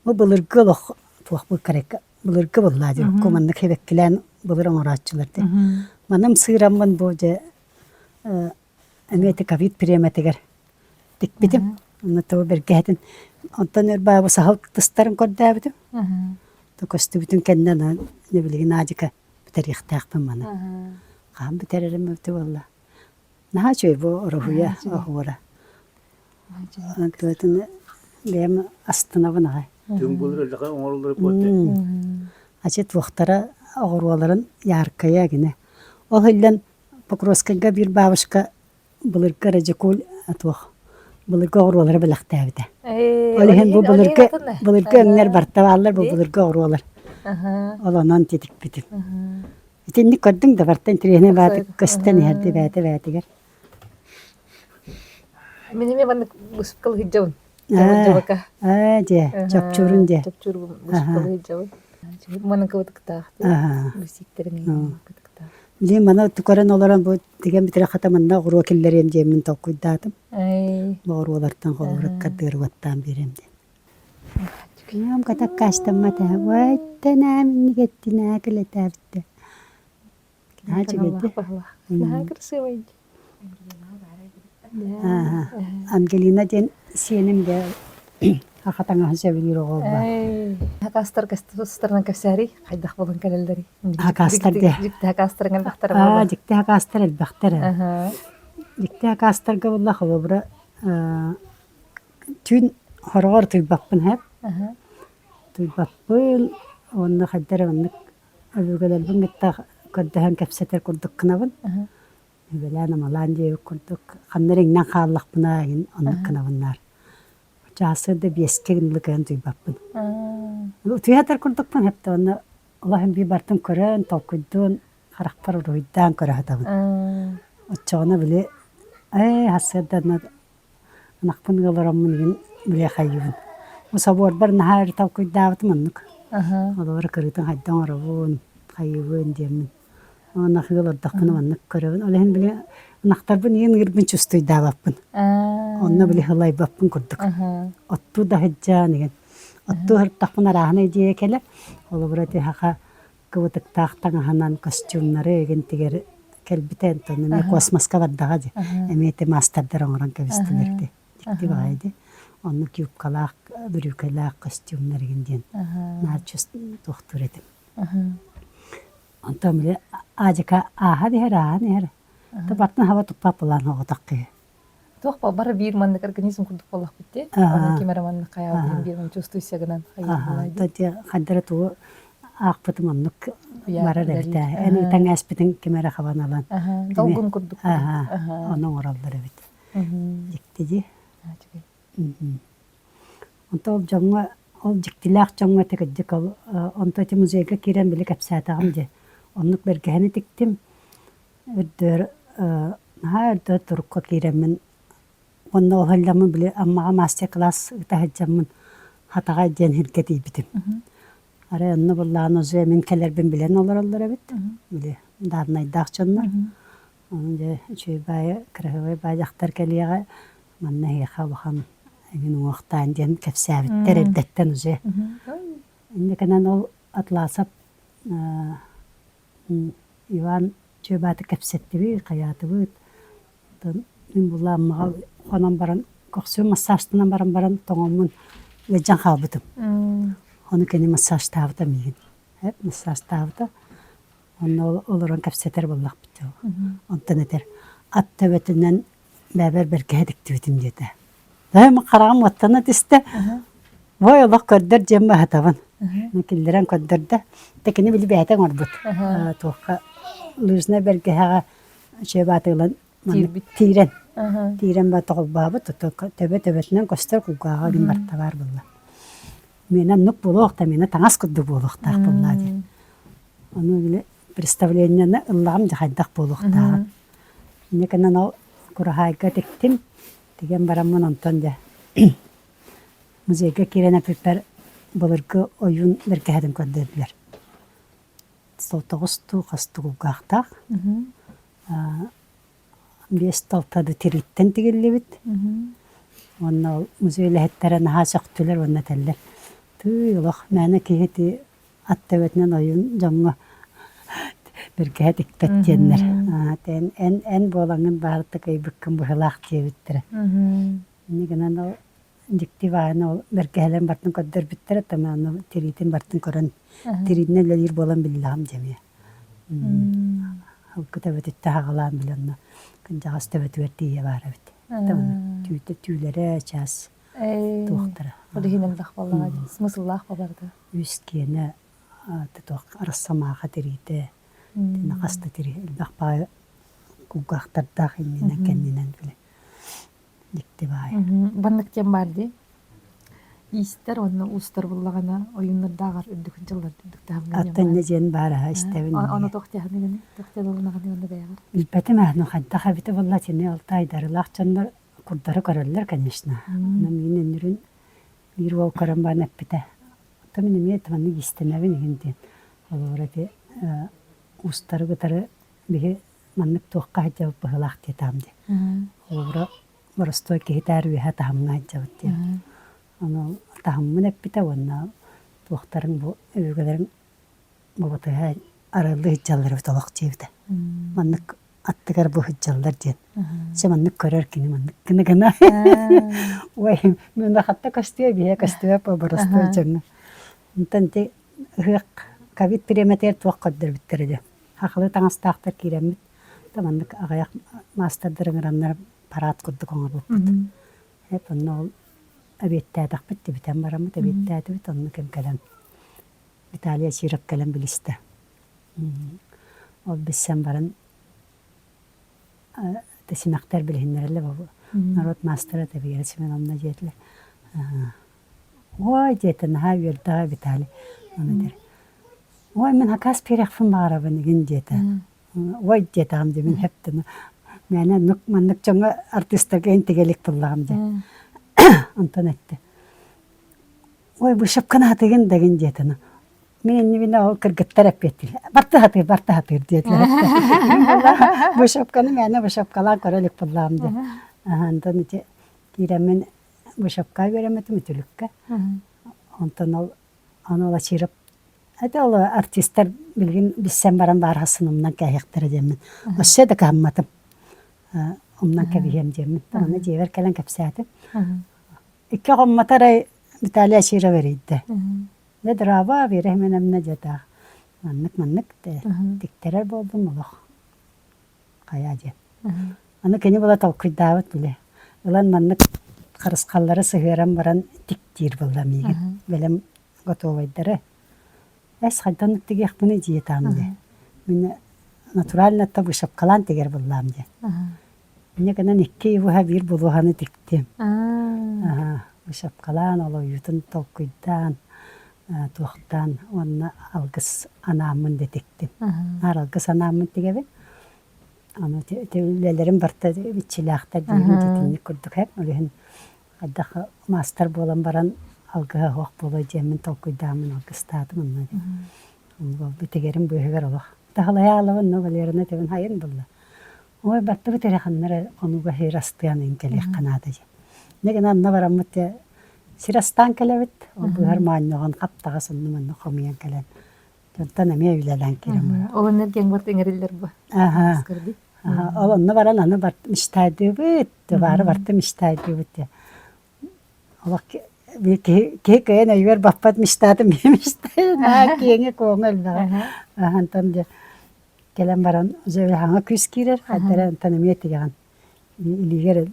Бу былыргы олох туох быкырайка былыргы буоллаа дии. Маннык хэбэккилээн былыр оҥорооччулар дии. Маным сыыраммын бу дьэ эмиэ ити ковид бириэмэтигэр тикпитим. Онно тугу бэргэһэтин онтон өр баабы саһыл тыстарын көрдөөбүтүм. То көстүбүтүн кэннэ аны билигин аадьыка бүтэриэхтээхпин маны. Хаһан бүтэрэрим эбитэ буолла. Наһаа үчүгэй бу уруһуйа оһуора. Онтуотун бэйэм астынабын аҕай. Түҥ былыр өлөҕө оҥороллор буолта. Ачы туохтара оҕуруоларын яркая гинэ. Ол иһиллэн Покровскайга биир бабушка былыргы радикуль туох былыргы оҕуруолары бэлэхтээбитэ. Ол иһин бу былыргы былыргы өҥнөр барта бааллар бу былыргы оҕуруолар. Ол онон титикпитим. Итинник көрдүҥ да барта интэриэһинэй баатык көстөн иһэрди бээтэ бээтигэр. Мин эмиэ маннык быспыкал сылдьабын. Дьабака. Ээ дьэ, чопчуурун дьэ. Чопчуур быспыкал сылдьабын. Манан кыбытыктаах. Бисиктерин кытыктаах. Билигин маны көрөн олорон бу тигэн бүтэрэ хата манна оҕуруо киллэриэм диэммин толкуйдаатым. Бу оҕуруолартан холобура кардыырыбаттаан биэриэм диэн. Кыам катаккаастаммата. Уойтанаа миннигэттинаа килэтээбиттэ. Наһаа үчүгэйди. Наһаа красивый. Ангелина диэн сиэним дэ. Саха таҥаһын сөбүлүүр оҕо буолла. Хакастар тустарынан кэпсээрий, хайдах буолан кэлэллэрий? Хакастар дии. Дьикти хакастарыҥ элбэхтэрэ Аа, буолла. дьикти хакастар элбэхтэр. Дьикти хакастарга буолла холобура түүн хороҕор утуйбаппын һэп. Утуйбаппын уонна хайда эрэ оннук өбүгэлэрбин кытта көрдөһөн кэпсэтэр курдук гынабын. Сүбэлээн-амалаан диэбит курдук, ханна эрэ иҥнэн хааллахпына эҥин оннук гынабыннаар. Чаасы да биэскэ гынылы кыайан утуйбаппын. Утуйа сытар курдукпун хэптэ уонна улахан бии бартын көрөн, толкуйдуун, харахпар уруһуйдаан көрө сытабын. Оччоҕуна били ээ сарсыарданна ынахпын ыа олороммун игин били хайыыбын. Бу собуорбар наһаа өр толкуйдаабытым оннук. Олору кырыытын хайдах оҥоробун, хайыыбын диэммин. Уонна ыал олордохпуна маннык көрөбүн. Ол иһин били ынахтарбын иин ыырбын чувствуйдаабаппын. Онно били һылайбаппын курдук. Оттуу да сылдьан игин. Оттуу сырыттахпына арааһынай идея кэлэр. Холобура ити саха кыбытыктаах таҥаһынан костюмнары игин тигэр кэлбитэ онтон эмиэ космоска бардаҕа дии. Эмиэ ити маастардар оҥорон кэбистилэр ити. Дьикти баҕайы дии. Оннук юбкалаах, бүрүүкэлээх костюмнар игин диэн наар туохтуур этим. Онтон били аадьыка ааһан иһэр, ааһан иһэр. Табартан хаба туппат булаан оҕотох киһи. Туох бары биир маннык организм курдук буоллахпыт дии. Аны ким эрэ маннык хайаабытын биир ман чувствуйся гынан хайыы Хандара тугу аахпытым оннук барар эбит ээ. Эн ыытан ээспитин ким эрэ хабан ылан. Долгун курдук. Ону оҥороллор эбит. Дьикти дии. Онто ол дьоҥҥо, ол дьиктилээх дьоҥҥо ити кырдьык ол онто ити музейга киирэн били кэпсээтэҕим дии. Оннук бэргэһэни тиктим. Үрдүөр наһаа үрдүөр турукка киирэммин уонна ол сылдьаммын били Аммаҕа мастер-класс ыыта сылдьаммын Хатаҕай диэн сиргэ тиийбитим. Арай онно былаан уже мин кэлэрбин билэн олороллор эбит. Били дааннайдаах дьоннор. Онон дьэ үчүгэй баайы, кыраһыабай баай дьахтар кэлиэҕэ, манна эһиэхэ улахан эҥин уҥуохтаан диэн кэпсээбиттэр эрдэттэн уже. Инньэ гынан ол Атласов Иван Чүөбааты кэпсэттибит, хайаатыбыт. Оттон мин булла Аммаҕа хонон баран, көхсүм массажтанан баран баран тоҥоммун ыалдьан хаалбытым. Ону кини массажтаабыта миигин. Массажтаабыта. Онно олорон кэпсэтэр буоллахпыт дьол. Онтон этэр, ат төбөтүнэн бэйэбэр бэргэһэ тиктибитим диэтэ. Даайым хараҕым уоттана түстэ. Ой, олох көрдөр диэн баһатабын. Киллэрэн көрдөрдө. Тэ кини били бэйэтэ оҥорбут. Туохха лыжнай бэргэһэҕэ үчүгэй баатыгылан тиирэн тиирэн ба тоҕолбообут төбө төбөтүнэн көстөр кулгааҕа гин барта баар буолла. Миэнэ оннук буолуохта, миэнэ таҥас курдук буолуохтаах буоллаа диэн. Ону били представлениены ыллаҕым дьэ хайдах буолуохтааҕын. Инньэ гынан ол Кураһаайга тиктим. Тигэн бараммын онтон дьэ музейга киирэн эппиппэр былыргы ойуун бэргэһэтин көрдөрдүлэр. Тоҕус дуу хас тугулгаахтаах. Биэс талтады тирииттэн тигиллибит. Уонна ол музей үлэһиттэрэ наһаа сөхтүлэр уонна этэллэр: «Тыый, олох мээнэ киһи ити ат төбөтүнэн ойуун дьоҥҥо бэргэһэ тикпэт диэннэр. Эн эн эн буолаҥҥын баартык ыйбыккын быһыылаах диэбиттэрэ. Инньэ гынан ол дьикти баайын ол бэргэһэлэрин барытын көрдөрбүттэрэ таман ону тириитин барытын көрөн тириитинэн үлэлиир буолан биллэҕим дьэ эмиэ. Ылгы төбөтүттэн саҕалаан били онно кырдьаҕас төбөтүгэр тиийэ баар эбит. Түүтэ түүлэрэ чаас туохтара. Ол иһин элбэх буоллаҕа дии. Смысллаах буолар да. Үс киэнэ туох арассамааха тириитэ итиннэ хас да тири элбэх баҕайы кулгаахтардаах иннинэн кэннинэн били дьикти баайы. Баннык диэн баар дии. Иистэр уонна уустар буллаҕына ойууннардааҕар үрдүк дьыллар үрдүк таһымҥа Аттан инньэ диэн баар аһа истэбин. Ону туох диэхинигэний? Туох диэн ылынаҕыный уонна бэйэҕэр? Билбэтим ээ, ну хайдах эбитэ буолла итини ол таайдарылаах дьоннор курдары көрөллөр, конечно. Онон мин өнүрүн биир уол көрөн баран эппитэ. Оттон мин эмиэ маннык иистэнэбин игин диэн. Холобура ити уустары кытары биһи маннык туохха сылдьабыт быһыылаах диэтэҕим дии. Холобура боростуой киһитээр үөһэ таһымҥа сылдьабыт диэн. Ону таһыммын эппитэ уонна туохтарын бу өбүгэлэрим бу батыһа арыаллыы сылдьаллар эбит олох диэбитэ. Маннык. аттыгар бу сылдьаллар диэн. Дьэ маннык көрөр кини маннык гына гына. Ой, мин хатта көстүө биһэ көстүө боростуой дьоҥҥо. Онтон ити ыһыах ковид бириэмэтигэр туох көрдөрбүттэрэ дьэ. Хахылыы таҥастаахтар киирэммит да маннык аҕыйах маастардар ыҥыраннар парад курдук оҥорбуппут. Эп онно ол эбиэттээтэхпит тибитэн бараммыт эбиэттээтибит онно ким кэлэн Виталий Очиров кэлэн билистэ. Ол билсэн баран симэхтэр билиһиннэрэллэр бу норуот маастара Вера Семеновна диэтилэр. Ой диэтэ наһаа үөрдэҕэ Виталий. Ону этэр. Ой мин хакас биэриэхпин баҕарабын игин диэтэ. Ой диэтэҕим дии мин хэптэн мээнэ оннук маннык дьоҥҥо артыыстарга интигэлик буллаҕым дии. Онтон эттэ. Ой вышивканы хатыгын дагин диэтэ. Мин иннибинэ ол кыргыттар эппиэттииллэр. Барты хатыыр, барты хатыыр диэтилэр. Вышивканы мээнэ вышивкалаан көрө илик буллаҕым дии. Онтон ити киирэммин вышивка үөрэммитим үтүлүккэ. Онтон ол аны ол Очиров это ол артистар билигин билсэн баран баар хассын умнан кээһиэхтэрэ диэммин. Өссө да кыһамматым. Умнан кэбиһиэм диэммин. Аны дьиэбэр кэлэн кэпсээтим. Икки оҕоммото эрэ Виталий Очиров эрийдэ. Дьэ, дорообо, Вера Семеновна дьэ маннык-маннык тиктэрэр буоллум олох. Хайаа диэн. Аны кини була толкуйдаабыт били. Ылан маннык харысхаллары сыһыаран баран тиктиир буолла миигин. Бэлэм готовайдары. Эс хайдан тигиэхпиний диэтаам дии. Мин натурально вышивкалаан тигэр буллаам диэн. Инньэ гынан икки ыбыһа биир булуоһаны тиктим. Вышивкалаан, олойуутун толкуйдаан, туохтаан уонна алгыс анааммын да тиктим. Наар алгыс анааммын тигэбин. Аны үлэлэрим барыта иччилээхтэр диибин итинник курдук һэп. Ол иһин хайдах маастар буолан баран алгыһа суох буолуо диэммин толкуйдааммын алгыстаатым онно диэн. Бу тигэрим быыһыгар олох. Таһылайа аалабын, но Валерина этэбин хайын булла. Ой, баттыбыт эрэ ханна эрэ хонууга сир астыан ыйын кэлиэххэ наада диэн. Дьэ гына анна бараммыт дьэ сир астаан кэлэбит, ол быыһар моонньоҕон хаптаҕас онно-манна хомуйан кэлэн дьонтон эмиэ үлэлээн киирэн барар. Ол энергияҥ барыта иҥэриллэр бу. Аха. Ол онно баран аны бар мечтайдыыбыт, баары барта мечтайдыыбыт диye. Олох биир киһи киһи кыайан өйүгэр баппат мечтатын биир мечтай наһаа киэҥи-куоҥу элбэҕи. Онтон дьэ Кэлэн баран дьэ хаҥа күүс киирэр, хайдара онтон эмиэ тигэҕин илиигэр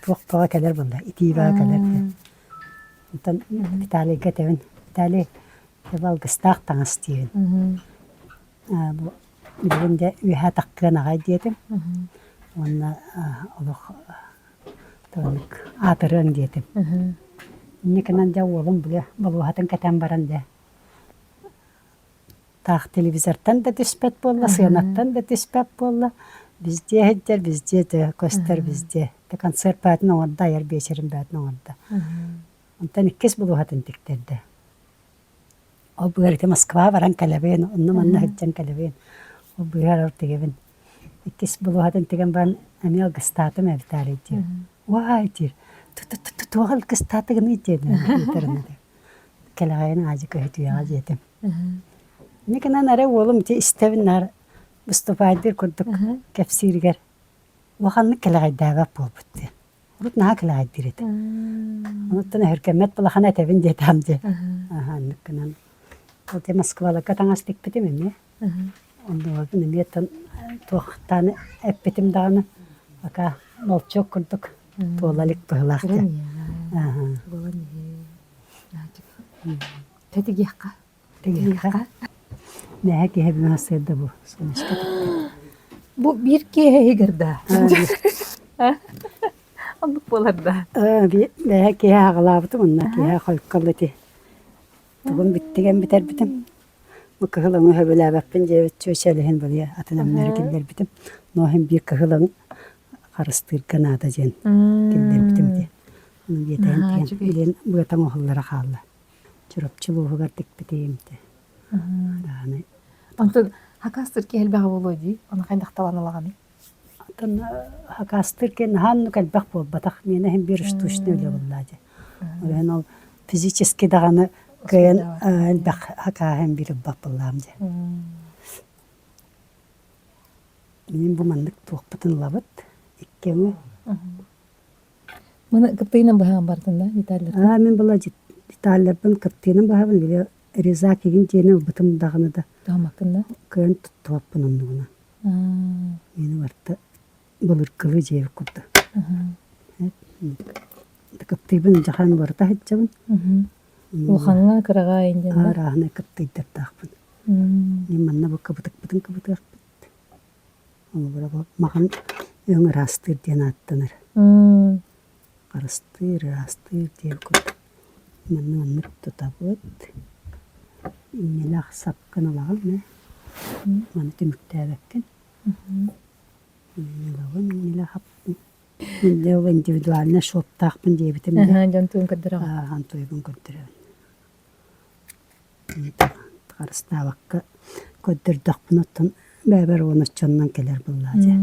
туох бөҕө кэлэр буолла, итии бөҕө кэлэр диэн. Онтон Виталийга этэбин, Виталий, дьэ алгыстаах таҥас диибин. Бу билигин дьэ үөһэ таххыан аҕай диэтим. Уонна олох тонук аатырыаҥ диэтим. Инньэ гынан дьэ уолум били болуоһатын кэтэн баран дьэ Таах телевизортан да түспэт буолла, сыанаттан да түспэт буолла. Везде иһиттэр, везде көстөр, везде. Концерт баатын оҥордо, айар биэчэрин баатын оҥордо. Онтон иккис булуһатын тиктэрдэ. Ол быар ити Москва баран кэлэбин, онно-манна сылдьан кэлэбин. Ол быыһар ол тигэбин. Иккис булуһатын тигэн баран эмиэ алгыстаатым ээ Виталий диир. Уай диир. Туох алгыстаатыгыный диэн Кэлэҕэйин аадьы көһүтүөҕэ диэтим. Инньэ гынан эрэ уолум ити истэбин наар выступайдыыр курдук кэпсииригэр улаханнык кэлэҕэйдээбэт буолбут диэн. Урут наһаа кэлэҕэйдиир этэ. Онуттан өһүргэммэт улахан этэбин диэтэҕим дии. Аһа оннук гынан. Ол дии Москваларга таҥас тикпитим эмиэ. Оннугун эмиэ туохтаан эппитим даҕаны пока молчок курдук туола илик быһыылаах диэн. Буолан иһэ. Тэтигиэххэ. Тигиэххэ. Мэһэ киһи бүгүн сырда бу солнышко Бу биир киэһэ иһигэр да. Оннук буолар да. Мэһэ киһи аҕалаабытым онно киһи хойуккал ити тугун бүттүгэн бүтэрбитим. Бу кыһыл өҥү сөбүлээбэппин диэбит чүөчэлиһин былыйа атын өҥнөрү киллэрбитим. Ноһин биир кыһыл өҥ харыстыырга наада диэн киллэрбитим дии. Ону биэтэһин тигэн билин быата оҥоһуллара хаалла. Чурапчы улууһугар тикпитим те. Даҕаны. Онтон хакастыр киһи элбэҕэ буолуо дии. Ону хайдах талан ылаҕыный? Оттон хакастыр киһи наһаа оннук элбэх буолбатах. Миэнэ иһин биир штучный үлэ буолла дии. Ол иһин ол физически даҕаны кыайан элбэх хакааһын биир ылбат буоллаҕым дии. Мин бу маннык туохпутун ылабыт. Икки өҥү. Маны кыптыйынан быһаҕын бардын да деталларын? Аа, мин была деталларбын кыптыйынан быһабын. Били резак игин диэни ылбытым даҕаны да. Туһаммаккын да? Кыайан туттубаппын оннугунан. Мин барыта былыргылыы дьиэбит курдук. Кыптыйбын дьахан барыта сылдьабын. Улахаҥҥа, кыраҕа индиэн да? Арааһынай кыптыйдардаахпын. Мин манна бу кыбытыкпытын кыбытыахпыт. Холобура, маҕан өҥ ыраастыыр диэн ааттанар. Харыстыыр, ыраастыыр диэн курдук. Манна маннык тутабыт. Инньэлээх сапкын ылаҕын ээ. Маны түмүктээбэккин. Ылабын, инньэлээх хаппын. Мин дьэ ол индивидуальнай шоптаахпын диэбитим да. Дьон тугун көрдөрөҕүн? Аахан туйбун көрдөрөбүн. Харыстаабакка көрдөрдөхпүнэ оттон бэйэбэр уон оччоннон кэлэр буоллаа дьэ.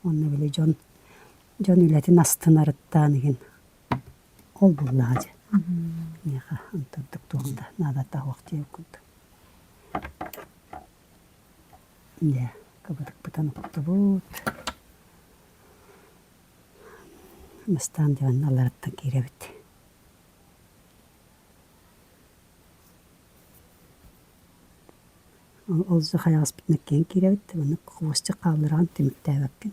Уонна били дьон дьон үлэтин астынарыттаан иһин ол буоллаҕа дьэ. Миэхэ онтон туох да наадата суох диэбит курдук. Дьэ, кыбытыкпытын уктубут. Бастаан диванна аллараттан киирэбит. Ол хайаҕаспытын иккиэн киирэбит, маннык хвостик хааллараҕын түмүктээбэккин.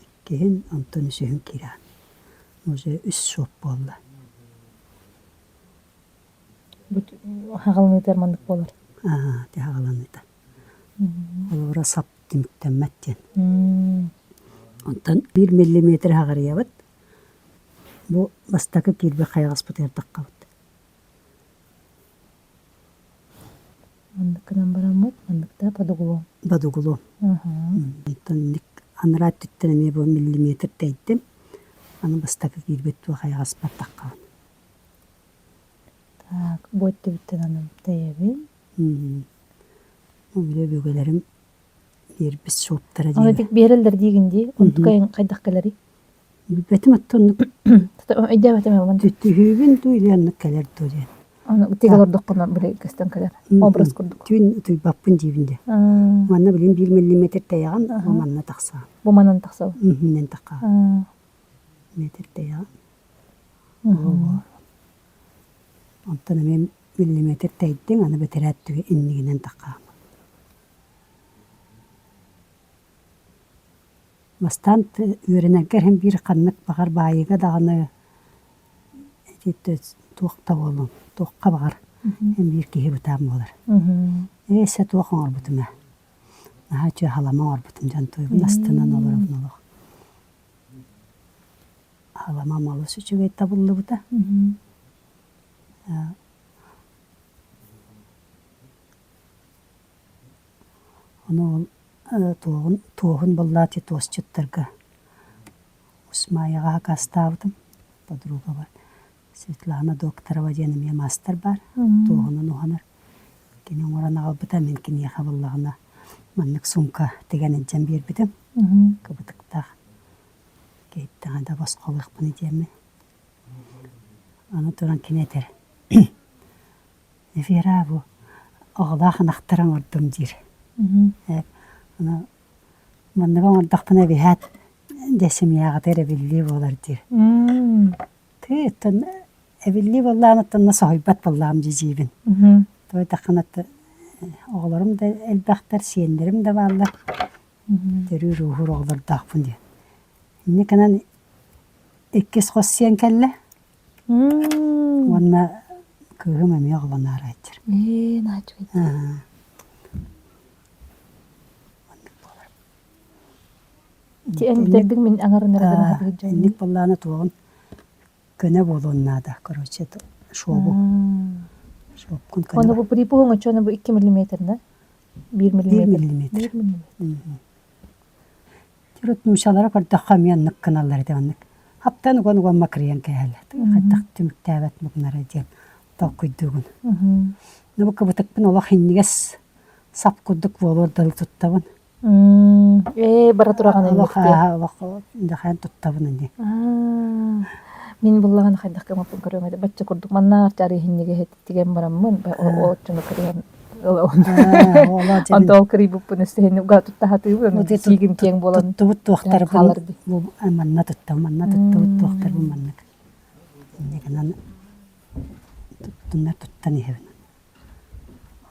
Иккиһин, онтон үсүһүн киирэҕин. Уже үс шоп буолла. Бу хаҕаланыытыгар маннык буолар. Аа, ити хаҕаланыыта. Холобура сап түмүктэммэт диэн. Онтон биир миллиметр хаҕарыйабыт. Бу бастакы киирбит хайаҕаспытыгар таххабыт. Маннык гынан бараммыт, манныкта подуглуом. Подуглуом. Онтон инник анараа өттүттэн эмиэ бу миллиметр тэйдим. Аны бастакы киирбит туох хайаҕаспар таххабын. Так, бу өттүбүттэн аны тэйэбин. Ол өбүгэлэрим биэрбит суоптара Оны диэн. тик биэрэллэр диигин дии. Онтукайын хайдах кэлэрий? Билбэтим оттон Өйдөөбөтүм ман. Түһүүбүн дуу или оннук кэлэр дуу диэн. Аны тик олордоххуна били көстөн кэлэр. Образ курдук. Түүн утуйбаппын диибин дии. Манна билин биир миллиметр тэйэҕин, бу манна тахсаҕын. Бу манан тахсабын. Мм таххаҕын. Метр тэйэҕин. Онтон эмиэ миллиметр тэйдиҥ, аны бэтэрээт түгэ иннигинэн таххаҕын. Бастаан үөрэнэргэ иһин биир ханнык баҕар баайыыга даҕаны ити туох да буоллун, туохха баҕар эн биир киһи бытаан буолар. Ээ өссө туох оҥорбутум ээ. Наһаа үчүгэй халама оҥорбутум дьон туйбун астынан олоробун олох. Халамам олус үчүгэй табыллыбыта. Ону ол туоҕун туоһун буллаати туосчуттарга Усмайаҕа акаастаабытым подругабар Светлана Докторова диэн эмиэ маастар баар туоһунан уһанар кини оҥорон аҕалбыта мин киниэхэ буллаҕына маннык сумка тигэн илдьэн биэрбитим кыбытыктаах киһиттэҕэ да босхолуохпун диэммин аны туран кини этэр Вера бу оҕолоох ынахтары оҥордум диир. Ону манныгы оҥордохпуна эбиһээт дьэ семьяҕытыгар эбиллии буолар диир. Тыы оттон эбиллии буоллаҕына оттон соһуйбат буоллаҕым дии диибин. Тоойдоххуна оҕолорум да элбэхтэр, сиэннэрим да бааллар. Төрүүр-ууһуур оҕолордоохпун диэн. Инньэ гынан иккис хос сиэн кэллэ. Уонна кыыһым эмиэ оҕолоноору сылдьар. Ээ, наһаа үчүгэй. Оннук буолар. Ити эн бүтэрдиҥ мин аҥарын эрэ гына сатыыр Инник буоллаҕына туоҕун көнө буолуон наада. Короче, шобу. Шобкун көнө. Ону бу припуһуҥ оччону бу 2 миллиметр да? 1 миллиметр. 1 миллиметр. 1 миллиметр. Төрүт нуучалара көрдөххө эмиэ оннук гыналлар этэ оннук. Хаптан уган уган макырыйан кээһэллэр. Хайдах түмүктээбэт мукнара диэн толкуйдуугун. Ну бу кыбытыкпын олох иннигэс сап курдук буолуор дылы туттабын. Ээ, бара тураҕын Олох инниктиэ. олох дахайан туттабын ини. Мин буллаҕына хайдах гыммыппын көрүөҥ этэ. Бачча курдук манна арыйыһынньыга тигэн бараммын, ол оччону кырыйан. ылабын. Онто ол кырыйбыппын өстөһүн уга туттаһатыыбын сиигим киэҥ буолан туттубут туохтарбын бу манна туттам манна туттубут туохтарбын маннык инньэ гынан туттуннар туттан иһэбин.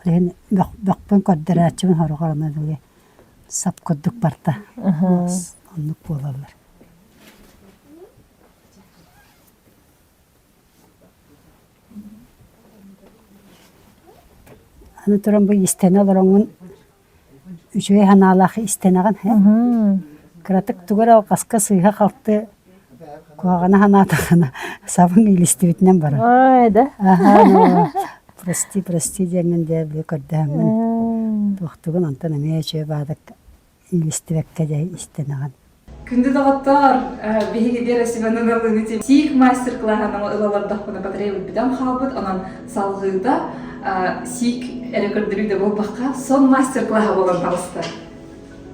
Ол иһин бөхпүн көрдөрөөччүбүн сороҕор аны били сап курдук барта оннук буолаллар. Аны туран бу истэнэ олороҥҥун үчүгэй санаалаах истэнэҕин ээ. Кыратык тугу эрэ алҕаска сыыһа-халты куһаҕаны санаатаххына сабыҥ иилистибитинэн барар. Ой, да? Аһаа, прости, прости диэҥҥин дьэ били көрдөһөҥҥүн туохтугун онтон эмиэ үчүгэй баадык иилистибэккэ дьэ истэнэҕин. Күндү доҕоттоор, биһиги Вера Семеновналыын ити сиик мастер-классын ыла олордохпуна батарея бүтэн хаалбыт, онон салҕыыта сиик эрэ көрдөрүү да буолбакка, сон мастер-класса буолан таҕыста.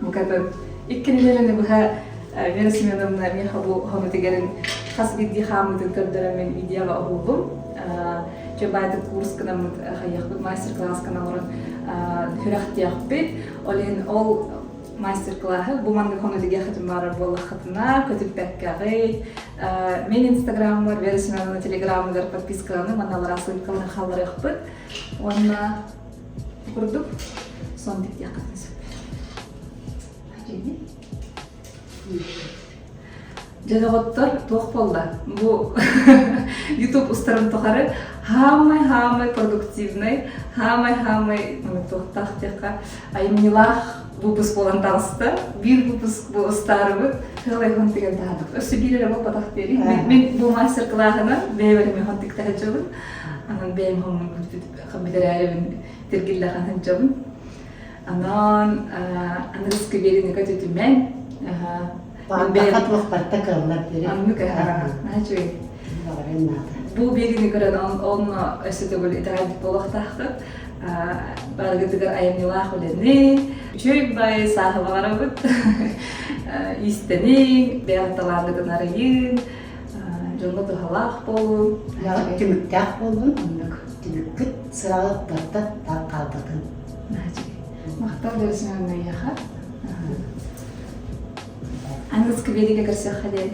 Букатын икки нэдиэлэни быһа Вера Семеновна миэхэ бу хонутигэрин хас биирдии хаамыытын көрдөрөн мин видеоҕа уһуллум. Чө баайтык курс гынаммыт хайыахпыт мастер-класс гына олорон сүрэхтиэхпит. Ол иһин ол мастер-классы бу маннык хонутигиэххитин баарар буоллаххытына, көтүппэккэҕит. Мен инстаграммар, Вера Семеновна телеграммыгар подпискаланы манналара ссылкаларын халларыахпыт. Уонна курдук сон диэххитин сөп. Дьэ доҕоттор, туох буолла? Бу YouTube устарым тухары хаамай-хаамай продуктивнай, хаамай-хаамай туохтаах диэххэ айымньылаах выпуск буолан таҕыста. Биир выпуск бу устаарыбыт тыалай хон тигэн таһаардык. Өссө биир эрэ буолбатах диэри. Мин бу мастер-класынан бэйэбэр эмиэ хон тиктэ сылдьабын. Анан бэйэм хоммун бүтэрээрибин тиргиллэхэн сылдьабын. Анан аныгыскы биэриини көтүтүмэн. Баҕа туохтарта кыаллар дири. Аннык наһаа үчүгэй. Бу биэриини көрөн онно өссө төгүл итэҕэйбит буолуохтааххыт. Барыгытыгар айымньылаах үлэни, үчүгэй бай сааһы баҕарабыт. Иистэниҥ, бэйэҕит талааҥҥытын арыйыҥ, дьоҥҥо туһалаах буолун. Түмүктээх буоллун, оннук түмүккүт сыраҕыт барыта таах хаалбатын. Махтал Версина Эйиэхэ. Аныгыскы биэриигэ көрсүөххэ диэри.